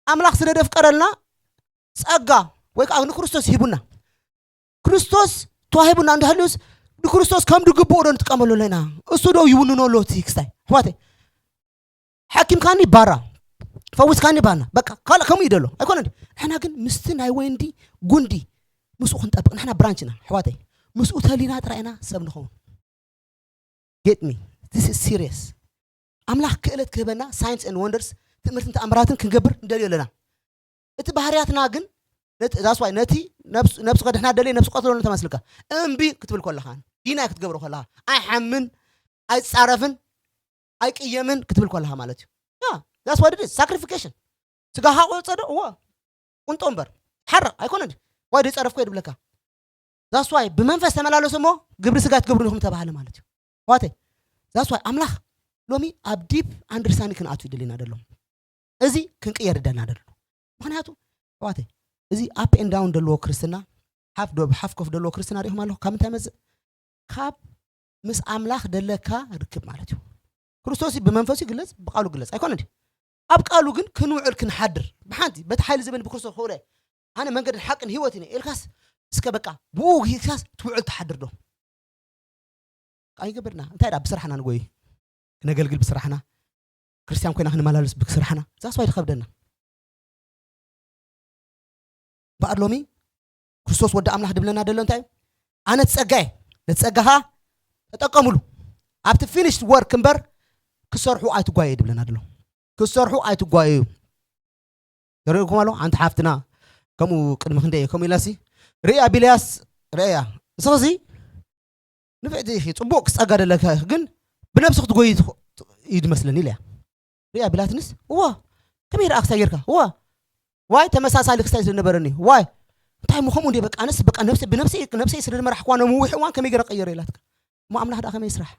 ኣምላኽ ስለ ደፍቀረልና ጸጋ ወይ ከዓ ንክርስቶስ ሂቡና። ክርስቶስ ተዋሂቡና እንድሕልዩስ ንክርስቶስ ከም ድግብኦ ዶ ንጥቀመሉ ኣለና? እሱ ዶ ይውንኖ ኣሎ? እቲ ክስታይ ኣሕዋተይ፣ ሓኪምካኒ ባራ፣ ፈዊስካኒ ባና፣ በቃ ካልእ ከምኡ እዩ ደሎ ኣይኮነን። ንሕና ግን ምስቲ ናይ ወይንዲ ጉንዲ ምስኡ ክንጠብቅ፣ ንሕና ብራንች ኢና ኣሕዋተይ። ምስኡ ተሊና ጥራይ ኢና ሰብ ንኸውን። Get me? This is serious. ኣምላኽ ክእለት ክህበና፣ ሳይንስ and ወንደርስ፣ ትምህርትን ተኣምራትን ክንገብር ንደልዮ ኣለና። እቲ ባህርያትና ግን፣ that's why ነቲ ነብሱ ከድሕና ደልየ ነብሱ ቀትሎ ተመስልካ እምቢ ክትብል ከለኻ፣ ዲናይ ክትገብሮ ከለኻ፣ ኣይሓምን፣ ኣይጻረፍን፣ ኣይቅየምን ክትብል ከለኻ ማለት እዩ። That's what it is. ሳክሪፊኬሽን። ስጋኻ ቆጸዶ እዎ ቁንጦ እምበር ሓረቕ ኣይኮነን። ዋይ ዶ ይጸረፍኮ ድብለካ። That's why ብመንፈስ ተመላለሱ እሞ ግብሪ ስጋ ትገብሩ ኢኹም ተባሃለ ማለት እዩ። ዋተይ That's why ኣምላኽ ሎሚ ኣብ ዲፕ ኣንደርስታንዲንግ ክንኣቱ ይደልና ደሎ። እዚ ክንቅየር ይደልና ደሎ። ምኽንያቱ ዋተይ እዚ ኣፕ ኤንድ ዳውን ደለዎ ክርስትና፣ ሓፍ ዶ ሓፍ ኮፍ ደለዎ ክርስትና ሪኢኹም ኣለኹ። ካብ ምንታይ መጽእ? ካብ ምስ ኣምላኽ ደለካ ርክብ ማለት እዩ። ክርስቶስ ብመንፈሱ ይግለጽ፣ ብቃሉ ይግለጽ ኣይኮነ ድዩ? ኣብ ቃሉ ግን ክንውዕል ክንሓድር ብሓንቲ በቲ ሓይሊ ዝብን ብክርስቶስ ክውለ ኣነ መንገድን ሓቅን ህይወትን እየ ኢልካስ እስከ በቃ ብኡ ኢልካስ ትውዕል ትሓድር ዶ? ኣይገብርና እንታይ ዳ ብስራሕና ንጎይ ክነገልግል ብስራሕና ክርስቲያን ኮይና ክንመላለስ ብስራሕና ዛስዋይ ትኸብደና። በኣር ሎሚ ክርስቶስ ወዲ ኣምላኽ ድብለና ደሎ እንታይ እዩ? ኣነ ትጸጋየ ነትጸጋኻ ተጠቀሙሉ ኣብቲ ፊኒሽድ ወርክ እምበር ክሰርሑ ኣይትጓየ ድብለና ደሎ። ክሰርሑ ኣይትጓየዩ። ተርእኩም ኣሎ ሓንቲ ሓፍትና ከምኡ ቅድሚ ክንደይ ከምኡ ኢላሲ ርእያ ቢልያስ ርእያ እስኺ ንፍዕቲ ኢኺ ጽቡቕ ክጸጋ ደለካ ኢኺ ግን ብነብሲ ክትጎይ እዩ ድመስለኒ ኢለያ። ሪኣ ቢላትንስ እዋ ከመይ ረኣ ክሳይ ጌርካ እዋ ዋይ ተመሳሳሊ ክሳይ ስለ ነበረኒ ዋይ እንታይ ምኸምኡ እንደ በቃ ኣነስ በቃ ነብሲ ብነብሲ ነብሲ ስለ ዝመራሕክዋ ነምውሕ እዋን ከመይ ገረ ቀየረ ኢላትካ እሞ ኣምላኽ ደኣ ከመይ ይስራሕ።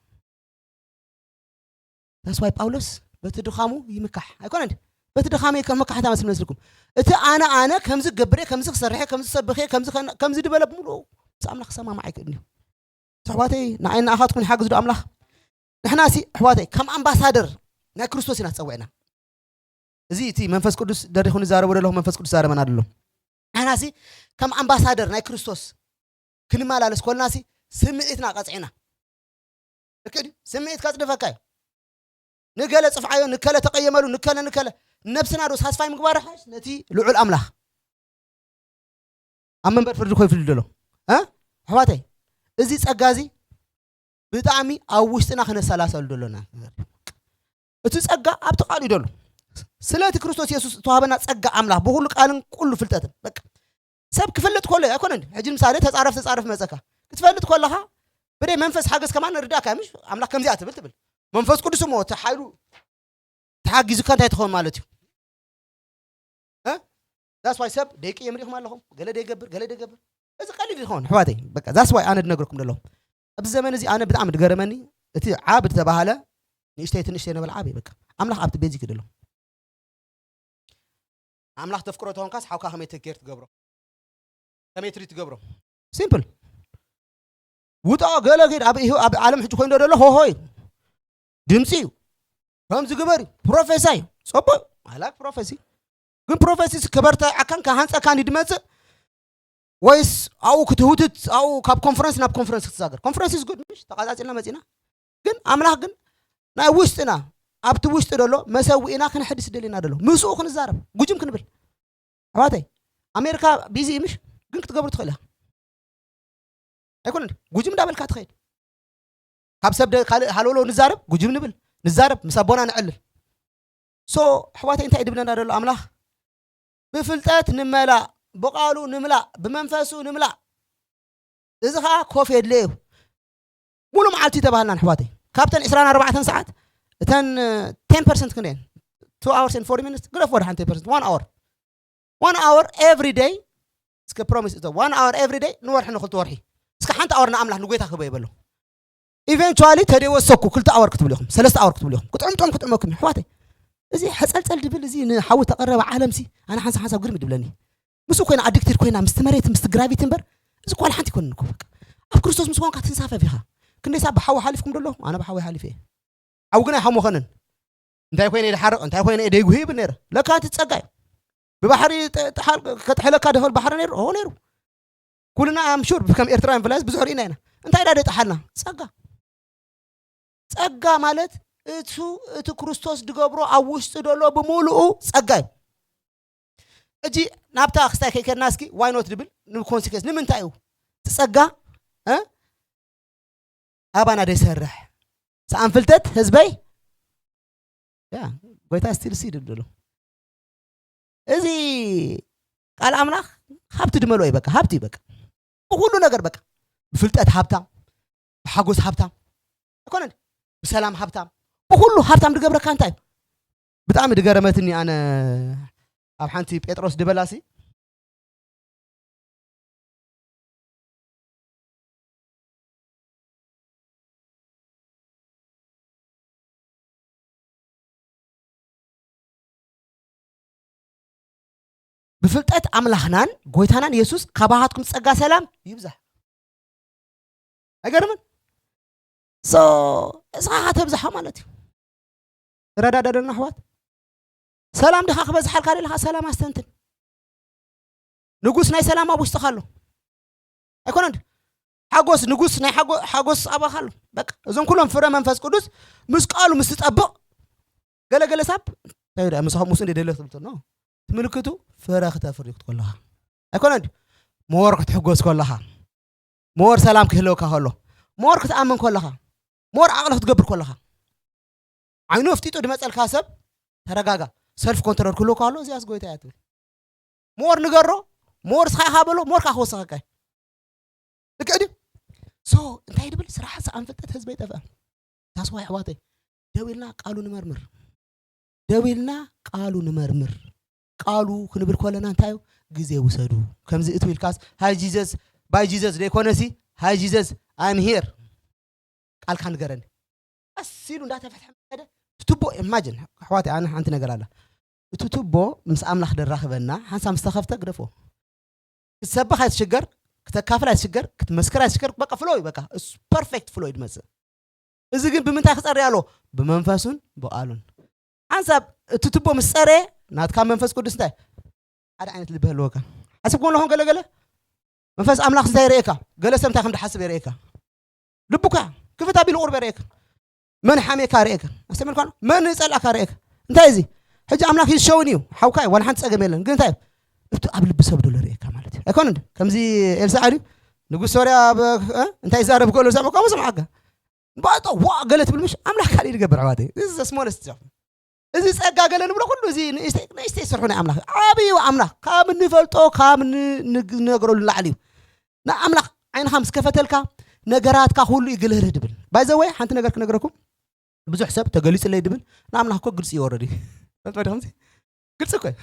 That's why ጳውሎስ በቲ ድኻሙ ይምካሕ ኣይኮነን። በቲ ድኻመይ ከም መካሕታ መስል መስልኩም እቲ ኣነ ኣነ ከምዚ ገብረ ከምዚ ክሰርሐ ከምዚ ሰብኸ ከምዚ ድበለ ብምሉኡ ምስ ኣምላኽ ክሰማማዕ ኣይክእልን እዩ። ኣሕዋተይ ንዓይ ንኣኻትኩም ይሓግዝ ዶ ኣምላኽ? ንሕና ሲ ኣሕዋተይ ከም ኣምባሳደር ናይ ክርስቶስ ኢና ዝፀውዕና። እዚ እቲ መንፈስ ቅዱስ ደሪኹ ንዛረቦ ዘለኹ መንፈስ ቅዱስ ዛረበና ደሎ። ንሕና ሲ ከም ኣምባሳደር ናይ ክርስቶስ ክንመላለስ ኮልና ሲ ስምዒትና ቀፅዕና። ልክዕ ድዩ? ስምዒት ከፅድፈካ እዩ። ንገለ ፅፍዓዮ፣ ንከለ ተቐየመሉ፣ ንከለ ንከለ ነብስና ዶ ሳስፋይ ምግባር ሓሽ ነቲ ልዑል ኣምላኽ ኣብ መንበር ፍርዲ ኮይ ፍልድ ኣሎ። ኣሕዋተይ እዚ ጸጋ እዚ ብጣዕሚ ኣብ ውሽጥና ክነሰላሰሉ ደሎና። እቲ ጸጋ ኣብቲ ቃል እዩ ደሎ። ስለቲ ክርስቶስ የሱስ እተዋህበና ጸጋ ኣምላኽ ብኹሉ ቃልን ኩሉ ፍልጠትን። በቃ ሰብ ክፈልጥ ከሎ ኣይኮነን። ሕጂ ምሳሌ ተጻረፍ ተጻረፍ መጸካ ክትፈልጥ ከለኻ ብደይ መንፈስ ሓገዝ ከማን ርዳካ ምሽ ኣምላኽ ከምዚኣ ትብል ትብል መንፈስ ቅዱስ እሞ እቲ ሓይሉ ተሓጊዙካ እንታይ ትኸውን ማለት እዩ። እ? That's why ሰብ ደቂ እዮም ሪኹም ኣለኹም ገለ ደይገብር ገለ ደይገብር እዚ ቀሊል ይኸውን ኣሕዋተይ። በቃ that's why ኣነ ድነግረኩም ደለኹ ኣብዚ ዘመን እዚ ኣነ ብጣዕሚ ድገረመኒ። እቲ ዓብ ዝተባሃለ ንእሽተይ ትንሽተይ ነበል ዓብ በቃ ኣምላኽ ኣብቲ ቤዚክ ደሎ ኣምላኽ ተፍቅሮ ተኾንካስ ሓውካ ከመይ ተኬር ትገብሮ ከመይ ትሪ ትገብሮ ሲምፕል ውጣ ገለ ጌድ ኣብ ኢሁ ኣብ ዓለም ሕጂ ኮይኑ ደሎ ሆሆይ ድምፂ እዩ ከምዚ ግበር እዩ ፕሮፌሳይ እዩ። ጸቦ I like prophecy ግን ፕሮፌሲ ከበርተዓካን ከሃንፀካን ድመፅእ ወይስ ኣብኡ ክትህውትት ኣብኡ ካብ ኮንፈረንስ ናብ ኮንፈረንስ ክትዛገር ኮንፈረንስ is good ምሽ ተቃጻጺልና መጺና ግን ኣምላኽ ግን ናይ ውሽጥና ኣብቲ ውሽጢ ደሎ መሰዊእና ክነሕድስ ደሊና ደሎ ምስኡ ክንዛረብ ጉጅም ክንብል ኣሕዋተይ ኣሜሪካ ቢዚ ምሽ ግን ክትገብሩ ትኽእል ኢኻ ኣይኮነን ጉጅም እንዳበልካ ትኸይድ ካብ ሰብ ካልእ ሃለውለው ንዛረብ ጉጅም ንብል ንዛረብ ምስ ኣቦና ንዕልል ሶ ኣሕዋተይ እንታይ ድብለና ደሎ ኣምላኽ ብፍልጠት ንመላእ ብቃሉ ንምላእ ብመንፈሱ ንምላእ እዚ ከዓ ኮፍ የድለ እዩ ሙሉ መዓልቲ ተባህልና ኣሕዋተይ ካብተን ዕስራን ኣርባዕተን ሰዓት እተን ten percent ክንደየን two hours and forty minutes ግደፍ ወደ ሓንቲ percent one hour one hour every day እስከ ፕሮሚስ እቶ one hour every day ንወርሒ ንክልተ ወርሒ እስከ ሓንቲ ኣወር ንኣምላኽ ንጎይታ ክህቦ ይበሎ ኢቨንቹዋሊ ተደይ ወሰኩ ክልተ ኣወር ክትብሉ ኢኹም ሰለስተ ኣወር ክትብሉ ኢኹም ክጥዕምጦም ክጥዕመኩም እዩ ኣሕዋተይ እዚ ሕፀልፀል ድብል እዚ ንሓዊ ተቐረበ ዓለምሲ ኣነ ሓንሳብ ሓንሳብ ግርም ድብለኒ ምስኡ ኮይና ኣዲክትድ ኮይና ምስቲ መሬት ምስቲ ግራቪቲ እምበር እዚ ኳል ሓንቲ ይኮንን እኮ በቃ ኣብ ክርስቶስ ምስ ኮንካ ትንሳፈፍ ኢኻ ክንደይ ሳብ ብሓዊ ሓሊፍኩም ደሎ ኣነ ብሓዊ ሓሊፍ እየ ሓዊ ግን ኣይሓሞኸንን እንታይ ኮይነ ድሓርቕ እንታይ ኮይነ ደይጉሂ ይብል ነይረ ለካ እቲ ጸጋ እዩ ብባሕሪ ከጥሕለካ ደኸል ባሕሪ ነይሩ ኦ ነይሩ ኩልና ኣምሹር ከም ኤርትራውያን ፍላስ ብዙሕ ርኢና ኢና እንታይ ዳ ደጥሓልና ጸጋ ጸጋ ማለት እቱ እቲ ክርስቶስ ድገብሮ ኣብ ውሽጢ ደሎ ብምሉኡ ጸጋ እዩ ሕጂ ናብታ ክስታይ ከይከድና እስኪ ዋይኖት ድብል ንኮንሲከንስ ንምንታይ እዩ እቲ ጸጋ ኣባና ደይሰርሕ ሰኣን ፍልጠት ህዝበይ ያ ጎይታ ስቲል ሲ ድብሎ እዚ ቃል ኣምላኽ ሃብቲ ድመልኦ እዩ በቃ ሃብቲ እዩ በቃ ብኩሉ ነገር በቃ ብፍልጠት ሃብታም ብሓጎስ ሃብታም ኣይኮነን ብሰላም ሃብታም ብኩሉ ሃብታም ድገብረካ እንታይ እዩ ብጣዕሚ ድገረመትኒ ኣነ ኣብ ሓንቲ ጴጥሮስ ድበላሲ ብፍልጠት ኣምላኽናን ጎይታናን የሱስ ካባኻትኩም ጸጋ ሰላም ይብዛሕ ኣይገርምን so እስኻ ተብዝሓ ማለት እዩ ረዳዳደና ኣሕዋት ሰላም ድኻ ክበዝሓልካ ደለኻ ሰላም ኣስተንትን ንጉስ ናይ ሰላም ኣብ ውሽጥኻ ኣሎ ኣይኮነን ሓጎስ ንጉስ ናይ ሓጎስ ኣባኻ ኣሎ በቃ እዞም ኩሎም ፍረ መንፈስ ቅዱስ ምስ ቃሉ ምስ ትጠብቕ ገለገለ ሳብ እንታይ ዳ ምሳኹም ምስ እንደ ደለ ትብልቶ ነው ትምልክቱ ፍረ ክተፍሪ ክትኮለኻ ኣይኮነን ድዩ ሞር ክትሕጎስ ከለኻ ሞር ሰላም ክህልወካ ከሎ ሞር ክትኣምን ከለኻ ሞር ዓቕሊ ክትገብር ከለኻ ዓይኑ ኣፍጢጡ ድመፀልካ ሰብ ተረጋጋ ሰልፍ ኮንትሮል ክህልወካ ከሎ እዚኣስ ጎይታ እያ ትብል ሞር ንገሮ ሞር ስኻ ኢኻ በሎ ሞር ከዓ ክወስኸካ እዩ ልክዕ ድዩ ሶ እንታይ ድብል ስራሕ ሰኣን ፍልጠት ህዝበይ ጠፍአ ታስዋ ኣሕዋተይ ደው ኢልና ቃሉ ንመርምር ደው ኢልና ቃሉ ንመርምር ቃሉ ክንብል ከለና እንታይ እዩ ግዜ ውሰዱ ከምዚ እትው ኢልካስ ሃይ ጂዘስ ባይ ጂዘስ ዘይኮነሲ ሃይ ጂዘስ ኣም ሄር ቃልካ ንገረኒ ቀስ ኢሉ እንዳተፈትሐ መደ ትትቦ ኢማጅን ኣሕዋተይ ኣነ ሓንቲ ነገር ኣላ እቲ ትቦ ምስ ኣምላኽ ደራኽበና ሓንሳ ምስ ተኸፍተ ግደፎ ክትሰብኽ ኣይትሽገር ክተካፍል ኣይትሽገር ክትመስክር ኣይትሽገር በቃ ፍሎ እዩ በቃ ፐርፌክት ፍሎ እዩ ድመፅእ እዚ ግን ብምንታይ ክፀሪ ኣሎ ብመንፈሱን ብቃሉን ሓንሳብ እቲ ትቦ ምስ ፀረ ናትካ መንፈስ ቅዱስ እንታይ ሓደ ዓይነት ልቢ ህልወካ ሓስብ ኮን ለኹም ገለገለ መንፈስ ኣምላኽ እንታይ ይርእየካ ገለ ሰብ እንታይ ከም ድሓስብ ይርእየካ ልቡካ ክፍት ኣቢሉ ቁርብ ይርእየካ መን ሓሜካ ርእየካ ኣስተምልካ መን ጸላእካ ርእየካ እንታይ እዚ ሕጂ ኣምላኽ ይሸውን እዩ ሓውካ ዋላ ሓንቲ ጸገም የለን ግን እንታይ እቲ ኣብ ልቢ ሰብ ደሎ ርእየካ ማለት እዩ ኣይኮነ ከምዚ ኤልሳ ኣሊ ንጉስ ሶርያ እንታይ ይዛረብ ከሎ ሰምዕካ ሰምዓካ ባጦ ዋ ገለ ትብል ምሽ ኣምላኽ ካልእ ይገብር ኣሕዋተይ። እዚ smallest job። እዚ ጸጋ ገለ ንብሎ ኩሉ እዚ ንእሽተይ ንእሽተይ ስርሑ ናይ ኣምላኽ። ዓብዩ ኣምላኽ ካብ ንፈልጦ ካብ ን- ንግ- ንነግረሉ ላዕሊ እዩ። ንኣምላኽ ዓይንኻ ምስ ከፈተልካ ነገራትካ ኩሉ ይግልህልህ ድብል። By the way ሓንቲ ነገር ክነግረኩም። ብዙሕ ሰብ ተገሊጹለይ ድብል ንኣምላኽ እኮ ግልጺ ይወረድ እዩ። ፈልጦ ዲኹም እዚ? ግልጺ እኮ እዩ።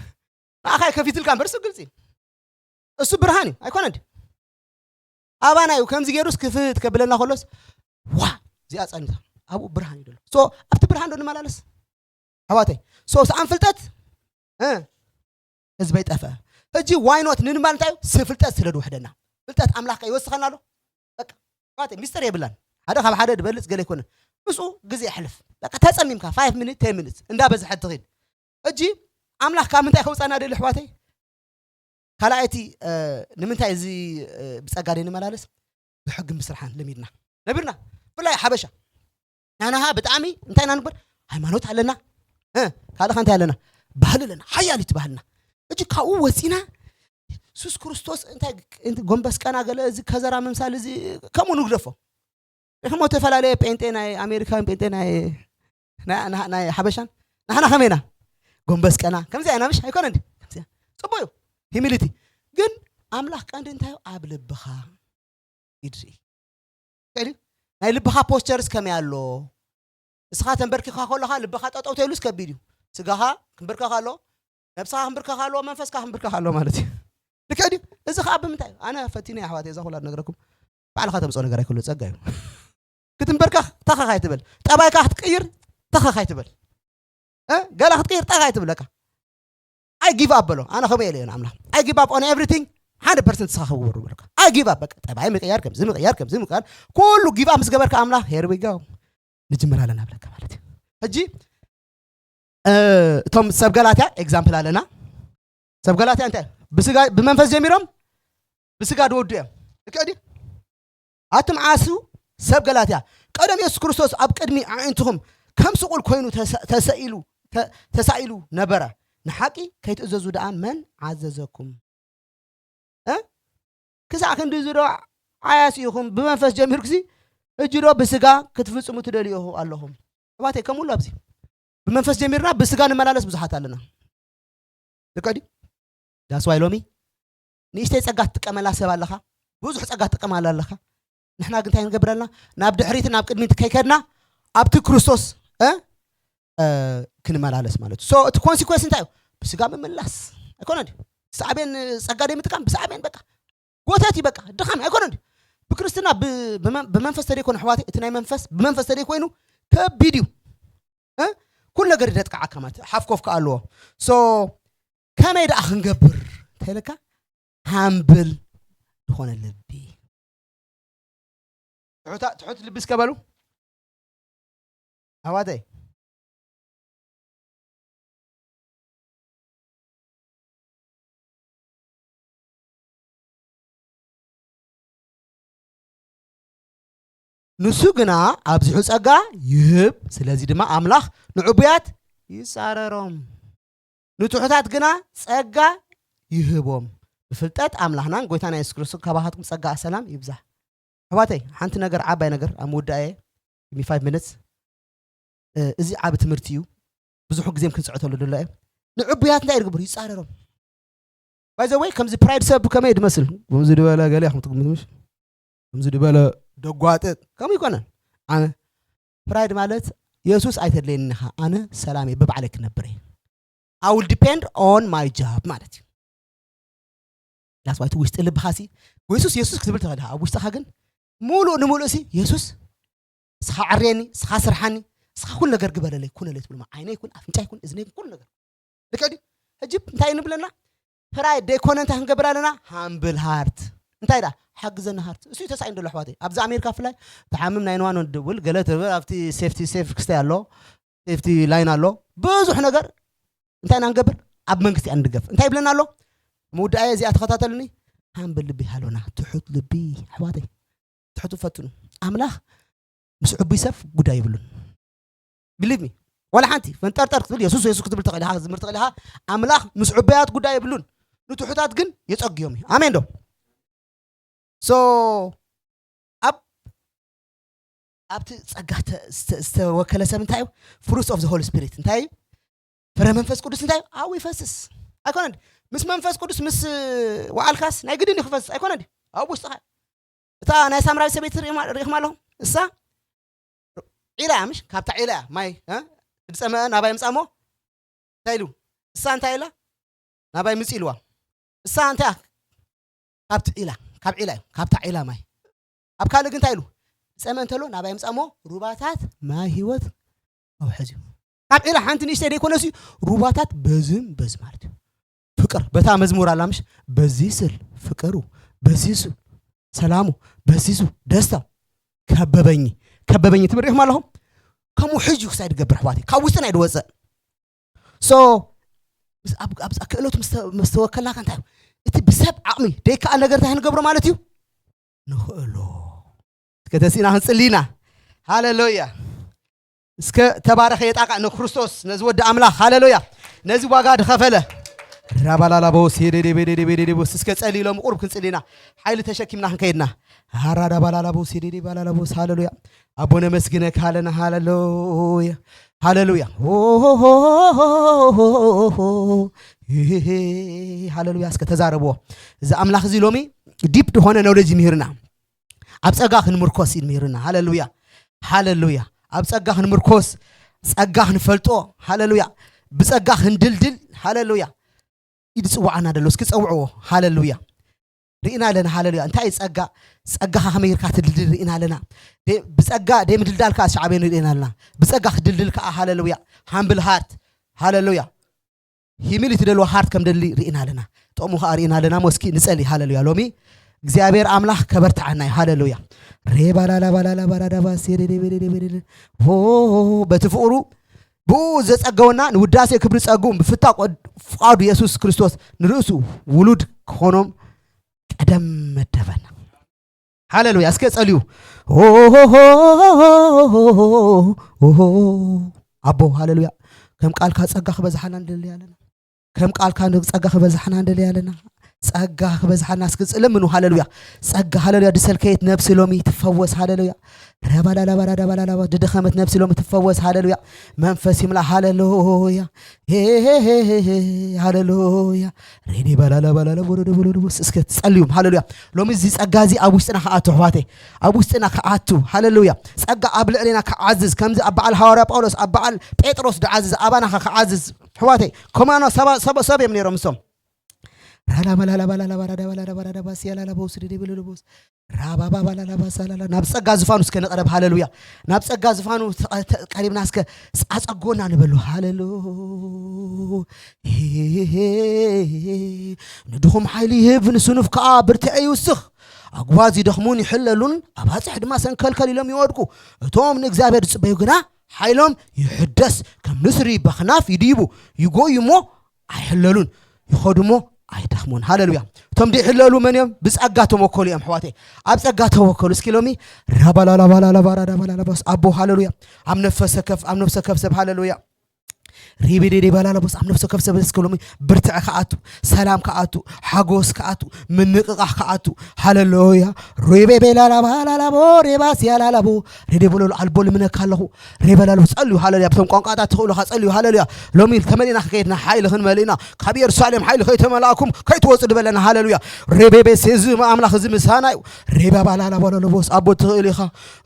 ንኣኻ ከፊትልካ እምበር እሱ ግልጺ እዩ። እሱ ብርሃን እዩ ኣይኮነን ድዩ? ኣባና እዩ ከምዚ ገይሩስ ክፍት ከብለና ከሎስ ዋ እዚኣ ጸኒታ ኣብኡ ብርሃን እዩ ዘሎ። So ኣብቲ ብርሃን ዶ ንመላለስ ኣሕዋተይ? So ሰኣን ፍልጠት እ፣ ህዝበይ ጠፍአ። ሕጂ why not ንንባል እንታይ እዩ? ስፍልጠት ስለ ድውሕደና። ፍልጠት ኣምላኽ ከ ይወስኸና ኣሎ? በቃ ኣሕዋተይ ሚስጥር የብላን። ሓደ ካብ ሓደ ድበልጽ ገለ ኣይኮነን። ምስኡ ግዜ የሕልፍ። በቃ ተጸሚምካ five minutes ten minutes እንዳበዝሐ ትኺድ። ሕጂ ኣምላኽ ካብ ምንታይ ከውጻና ደሊ ኣሕዋተይ? ካልኣይቲ እ፣ ንምንታይ እዚ እ፣ ብጸጋ ደይ ንመላለስ? ብሕግን ብስርሓን ለሚድና ነቢርና። ብፍላይ ሓበሻ ናናሃ ብጣዕሚ እንታይ ኢና ንግበር? ሃይማኖት ኣለና እ፣ ካልእ ከ እንታይ ኣለና? ባህሊ ኣለና ሓያል እቲ ባህልና። እጂ ካብኡ ወፂና ሱስ ክርስቶስ እንታይ ጎንበስ ቀና ገለ እዚ ከዘራ ምምሳል እዚ ከምኡ ንግደፎ። ኢኹም ዝተፈላለየ ጴንጤ ናይ ኣሜሪካን ጴንጤ ናይ ናይ- ናይ- ናይ ሓበሻን ናሕና ከመይና ጎንበስ ቀና ከምዚ ኣይና ምሽ ኣይኮነ እንዲ ከምዚ ጽቡቅ እዩ። Humility ግን ኣምላኽ ቀንዲ እንታይ እዩ? ኣብ ልብኻ ይድርኢ። ከዲ ናይ ልብኻ ፖስቸርስ ከመይ ኣሎ? እስኻ ተንበርኪኻ ከለኻ ልብኻ ጠጠው ተይሉስ ከቢድ እዩ። ስጋኻ ክንብርከኽ ኣሎ፣ ነብስኻ ክንብርከኽ ኣሎ፣ መንፈስካ ክንብርከኽ ኣሎ ማለት እዩ። ልክዕ ድዩ? እዚ ኸዓ ብምንታይ እዩ? ኣነ ፈቲነ ኣሕዋተይ እዛ ኩላ ነግረኩም ባዕልኻ ተምፅኦ ነገር ኣይክሉ ጸጋ እዩ። ክትንበርከኽ ተኸኽ ኣይትበል። ጠባይካ ክትቅይር ተኸኽ ኣይትበል። እ? ገላ ክትቅይር ጠኻ ኣይትብል በቃ። I give up በሎ። ኣነ ከምኡ ኢለ እየ ንኣምላኽ። I give up on everything። ሓደ ፐርሰንት ንስኻ ክገብሩ በልካ። I give up በቃ። ጠባይ ምቅያር ከምዚ ምቅያር ከምዚ ምቅያር ኩሉ give up ምስ ገበርካ ኣምላኽ here we go ንጅምር ኣለና ብለካ ማለት እዩ። ሕጂ እ፣ እቶም ሰብ ገላትያ ኤግዛምፕል ኣለና። ሰብ ገላትያ እንታይ ብስጋ ብመንፈስ ጀሚሮም ብስጋ ድወዱ እዮም። ልክዕ ድዩ? ኣቱም ዓሱ ሰብ ገላትያ፣ ቀደም የሱስ ክርስቶስ ኣብ ቅድሚ ኣዒንትኹም ከም ስቑል ኮይኑ ተሰ- ተሰኢሉ ተ- ተሳኢሉ ነበረ። ንሓቂ ከይትእዘዙ ደኣ መን ዓዘዘኩም? እ? ክሳዕ ክንድዚ ዶ ዓያስ ኢኹም? ብመንፈስ ጀሚርኩሲ ሕጂ ዶ ብስጋ ክትፍጽሙ ትደልዩ ኣለኹም? ኣሕዋተይ ከምኡ ኣሎ ኣብዚ። ብመንፈስ ጀሚርና ብስጋ ንመላለስ ብዙሓት ኣለና። ልክዕ ድዩ? That's why ሎሚ ንእሽተይ ጸጋ ትጥቀመላ ሰብ ኣለኻ፣ ብዙሕ ጸጋ ትጥቀመላ ኣለኻ። ንሕና ግን እንታይ ንገብር ኣለና? ናብ ድሕሪት ናብ ቅድሚት ከይከድና ኣብቲ ክርስቶስ እ? እ፣ ክንመላለስ ማለት እዩ። So እቲ ኮንሲኮንስ እንታይ እዩ? ብስጋ ምምላስ ኣይኮነ ድዩ? ሳዕቤን ጸጋ ደይ ምጥቃም ብሳዕቤን በቃ ጎተት እዩ በቃ ድኻም ኣይኮነ ድዩ? ብክርስትና ብ- ብመ- ብመንፈስ ተደይኮነ ኣሕዋተይ እቲ ናይ መንፈስ ብመንፈስ ተደይ ኮይኑ ከቢድ እዩ። እ? ኩሉ ነገር ይደጥቃዓካ ማለት ሓፍኮፍ ከኣ ኣለዎ። So ከመይ ደኣ ክንገብር እንተይለካ ሃምብል ዝኾነ ልቢ ትሑታ- ትሑት ልቢ እስከ በሉ ኣሕዋተይ። ንሱ ግና ኣብዚሑ ጸጋ ይህብ፣ ስለዚ ድማ ኣምላኽ ንዕቡያት ይጻረሮም፣ ንትሑታት ግና ጸጋ ይህቦም። ብፍልጠት ኣምላኽናን ጎይታና የሱስ ክርስቶስ ካባኻትኩም ጸጋ ሰላም ይብዛሕ። ኣሕዋተይ ሓንቲ ነገር ዓባይ ነገር ኣብ ምውዳእ እየ give me five minutes እዚ ዓቢ ትምህርቲ እዩ። ብዙሕ ግዜም ክንስዕተሉ ደሎ እየ። ንዕቡያት እንታይ ዝግብሩ ይጻረሮም። By the way ከምዚ ፕራይድ ሰብ ከመይ ድመስል ከምዚ ድበለ ገለ ኢኹም ትግምቱ ምሽ ከምዚ ድበለ ደጓጥጥ ከምኡ ይኮነ። ኣነ ፕራይድ ማለት የሱስ ኣይተድለየኒ ኢኻ ኣነ ሰላም እየ ብባዕለይ ክነብር እየ። I will depend on my job ማለት እዩ። That's why እቲ ውሽጢ ልብኻ ሲ ጎይሱስ የሱስ ክትብል ትኽእል ኢኻ። ኣብ ውሽጥኻ ግን ሙሉእ ንሙሉእ ሲ የሱስ እስኻ ዓርየኒ፣ እስኻ ስርሓኒ፣ እስኻ ኩሉ ነገር ግበረለይ፣ ኩነለይ ትብሉ ዓይነይ ይኩን ኣፍንጫ ይኩን እዝነይ ይኩን ኩሉ ነገር ልክዕ ድዩ? ሕጂ እንታይ ንብለና? ፕራይድ ደይኮነ እንታይ ክንገብር ኣለና? ሃምብል ሃርት እንታይ ዳ ሓግዘኒ ሃርት እሱ ተሳኢን ደሎ ኣሕዋተይ ኣብዚ ኣሜሪካ ፍላይ ተሓምም ናይ ንዋን ድውል ገለ ትብል ኣብቲ ሴፍቲ ሴፍ ክስተይ ኣሎ ሴፍቲ ላይን ኣሎ ብዙሕ ነገር እንታይ ኢና ንገብር ኣብ መንግስቲ ኢና ንድገፍ እንታይ ይብለና ኣሎ መውዳኣየ እዚኣ ተኸታተሉኒ ሃምብል ልቢ ሃሎና ትሑት ልቢ ኣሕዋተይ ትሕቱ ፈትኑ ኣምላኽ ምስ ዕቡይ ሰብ ጉዳይ ይብሉን believe me ዋላ ሓንቲ ፈንጠርጠር ክትብል የሱስ የሱስ ክትብል ትኽእል ኢኻ ዝምር ትኽእል ኢኻ ኣምላኽ ምስ ዕቡያት ጉዳይ የብሉን ንትሑታት ግን የጸግዮም እዩ ኣሜን ዶ so ኣብ ኣብቲ ጸጋ ዝተ- ዝተ- ዝተወከለ ሰብ እንታይ እዩ? Fruits of the Holy Spirit እንታይ እዩ? ፍረ መንፈስ ቅዱስ እንታይ እዩ? ኣብኡ ይፈስስ ኣይኮነን? ምስ መንፈስ ቅዱስ ምስ ወዓልካስ ናይ ግድን እዩ ክፈስስ ኣይኮነን? ኣብኡ ውሽጥኻ እታ ናይ ሳምራዊ ሰበይቲ ርኢኹም ኣለኹም? እሳ ዒላ እያ ምሽ? ካብታ ዒላ እያ ማይ ዝፀመአ ናባይ ምፃሞ እንታይ ኢሉ? እሳ እንታይ ኢላ? ናባይ ምፅ ኢልዋ። እሳ እንታይ እያ? ካብቲ ዒላ ካብ ዒላ እዩ ካብታ ዒላ ማይ ኣብ ካልእ ግን እንታይ ኢሉ? ዝፀመ እንተሎ ናባይ ምፃሞ ሩባታት ማይ ህይወት ኣውሐዝ እዩ። ካብ ዒላ ሓንቲ ንእሽተይ ደይኮነስ እዩ ሩባታት በዝም በዝ ማለት እዩ። ፍቅር በታ መዝሙር ኣላ ምሽ? በዚህ ስል ፍቅሩ፣ በዚህ ስል ሰላሙ፣ በዚህ ስል ደስታው ከበበኝ ከበበኝ ትብል ሪኢኹም ኣለኹም? ከምኡ ሕጂ ክሳይ ድገብር ኣሕዋተይ ካብ ውስጥና እዩ ድወፅእ። So ኣብ ክእለቱ ምስ ተወከልና ከ እንታይ እዩ? እቲ ብሰብ ዓቕሚ ደይከኣል ነገር እንታይ ክንገብሮ ማለት እዩ? ንኽእሎ እስከ ተሲእና ክንፅሊ ኢና። ሃለሉያ። እስከ ተባረኸ የጣቃ ንክርስቶስ ነዚ ወዲ ኣምላኽ ሃለሉያ። ነዚ ዋጋ ድኸፈለ ራባላላቦስ ሄደዴቤዴቤዴቦስ እስከ ጸልይሎም ቁሩብ ክንጽል ኢና። ሓይሊ ተሸኪምና ክንከይድና ሃራዳባላላቦስ ሄደዴባላላቦስ ሃለሉያ። ኣቦ ነመስግነካ ኣለና ሃለሉያ። ሃለሉያ። ሃለሉያ እስከ ተዛረብዎ። እዚ ኣምላኽ እዚ ሎሚ ዲፕ ዝኾነ ኖሌጅ ይምህርና። ኣብ ጸጋ ክንምርኮስ እዩ ምህርና። ሃለሉያ ሃለሉያ። ኣብ ጸጋ ክንምርኮስ፣ ጸጋ ክንፈልጦ፣ ሃለሉያ። ብጸጋ ክንድልድል፣ ሃለሉያ። ኢድ ጽዋዓና ደሎ እስኪ ጸውዕዎ። ሃለሉያ። ርኢና ኣለና። ሃለሉያ። እንታይ እዩ ጸጋ? ጸጋኻ ከመይ ጌርካ ትድልድል ርኢና ኣለና። ደ- ብጸጋ ደይ ምድልዳልካ ሻዕቤኑ ርኢና ኣለና። ብጸጋ ክድልድል ከኣ ሃለሉያ። ሃምብል ሃርት፣ ሃለሉያ። ሂሚሊቲ ደልዎ ሃርት ከም ደሊ ርኢና ኣለና። ጥቕሙ ከኣ ርኢና ኣለና። ሞስኪ ንጸሊ። ሃለሉያ። ሎሚ እግዚኣብሔር ኣምላኽ ከበርትዓና እዩ። ሃለሉያ። ሬባላላ ባላላ ባራዳባ ሴደደበደደበደደ ሆ በቲ ፍቕሩ ብኡ ዘጸገወና ንውዳሴ ክብሪ ጸግኡ ብፍታ ፍቓዱ የሱስ ክርስቶስ ንርእሱ ውሉድ ክኾኖም ቀደም መደበና። ሃለሉያ። እስከ ጸልዩ። ኦሆ፣ ኣቦ ሃለሉያ። ከም ቃልካ ጸጋ ክበዝሓና ንደሊ ኣለና። ከም ቃልካ ጸጋ ክበዝሓና ንደሊ ኣለና። ጸጋ ክበዝሓና እስኪ ለምኑ። ሃለሉያ። ጸጋ ሃለሉያ። ድሰልከየት ነብሲ ሎሚ ትፈወስ። ሃለሉያ። ረባላላባላዳባላላባ ድደኸመት ነብሲ ሎሚ ትፈወስ። ሃለሉያ። መንፈስ ይምላ። ሃለሉያ። ሄ፣ ሄ፣ ሄ፣ ሄ፣ ሄ፣ ሃለሉያ። ሬዲ ባላላ ባላላ ቦሎዶ ቦሎዶ ቦስ። እስከ ትጸልዩም። ሃለሉያ። ሎሚ እዚ ጸጋ እዚ ኣብ ውሽጥና ክኣቱ ኣሕዋተይ። ኣብ ውሽጥና ክኣቱ። ሃለሉያ። ጸጋ ኣብ ልዕሌና ክዓዝዝ። ከምዚ ኣብ በዓል ሃዋርያ ጳውሎስ፣ ኣብ በዓል ጴጥሮስ ድዓዝዝ፣ ኣባና ኸ ክዓዝዝ። ኣሕዋተይ፣ ኮማኖ ሰባ-፣ ሰብ፣ ሰብ እዮም ነይሮም እሶም። ራላ መላላ ባላላ ባራዳ ባላዳ ባራዳ ባስ ያላላ ቦስ ድዲ ብልሉ ቦስ። ራባባ ባላላ ባስ ኣላላ። ናብ ጸጋ ዝፋኑ እስከ ንቕረብ። ሃለሉያ። ናብ ጸጋ ዝፋኑ ተቐ-፣ ተ-፣ ቀሪብና እስከ ጻጸጎና ንበሉ። ሃለሉ። ንድኹም ሓይሊ ይህብ፣ ንስኑፍ ከኣ ብርትዒ ይውስኽ። ኣጉባዝ ይደኽሙን ይሕለሉን፣ ኣባጽሕ ድማ ሰንከልከል ኢሎም ይወድቁ። እቶም ንእግዚኣብሔር ዝጽበዩ ግና ሓይሎም ይሕደስ፣ ከም ንስሪ በኽናፍ ይድይቡ፣ ይጎዩ እሞ ኣይሕለሉን፣ ይኸዱ እሞ ኣይደኽሙን። ሃለሉያ። እቶም ዘይሕለሉ መን እዮም? ብጸጋ ተመኮሉ እዮም ኣሕዋተይ። ኣብ ጸጋ ተወከሉ። እስኪ ሎሚ ራባላላባላላባራዳባላላባስ ኣቦ ሃለሉያ። ኣብ ነፍሰ ከፍ፣ ኣብ ነፍሰ ከፍ ሰብ ሃለሉያ። ሪቤዴዴ ባላላቦስ ኣብ ነፍሰ ከፍ ሰብ እስኪ ሎሚ ብርትዕ ከኣቱ፣ ሰላም ከኣቱ፣ ሓጎስ ከኣቱ፣ ምንቕቓሕ ከኣቱ። ሃለሉያ። ሪቤቤላላባላላቦ ሬባስ ያላላቦ ሬዴ በለሉ ኣልቦ ልምነካ ኣለኹ። ሬበላሉ ጸልዩ ሃለሉያ። ብቶም ቋንቋታት ትኽእሉ ኸ ጸልዩ ሃለሉያ። ሎሚ ተመሊእና ከይድና ሓይሊ ክንመልእና ካብ ኢየሩሳሌም ሓይሊ ከይተመላእኩም ከይትወጹ ድበለና ሃለሉያ። ሬቤቤ ሴዚ ኣምላኽ እዚ ምሳና እዩ። ሬባባላላ ባላላቦስ ኣቦ ትኽእል ኢኻ።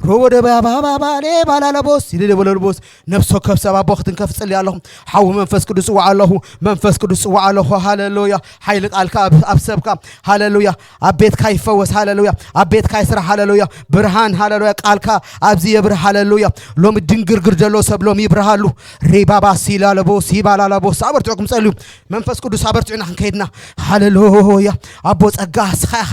ሮቦ ደባባባሌ ባላላቦስ ይደደ በለልቦስ ነፍሲ ወከፍ ሰብ ኣቦ ክትንከፍ ጽሊ ኣለኹ። ሓዊ መንፈስ ቅዱስ ጽዋዕ ኣለኹ። መንፈስ ቅዱስ ጽዋዕ ኣለኹ። ሃለሉያ። ሓይሊ ቃልካ ኣብ፣ ኣብ ሰብካ። ሃለሉያ። ኣብ ቤትካ ይፈወስ። ሃለሉያ። ኣብ ቤትካ ይስራሕ። ሃለሉያ። ብርሃን። ሃለሉያ። ቃልካ ኣብዚ የብርህ። ሃለሉያ። ሎሚ ድንግርግር ዘሎ ሰብ ሎሚ ይብርሃሉ። ሪባባ ሲላለቦ ሲባላላቦ ኣበርትዕኩም ጸልዩ። መንፈስ ቅዱስ ኣበርትዑና ክንከይድና። ሃለሉያ። ኣቦ ጸጋ ስኻ ኢኻ።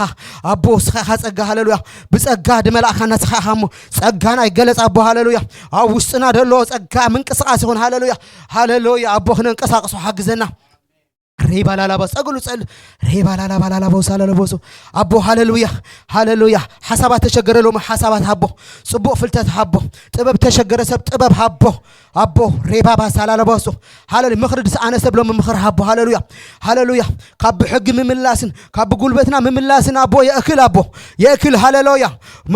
ኣቦ ስኻ ኢኻ ጸጋ። ሃለሉያ። ብጸጋ ድመላእካና ስኻ ኢኻ እሞ ጸጋና ይገለጽ ኣቦ። ሃለሉያ። ኣብ ውስጥና ደሎ ጸጋ ምንቅስቃስ ይኹን። ሃለሉያ። ሃለሉያ። ኣቦ ክነንቀሳቅሶ ሓግዘና። ሬባላላባ ጸግሉ ጸል ሬባላላባላላቦሳላላቦሶ ኣቦ። ሃለሉያ። ሃለሉያ። ሓሳባት ተሸገረ ሎሚ ሓሳባት ሃቦ። ጽቡቕ ፍልተት ሃቦ። ጥበብ ተሸገረ ሰብ ጥበብ ሃቦ። ኣቦ ሬባባ ሳላላባሶ። ሃለሉ ምኽሪ ድስኣነ ሰብ ሎሚ ምኽሪ ሃቦ። ሃለሉያ። ሃለሉያ። ካብ ብሕጊ ምምላስን ካብ ብጉልበትና ምምላስን ኣቦ የእክል ኣቦ። የእክል። ሃለሉያ።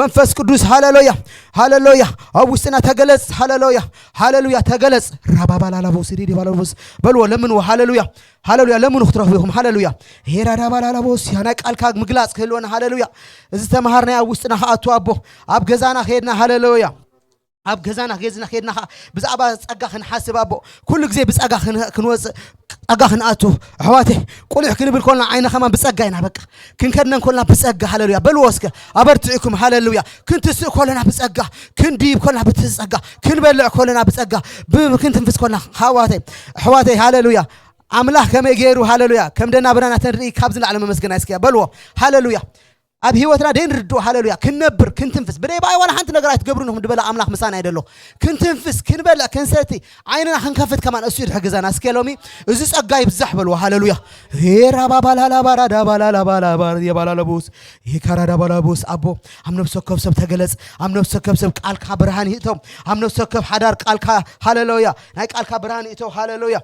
መንፈስ ቅዱስ። ሃለሉያ። ሃሌሉያ። ኣብ ውስጥና ተገለጽ። ሃሌሉያ፣ ሃሌሉያ፣ ተገለጽ። ራባባላላቦስ ሪዲባላቦስ በልዎ፣ ለምንዎ። ሃሌሉያ፣ ሃሌሉያ። ለምኑ ክትረኽቡ ኢኹም። ሃሌሉያ። ሄራዳባላላቦስ ያ ናይ ቃልካ ምግላጽ ክህልወና። ሃሌሉያ። እዚ ተምሃርናይ ኣብ ውስጥና ክኣቱ ኣቦ፣ ኣብ ገዛና ከየድና። ሃሌሉያ። ኣብ ገዛና ጌዝና ከድና ኸዓ ብዛዕባ ጸጋ ክንሓስብ ኣቦ፣ ኩሉ ግዜ ብጸጋ ክን- ክንወጽእ፣ ጸጋ ክንኣቱ። ኣሕዋተይ፣ ቁሊሕ ክንብል ኮልና ዓይነ ከማን ብጸጋ ኢና። በቃ ክንከድነን ኮልና ብጸጋ። ሃሌሉያ በልዎ እስከ። ኣበርቲዕኩም። ሃሌሉያ። ክንትስእ ኮለና ብጸጋ፣ ክንድይብ ኮልና ብጸጋ፣ ክንበልዕ ኮለና ብጸጋ፣ ብ- ክንትንፍስ ኮልና። ኣሕዋተይ፣ ኣሕዋተይ፣ ሃሌሉያ። ኣምላኽ ከመይ ገይሩ፣ ሃሌሉያ፣ ከም ደናብራና ተንርኢ ካብዚ ንላዕሊ መመስገን ኣይስከያ በልዎ። ሃሌሉያ። ኣብ ህይወትና ደይንርድኦ። ሃሌሉያ። ክንነብር፣ ክንትንፍስ፣ ብደይ ብኣይ ዋላ ሓንቲ ነገር ኣይትገብሩን ኢኹም ዝበለ ኣምላኽ ምሳና ይደሎ። ክንትንፍስ፣ ክንበልዕ፣ ክንሰቲ፣ ዓይንና ክንከፍት ከማን እሱ ይድሕግዘና። እስከ ሎሚ እዚ ጸጋ ይብዛሕ በልዎ። ሃሌሉያ። ሄራባባላላባራዳባላላባላባር የባላለቦስ፣ ሄካራዳባላቦስ። ኣቦ፣ ኣብ ነፍሲ ወከፍ ሰብ ተገለጽ። ኣብ ነፍሲ ወከፍ ሰብ ቃልካ ብርሃን ይእቶም። ኣብ ነፍሲ ወከፍ ሓዳር ቃልካ፣ ሃሌሉያ፣ ናይ ቃልካ ብርሃን ይእተው። ሃሌሉያ።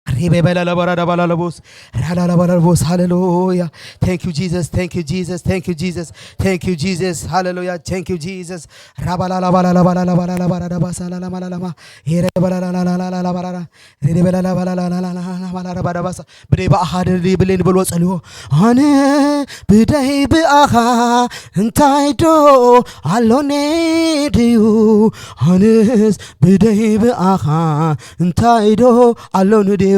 ሪቤ በላላባራዳባላላቦስ፣ ራላላባላቦስ። ሃሌሉያ። Thank you Jesus, thank you Jesus, thank you Jesus, thank you Jesus. ሃሌሉያ። Thank you Jesus. ራባላላባላላባላላባላላባራዳባሳላላማላላማ፣ ሄረባላላላላላባራዳ፣ ሬዴበላላባላላላላባራዳባሳ። ብደይ ብኣኻ ድሊ ብሌን በልዎ ጸልዎ። ኣነ ብደይ ብኣኻ እንታይ ዶ ኣሎኒ ድዩ? ኣነስ ብደይ ብኣኻ እንታይ ዶ ኣሎኒ ድዮ?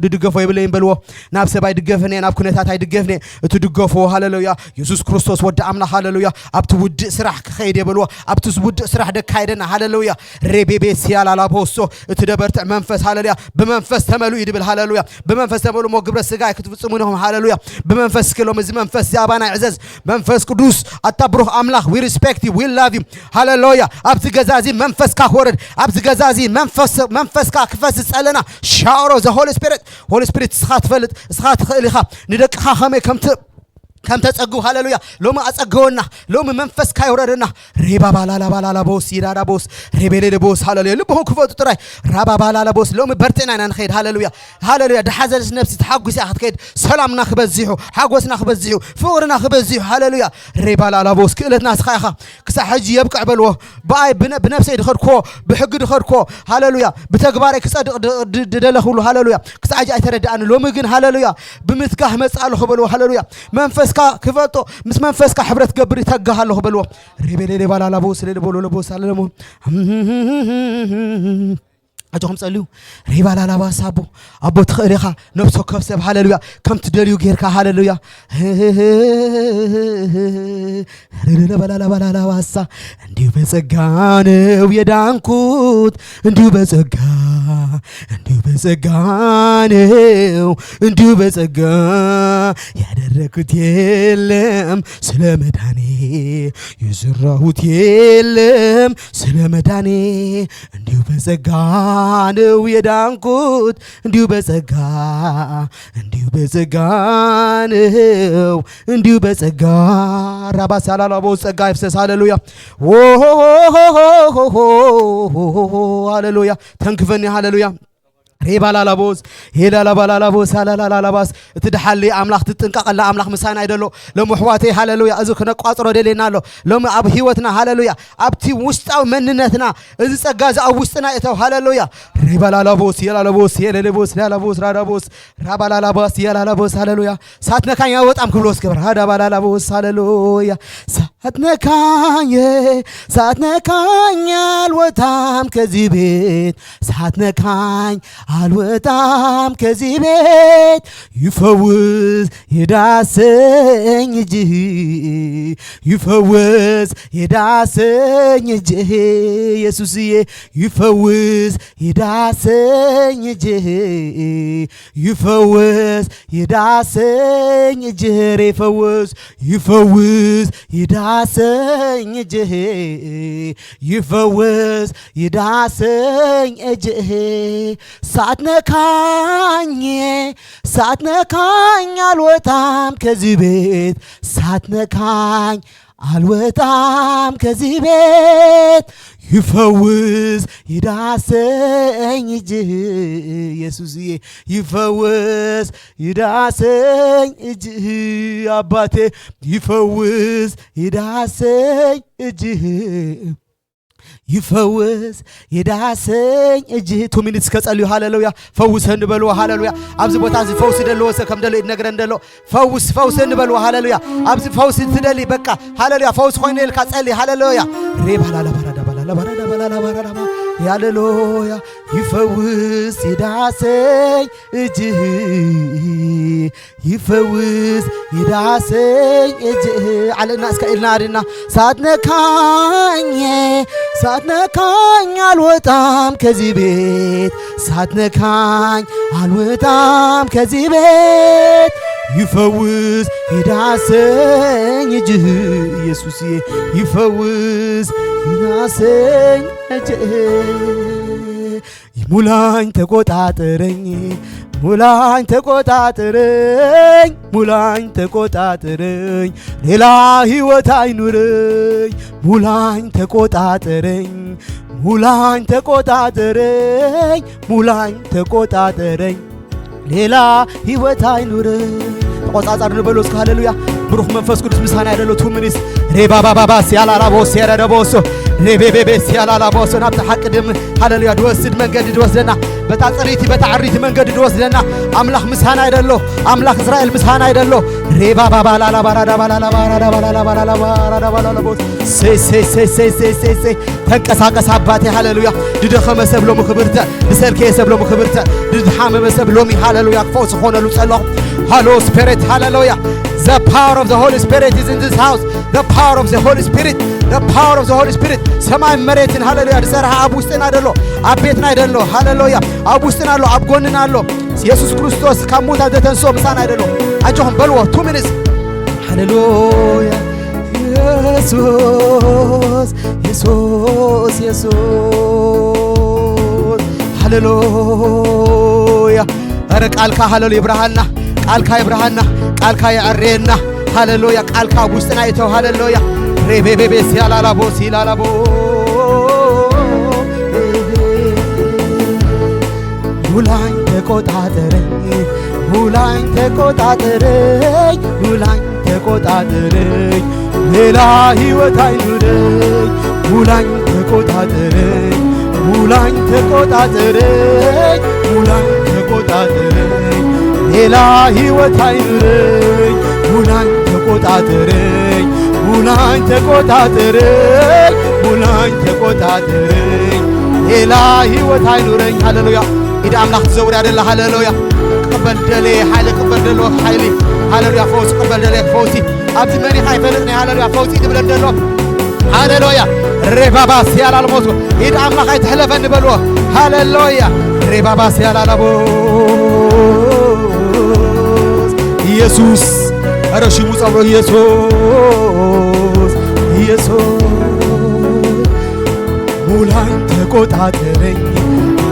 ድድገፎ የብለይን በልዎ። ናብ ሰብ ኣይድገፍን እየ፣ ናብ ኩነታት ኣይድገፍን እየ። እቲ ድገፎ፣ ሃሌሉያ፣ የሱስ ክርስቶስ ወዲ ኣምላኽ፣ ሃሌሉያ፣ ኣብቲ ውድእ ስራሕ ክኸይድ እየ በልዎ። ኣብቲ ውድእ ስራሕ ደካይደና። ሃሌሉያ። ሬቤቤ ሲያላላቦሶ፣ እቲ ደበርትዕ መንፈስ፣ ሃሌሉያ፣ ብመንፈስ ተመልኡ እዩ ድብል። ሃሌሉያ። ብመንፈስ ተመልኡ እሞ ግብረ ስጋ ክትፍጽሙ ኢኹም። ሃሌሉያ። ብመንፈስ ክሎም እዚ መንፈስ እዚ ኣባና ይዕዘዝ። መንፈስ ቅዱስ፣ ኣታ ብሩኽ ኣምላኽ፣ we respect you, we love you። ሃሌሉያ። ኣብዚ ገዛ እዚ መንፈስካ ክወርድ፣ ኣብዚ ገዛ እዚ መንፈስ፣ መንፈስካ ክፈስስ ጸለና። ሻወሮ ዘ ሆሊ ስፒሪት፣ ሆሊ ስፒሪት፣ እስኻ ትፈልጥ፣ እስኻ ትኽእል ኢኻ። ንደቅኻ ከመይ ከም ት- ከም ተጸግቡ። ሃሌሉያ። ሎሚ ኣጸግወና። ሎሚ መንፈስካ ይውረደና። ሬባባላላባላላቦስ፣ ይዳዳቦስ፣ ሬቤሌሌቦስ። ሃሌሉያ። ልብኹም ክፈቱ ጥራይ። ራባባላላቦስ። ሎሚ በርቲዕና ኢና ንኸይድ። ሃሌሉያ። ሃሌሉያ። ድሓዘንስ ነፍሲ ተሓጒሳ እያ ክትከይድ። ሰላምና ክበዚሑ፣ ሓጎስና ክበዚሑ፣ ፍቕርና ክበዚሑ። ሃሌሉያ። ሬባላላቦስ። ክእለትና እስኻ ኢኻ። ክሳዕ ሕጂ የብቅዕ በልዎ። ብኣይ ብነ- ብነፍሰይ ድኸድኮ፣ ብሕጊ ድኸድኮ። ሃሌሉያ። ብተግባረይ ክጸድቕ ድ- ድ- ድደለኹሉ። ሃሌሉያ። ክሳዕ ሕጂ ኣይተረድኣኒ። ሎሚ ግን፣ ሃሌሉያ፣ ብምትጋህ መጽእ ኣለኹ በልዎ። ሃሌሉያ። መንፈስካ ክፈልጦ፣ ምስ መንፈስካ ሕብረት ገብር ይተጋህ ኣለኹ በልዎ። ሬቤሌሌባላላቦስ፣ ሌሌቦሎሎቦስ፣ ኣለለሞ። ኣጆኹም ጸልዩ። ሬባላላባስ ኣቦ፣ ኣቦ ትኽእል ኢኻ። ነፍሲ ወከፍ ሰብ፣ ሃሌሉያ፣ ከም ትደልዩ ጌርካ። ሃሌሉያ። ሬሌሌባላላባላላባሳ። እንዲሁ በጸጋ ነው የዳንኩት፣ እንዲሁ በጸጋ፣ እንዲሁ በጸጋ ነው፣ እንዲሁ በጸጋ። ያደረኩት የለም ስለ መዳኔ፣ የሰራሁት የለም ስለ መዳኔ። እንዲሁ በጸጋ ነው የዳንኩት፣ እንዲሁ በጸጋ፣ እንዲሁ በጸጋ ነው፣ እንዲሁ በጸጋ። ራባስ ያላላቦ ጸጋ ይፍሰስ። ሃሌሉያ። ኦሆሆሆሆሆሆሆሆ። ሃሌሉያ። ተንክፈኒ። ሃሌሉያ። ሬባላላቦስ፣ ሄላላባላላቦስ፣ ሃላላላላባስ። እቲ ድሓሊ ኣምላኽ ትጥንቀቐላ ኣምላኽ ምሳና ይደሎ። ሎም ኣሕዋተይ፣ ሃሌሉያ፣ እዚ ክነቋጽሮ ደልየና ኣሎ። ሎም ኣብ ህይወትና፣ ሃሌሉያ፣ ኣብቲ ውሽጣዊ መንነትና፣ እዚ ጸጋ እዚ ኣብ ውሽጥና እተው። ሃሌሉያ። ሬባላላቦስ፣ የላላቦስ፣ የሌሌቦስ፣ ላላቦስ፣ ራዳቦስ፣ ራባላላቦስ፣ የላላቦስ። ሃሌሉያ። ሳትነካኝ አልወጣም ክብሎ እስከ በል። ራዳባላላቦስ፣ ሃሌሉያ። ሳትነካኝ፣ ሳትነካኝ አልወጣም ከዚህ ቤት፣ ሳትነካኝ አልወጣም ከዚህ ቤት። ይፈውስ የዳሰኝ እጅህ፣ ይፈውስ የዳሰኝ እጅህ። ኢየሱስዬ፣ ይፈውስ የዳሰኝ እጅህ፣ ይፈውስ የዳሰኝ እጅህ። ሬ ፈውስ፣ ይፈውስ የዳሰኝ እጅህ፣ ይፈውስ የዳሰኝ እጅህ። ሳትነካኝ፣ ሳትነካኝ አልወጣም ከዚህ ቤት፣ ሳትነካኝ አልወጣም ከዚህ ቤት። ይፈውስ የዳሰኝ እጅህ፣ ኢየሱስዬ፣ ይፈውስ የዳሰኝ እጅህ። አባቴ፣ ይፈውስ የዳሰኝ እጅህ። ይፈውስ ይዳሰኝ እጅህ። ቱ ሚኒትስ ከጸልዩ። ሃሌሉያ። ፈውሰን ንበልዎ። ሃሌሉያ። ኣብዚ ቦታ እዚ ፈውሲ ደለዎ ሰብ ከም ደሎ ይነግረን ደሎ። ፈውስ ፈውሰን ንበልዎ። ሃሌሉያ። ኣብዚ ፈውሲ ትደሊ በቃ። ሃሌሉያ። ፈውሲ ኮይኑ ኢልካ ጸሊ። ሃሌሉያ። ሬባላ ለባራ ደባላ ለባራ ደባላ ለባራ ደባ። ሃሌሉያ። ይፈውስ ይዳሰኝ እጅህ፣ ይፈውስ ይዳሰኝ እጅህ። ዓለና እስከ ኢልና ኣድና። ሳትነካኝ፣ ሳትነካኝ አልወጣም ከዚህ ቤት፣ ሳትነካኝ አልወጣም ከዚህ ቤት። ይፈውስ ይዳሰኝ እጅህ ኢየሱስዬ፣ ይፈውስ ይዳሰኝ እጅህ። ሙላኝ ተቆጣጠረኝ፣ ሙላኝ ተቆጣጠረኝ፣ ሙላኝ ተቆጣጠረኝ፣ ሌላ ህይወት አይኑረኝ። ሙላኝ ተቆጣጠረኝ፣ ሙላኝ ተቆጣጠረኝ፣ ሙላኝ ተቆጣጠረኝ፣ ሌላ ህይወት አይኑረኝ። ተቆጻጻሪ ንበሎ እስከ። ሃሌሉያ። ብሩኽ መንፈስ ቅዱስ ምሳና ይደሎ። ቱ ሚኒትስ። ሬባባባባ ሲያላላቦ ሲያላላቦሶ፣ ሬቤቤቤ ሲያላላቦሶ። ናብቲ ሓቂ ድም። ሃሌሉያ። ድወስድ መንገዲ ድወስደና። በታ ጽሪቲ በታ ዓሪቲ መንገዲ ድወስደና። ኣምላኽ ምሳና ይደሎ። ኣምላኽ እስራኤል ምሳና ይደሎ። ሬባባባላላባራዳባላላባራዳባላላባራዳባላላቦስ። ሴይ ሴይ ሴይ ሴይ ሴይ ሴይ ሴይ። ተንቀሳቀስ ኣባቴ። ሃሌሉያ። ድደኸመ ሰብ ሎሚ ክብርተ፣ ድሰልከየ ሰብ ሎሚ ክብርተ፣ ድድሓመመ ሰብ ሎሚ። ሃሌሉያ። ክፈውስ ዝኾነሉ ጸሎኽ። ሃሎ ስፒሪት። ሃሌሉያ። The power of the Holy Spirit is in this house. The power of the Holy Spirit. The power of the Holy Spirit. ሰማይ መሬትን ሃሌሉያ ድሰርሐ ኣብ ውስጥና ደሎ፣ ኣብ ቤትና ደሎ። ሃሌሉያ። ኣብ ውስጥና ኣሎ፣ ኣብ ጎንና ኣሎ። የሱስ ክርስቶስ ካብ ሙታን ዘተንስኦ ምሳና ደሎ። ኣጆኹም በልዎ። ቱ ሚኒትስ። ሃሌሉያ። የሱስ፣ የሱስ፣ የሱስ። ሃሌሉያ። ኧረ ቃልካ ሃሌሉ ይብርሃና፣ ቃልካ ይብርሃና፣ ቃልካ የዐርየና። ሃሌሉያ። ቃልካ ኣብ ውስጥና ይተው። ሃሌሉያ። ሬቤቤቤ ሲያላላቦ ሲላላቦ። ሙላኝ ተቆጣጠረኝ፣ ሙላኝ ተቆጣጠረኝ፣ ሙላኝ ተቆጣጠረኝ፣ ሌላ ህይወት አይኑረኝ። ሙላኝ ተቆጣጠረኝ፣ ሙላኝ ተቆጣጠረኝ፣ ሙላኝ ተቆጣጠረኝ፣ ሌላ ህይወት አይኑረኝ። ሙላኝ ተቆጣጠረኝ፣ ሙላኝ ተቆጣጠረኝ፣ ሙላኝ ተቆጣጠረኝ፣ ሌላ ህይወት አይኑረኝ። ሃሌሉያ። ኢድ ኣምላኽ ትዘውር ያደላ። ሃሌሉያ። ቅበል ደሌ ሓይሊ፣ ቅበል ደሎ ሓይሊ። ሃሌሉያ። ፈውሲ ቅበል ደሌ ፈውሲ። ኣብዚ መሪኻ ይፈልጥ ናይ ሃሌሉያ ፈውሲ ትብለን ደሎ። ሃሌሉያ። ሬባባ ሲያላልሞት። ኢድ ኣምላኽ ኣይትሕለፈኒ በልዎ። ሃሌሉያ። ሬባባ ሲያላላቦ። ኢየሱስ። ኧረ ሽሙ ጸውሮ ኢየሱስ። ኢየሱስ። ሙላኝ ተቆጣጠረኝ፣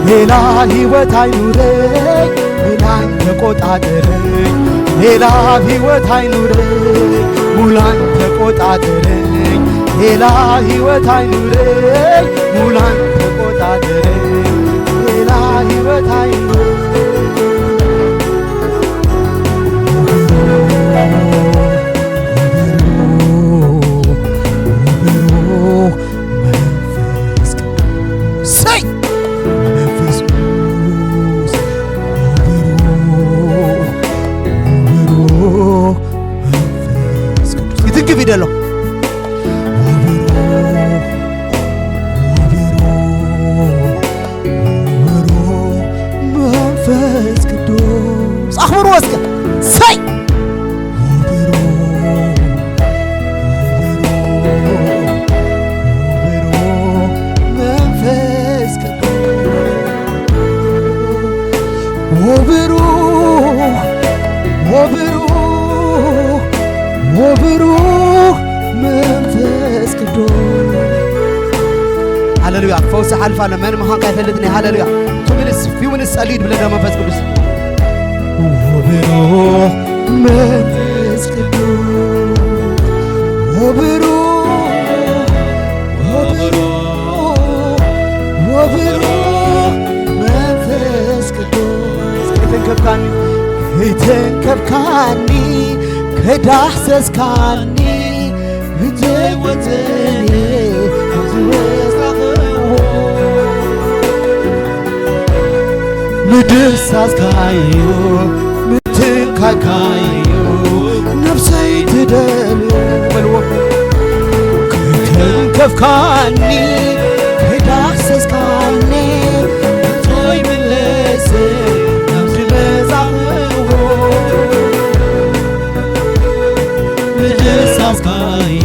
ሌላ ህይወት አይኑረኝ። ሙላኝ ተቆጣጠረኝ፣ ሌላ ህይወት አይኑረኝ። ሙላኝ ተቆጣጠረኝ፣ ሌላ ህይወት አይኑረኝ። ሙላኝ ተቆጣጠረኝ፣ ሌላ ህይወት አይኑረኝ። መንፈስ ቅዱስ። ሰይ! መንፈስ ቅዱስ። መንፈስ ቅዱስ። ይትንክፍ ይደሎ። መንፈስ ቅዱስ። ኣኽብርዎ እስከ። ሰይ! መንፈስ ቅዱስ። ወብሩኽ፣ ወብሩኽ፣ ወብሩኽ መንፈስ ቅዱስ። ሃሌሉያ። ፈውሲ ሓልፋ ኣሎ። መን ምዃንካ ኣይፈልጥን እየ። ሃሌሉያ። ቱ ሚኒትስ፣ ፊው ሚኒትስ ጸልዩ ድብለና መንፈስ ቅዱስ። ወብሩኽ መንፈስ ቅዱስ። ወብሩኽ፣ ወብሩኽ፣ ወብሩኽ መንፈስ ቅዱስ። ከይተንከፍካኒ፣ ከይተንከፍካኒ፣ ከዳህሰስካኒ፣ ህይወተይ ኣብዚ ወስዳኸ ድሳስካዩ ምትንካካዩ ነፍሰይ ትደልዮ በልዎ። ከተንከፍካኒ ከዳሰስካኒ እቶይ ምለስ ናብ ዝመጻእዎ ምድሳስካዩ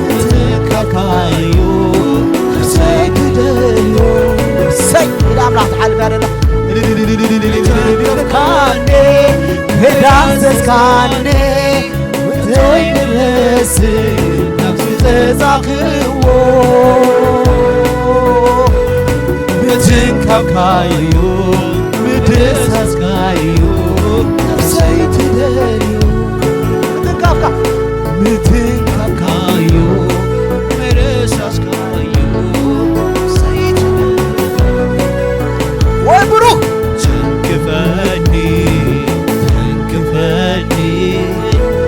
ምትንካካዩ ነፍሰይ ትደልዮ። ሰይ ኢዳ ኣምላኽ ትሓልፍ ያደላ ካኔ ከዳሰስካኔ ምትይ ድረስ ናብዚ ዘጻኽዎ ምትንካፍካዩ ምድሳስካዩ ነፍሰይ ትደልዮ። ምትንካፍካ ምትንካፍካዩ ምድሳስካዩ ነፍሰይ ትደልዮ። ወይ ብሩኽ ተንክፈኒ ተንክፈኒ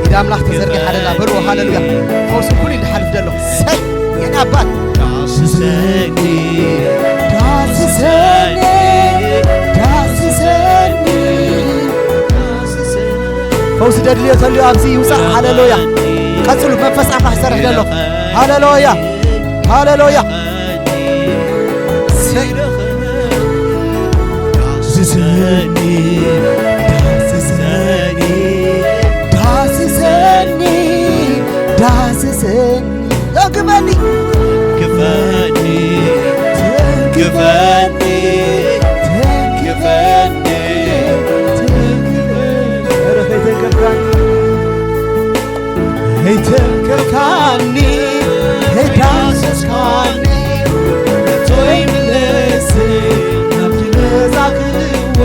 ኢድ ኣምላኽ ተዘርጊሓ ደላ በልዎ። ሃሌሉያ። ፈውሲ ኩሉ እዩ ዝሓልፍ ዘሎ። ሰይ የኔ ኣባት ዳስሰኒ ዳስሰኒ ዳስሰኒ ፈውሲ ደድልዮ ተልዮ ኣብዚ ይውፃእ። ሃሌሉያ። ቀፅሉ። መንፈስ ኣምላኽ ይሰርሕ ዘሎ። ሃሌሉያ። ሃሌሉያ። ሰይ ዳስሰኒ ዳስሰኒ ዳስሰኒ ዳስሰኒ ተንክፈኒ ክፈኒ ተንክፈኒ ተንክፈኒ ተንክፈኒ ኧረ ከይተንከፍካኒ ከይተንከፍካኒ ከይዳሰስካኒ እቶይ ምለስ ናብቲ መዛግብዎ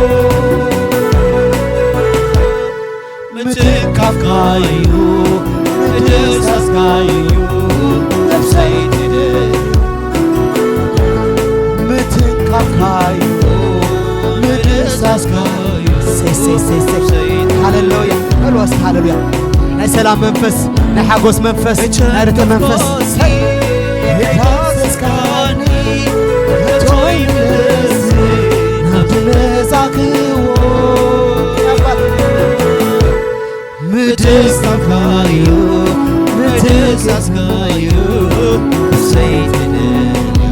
ምትንካፍካዩ ምድሳስካዩ ነፍሰይ ትደልዮ ምትንካፍካዩ ምድሳስካዩ ሰይ ሰይ ሰይ ሰይ ሃሌሉያ በሉ እስኪ ሃሌሉያ። ናይ ሰላም መንፈስ ናይ ሓጎስ መንፈስ ናይ ርትዕ መንፈስ ዳሰስካኒ እቶይ ምለስ ናብቲ መዛግብዎ ምድሳስካዩ ምድሳስካዩ ነፍሰይ ትደልዮ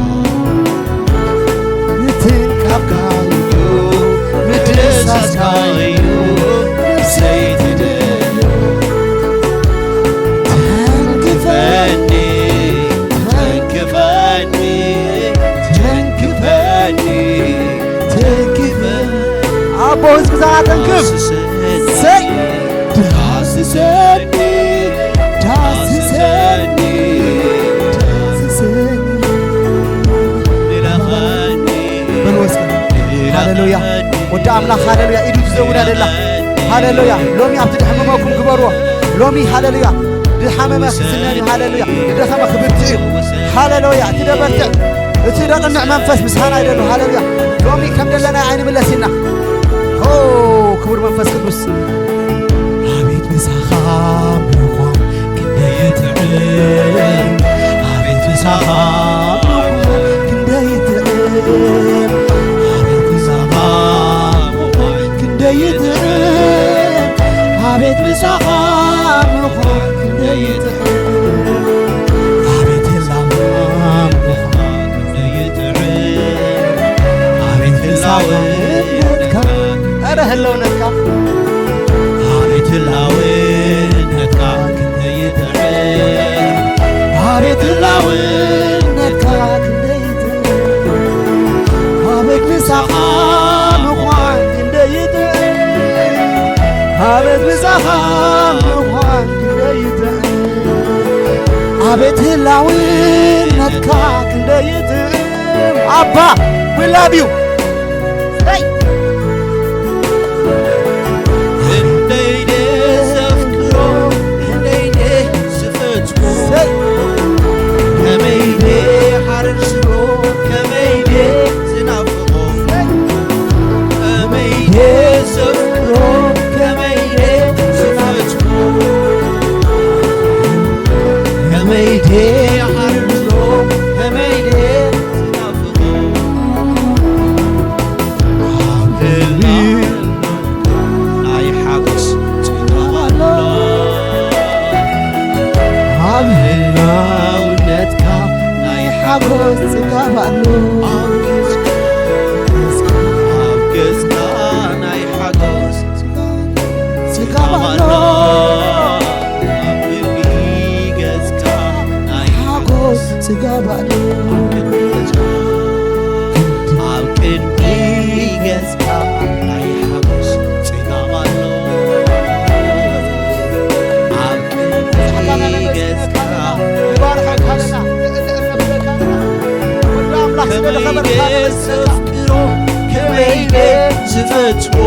ምትንካፍካዩ ምድሳስካዩ ነፍሰይ ትደልዮ ተንክፈኒ ተንክፈኒ ተንክፈኒ ተንክፈኒ ኣቦ ህዝቢ ዛራ ተንክፍ ሰይ ዳስሰኒ ዳስሰኒ ዳስሰኒ በልወስከ ሃሌሉያ ወዲ ኣምላኽ ሃሌሉያ ኢዱ ትዘውዳ ደላ ሃሌሉያ ሎሚ ኣብቲ ድሕመመኩም ግበርዎ ሎሚ ሃሌሉያ ድሓመመ ክስነን እዩ ሃሌሉያ ድደኸመ ክብርትዕ እዩ ሃሌሉያ እቲ ደበርትዕ እቲ ደቕንዕ መንፈስ ምሳና ይደሉ ሃሌሉያ ሎሚ ከም ደለና ኣይንምለስ ኢና ኦ ክቡር መንፈስ ቅዱስ ኣቤት ምሳኻ ምዃን ክንደይ ይጥዕም ኣቤት ምሳኻ ምዃን ክንደይ ይጥዕም ኣቤት ምሳኻ ምዃን ክንደይ ይጥዕም ኣቤት ምሳኻ ምዃን ክንደይ ይጥዕም ኣቤት ህላወ ምዃን ክንደይ ይጥዕም ኣቤት ህላወነትካ ኧረ ህላውነትካ ኣቤት ህላውነትካ ክንደይ ይጥዕም ኣቤት ህላውነትካ ክንደይ ይጥዕም ኣቤት ምሳኻ ምዃን ክንደይ ይጥዕም ኣቤት ምሳኻ ምዃን ክንደይ ይጥዕም ኣቤት ህላውነትካ ክንደይ ይጥዕም ኣባ we love you ክንደይ ደይ ዘፍቅሮ ክንደይ ደይ ዝፈትዎ ከመይ ደይ ሓርር ዝብሎ ከመይ ደይ ዝናፍቆ ከመይ ደይ ዘፍቅሮ ከመይ ደይ ዝፈትዎ ከመይ ደይ ሓርር ዝብሎ ከመይ ደይ ዝናፍቆ ሓጎስ ጽጋብ ኣሎ። ኣብ ገጽካ፣ ኣብ ገጽካ ናይ ሓጎስ ጽጋብ ኣሎ። ኣብ ቅድሚ ገጽካ ናይ ሓጎስ ጽጋብ ኣሎ። ኣብ ቅድሚ ገጽካ ናይ ሓጎስ ጽጋብ ኣሎ። ኣብ ቅድሚ ገጽካ ንባርኸካ ኣለና፣ ንእለ እነብለካ ኣለና። ወዲ ኣምላኽ ስለ ከመይ ዝኸበርካ ደስ ነመስግነካ። ዘፍቅሮ፣ ከመይ ደስ ዝፈትዎ፣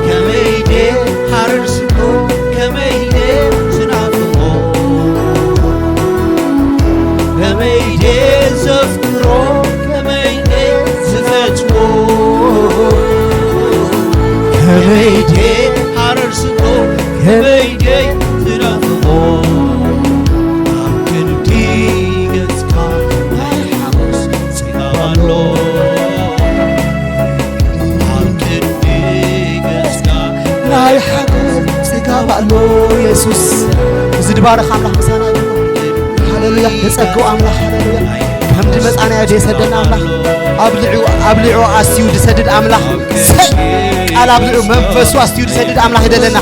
ከመይ ደስ ሓረስቶ፣ ከመይ ደስ ዝናፍቆ፣ ከመይ ደስ ዘፍቅሮ፣ ከመይ ደስ ዝፈትዎ፣ ከመይ ደስ ሓረስቶ፣ ከመይ ደስ ዝናፍቆ፣ ኣብ ክንዲ ገጽካ ናይ ሓጎስ ጽጋብ ኣሎ። ኣብ ክንዲ ገጽካ ናይ ሓጎስ ጽጋብ ኣሎ። የሱስ፣ እዚ ድባርኽ ኣምላኽ ምሳና እዩ። ሃሌሉያ። ደጸግኡ ኣምላኽ፣ ሃሌሉያ። ከምዲ መጻናዮ ደሰደና ኣምላኽ፣ ኣብ ልዕኡ፣ ኣብ ልዕኡ ኣስትዩ ድሰድድ ኣምላኽ፣ ሰይ፣ ቃል ኣብ ልዕኡ መንፈሱ ኣስትዩ ድሰድድ ኣምላኽ ይደለና።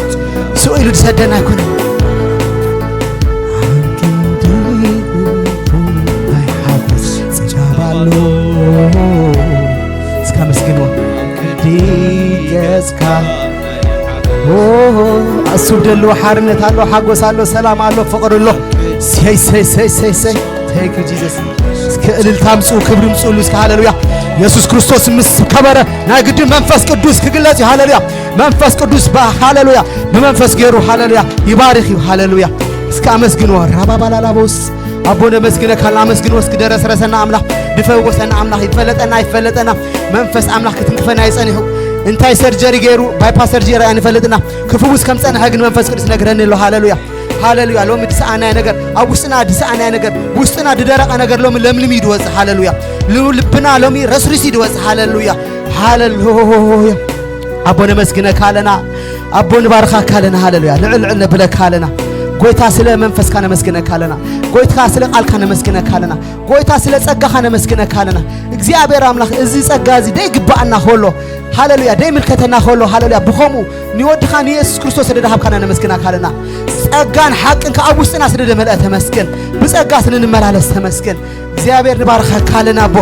ስኡ ኢሉ ድሰደና ኣይኮነን። ናይ ሓጎስ ጽጋብ ኣሎ። እስካ መስግንዎ። ዲገጽካ። ኦ፣ እሱ ደሎ ሓርነት ኣሎ፣ ሓጎስ ኣሎ፣ ሰላም ኣሎ፣ ፍቕሪ ኣሎ። ሰይ፣ ሰይ፣ ሰይ፣ ሰይ፣ ሰይ። Thank you, Jesus። እስከ እልልታ ምጽኡ፣ ክብሪ ምጽኡሉ እስከ። ሃሌሉያ። የሱስ ክርስቶስ ምስ ከበረ ናይ ግዲ መንፈስ ቅዱስ ክግለጽ እዩ። ሃሌሉያ። መንፈስ ቅዱስ ባ-፣ ሃሌሉያ፣ ብመንፈስ ገይሩ፣ ሃሌሉያ፣ ይባርኽ እዩ። ሃሌሉያ። እስከ ኣመስግንዎ። ራባባላላቦስ፣ ኣቦ ነመስግነካ፣ ኣመስግንዎ እስኪ። ደረስረሰና ኣምላኽ፣ ድፈወሰና ኣምላኽ፣ ይፈለጠና፣ ይፈለጠና። መንፈስ ኣምላኽ ክትንክፈና እዩ ጸኒሑ። እንታይ ሰርጀሪ ገይሩ፣ ባይፓስ ሰርጀሪ ኣይንፈልጥና። ክፍውስ ከም ጸንሐ ግን መንፈስ ቅዱስ ነግረኒ ኣሎ። ሃሌሉያ፣ ሃሌሉያ። ሎሚ ድሰኣናዮ ነገር፣ ኣብ ውሽጥና ድሰኣናዮ ነገር፣ ውሽጥና ድደረቐ ነገር ሎሚ ለምልሚ ድወጽእ። ሃሌሉያ። ል-፣ ልብና ሎሚ ረስሪሲ ድወጽእ። ሃሌሉያ፣ ሃሌሉያ። ኣቦ ነመስግነካ ኣለና። ኣቦ ንባርኻካ ኣለና። ሃሌሉያ። ልዕል ልዕል ነብለካ ኣለና። ጎይታ ስለ መንፈስካ ነመስግነካ ኣለና። ጎይታ ስለ ቃልካ ነመስግነካ ኣለና። ጎይታ ስለ ጸጋኻ ነመስግነካ ኣለና። እግዚኣብሔር ኣምላኽ፣ እዚ ጸጋ እዚ ደይግባኣና ከሎ፣ ሃሌሉያ፣ ደይምልከተና ከሎ፣ ሃሌሉያ፣ ብኸምኡ ንወድኻ ንየሱስ ክርስቶስ ስለ ደሃብካና ነመስግናካ ኣለና። ጸጋን ሓቅን ከኣ ኣብ ውሽጥና ስለ ደመልአ ተመስገን። ብጸጋ ስለ ንመላለስ ተመስገን። እግዚኣብሔር ንባርኸካ ኣለና ኣቦ።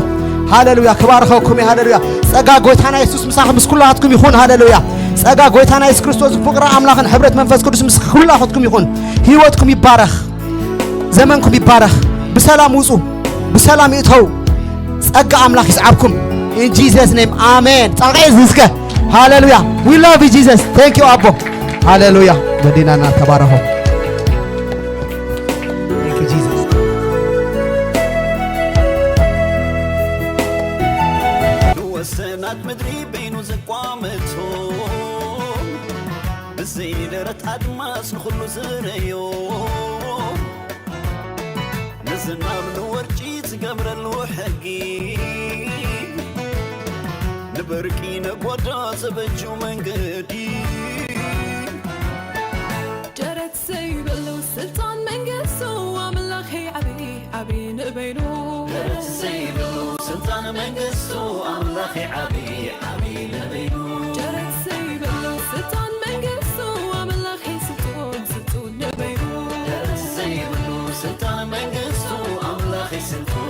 ሃሌሉያ፣ ክባርኸኩም እዩ። ሃሌሉያ። ጸጋ ጎይታና የሱስ ምሳኹም ምስ ኩላትኩም ይኹን። ሃሌሉያ። ጸጋ ጎይታና የሱስ ክርስቶስ፣ ፍቕሪ ኣምላኽን ሕብረት መንፈስ ቅዱስ ምስ ኩላትኩም ይኹን። ህይወትኩም ይባረኽ። ዘመንኩም ይባረኽ። ብሰላም ውጹ፣ ብሰላም ይእተው። ጸጋ ኣምላኽ ይስዓብኩም። In Jesus name, ኣሜን። ጻቕዒ እስከ። ሃሌሉያ። We love you, Jesus. Thank you ኣቦ። ሃሌሉያ። ወዲናና፣ ተባረኹ። Thank you, Jesus። ንወሰናት ምድሪ በይኑ ዝቋመቶ፣ ብዘይ ደረት ኣድማስ ንኹሉ ዝረዮ፣ ንዝናብ ንወርጪ ዝገብረሉ ሕጊ፣ ንበርቂ ነጎዳ ዘበጁ መንገዲ። ደረት ዘይብሉ ስልጣን መንግስቱ ኣምላኸይ ዓቢ ዓቢ ንበይኑ። ደረት ዘይብሉ ስልጣን መንግስቱ ኣምላኸይ ዓቢ ዓቢ ንበይኑ። ደረት ዘይብሉ ስልጣን መንግስቱ ኣምላኸይ ስልጡን ስልጡን ንበይኑ። ደረት ዘይብሉ ስልጣን መንግስቱ ኣምላኸይ ስልጡን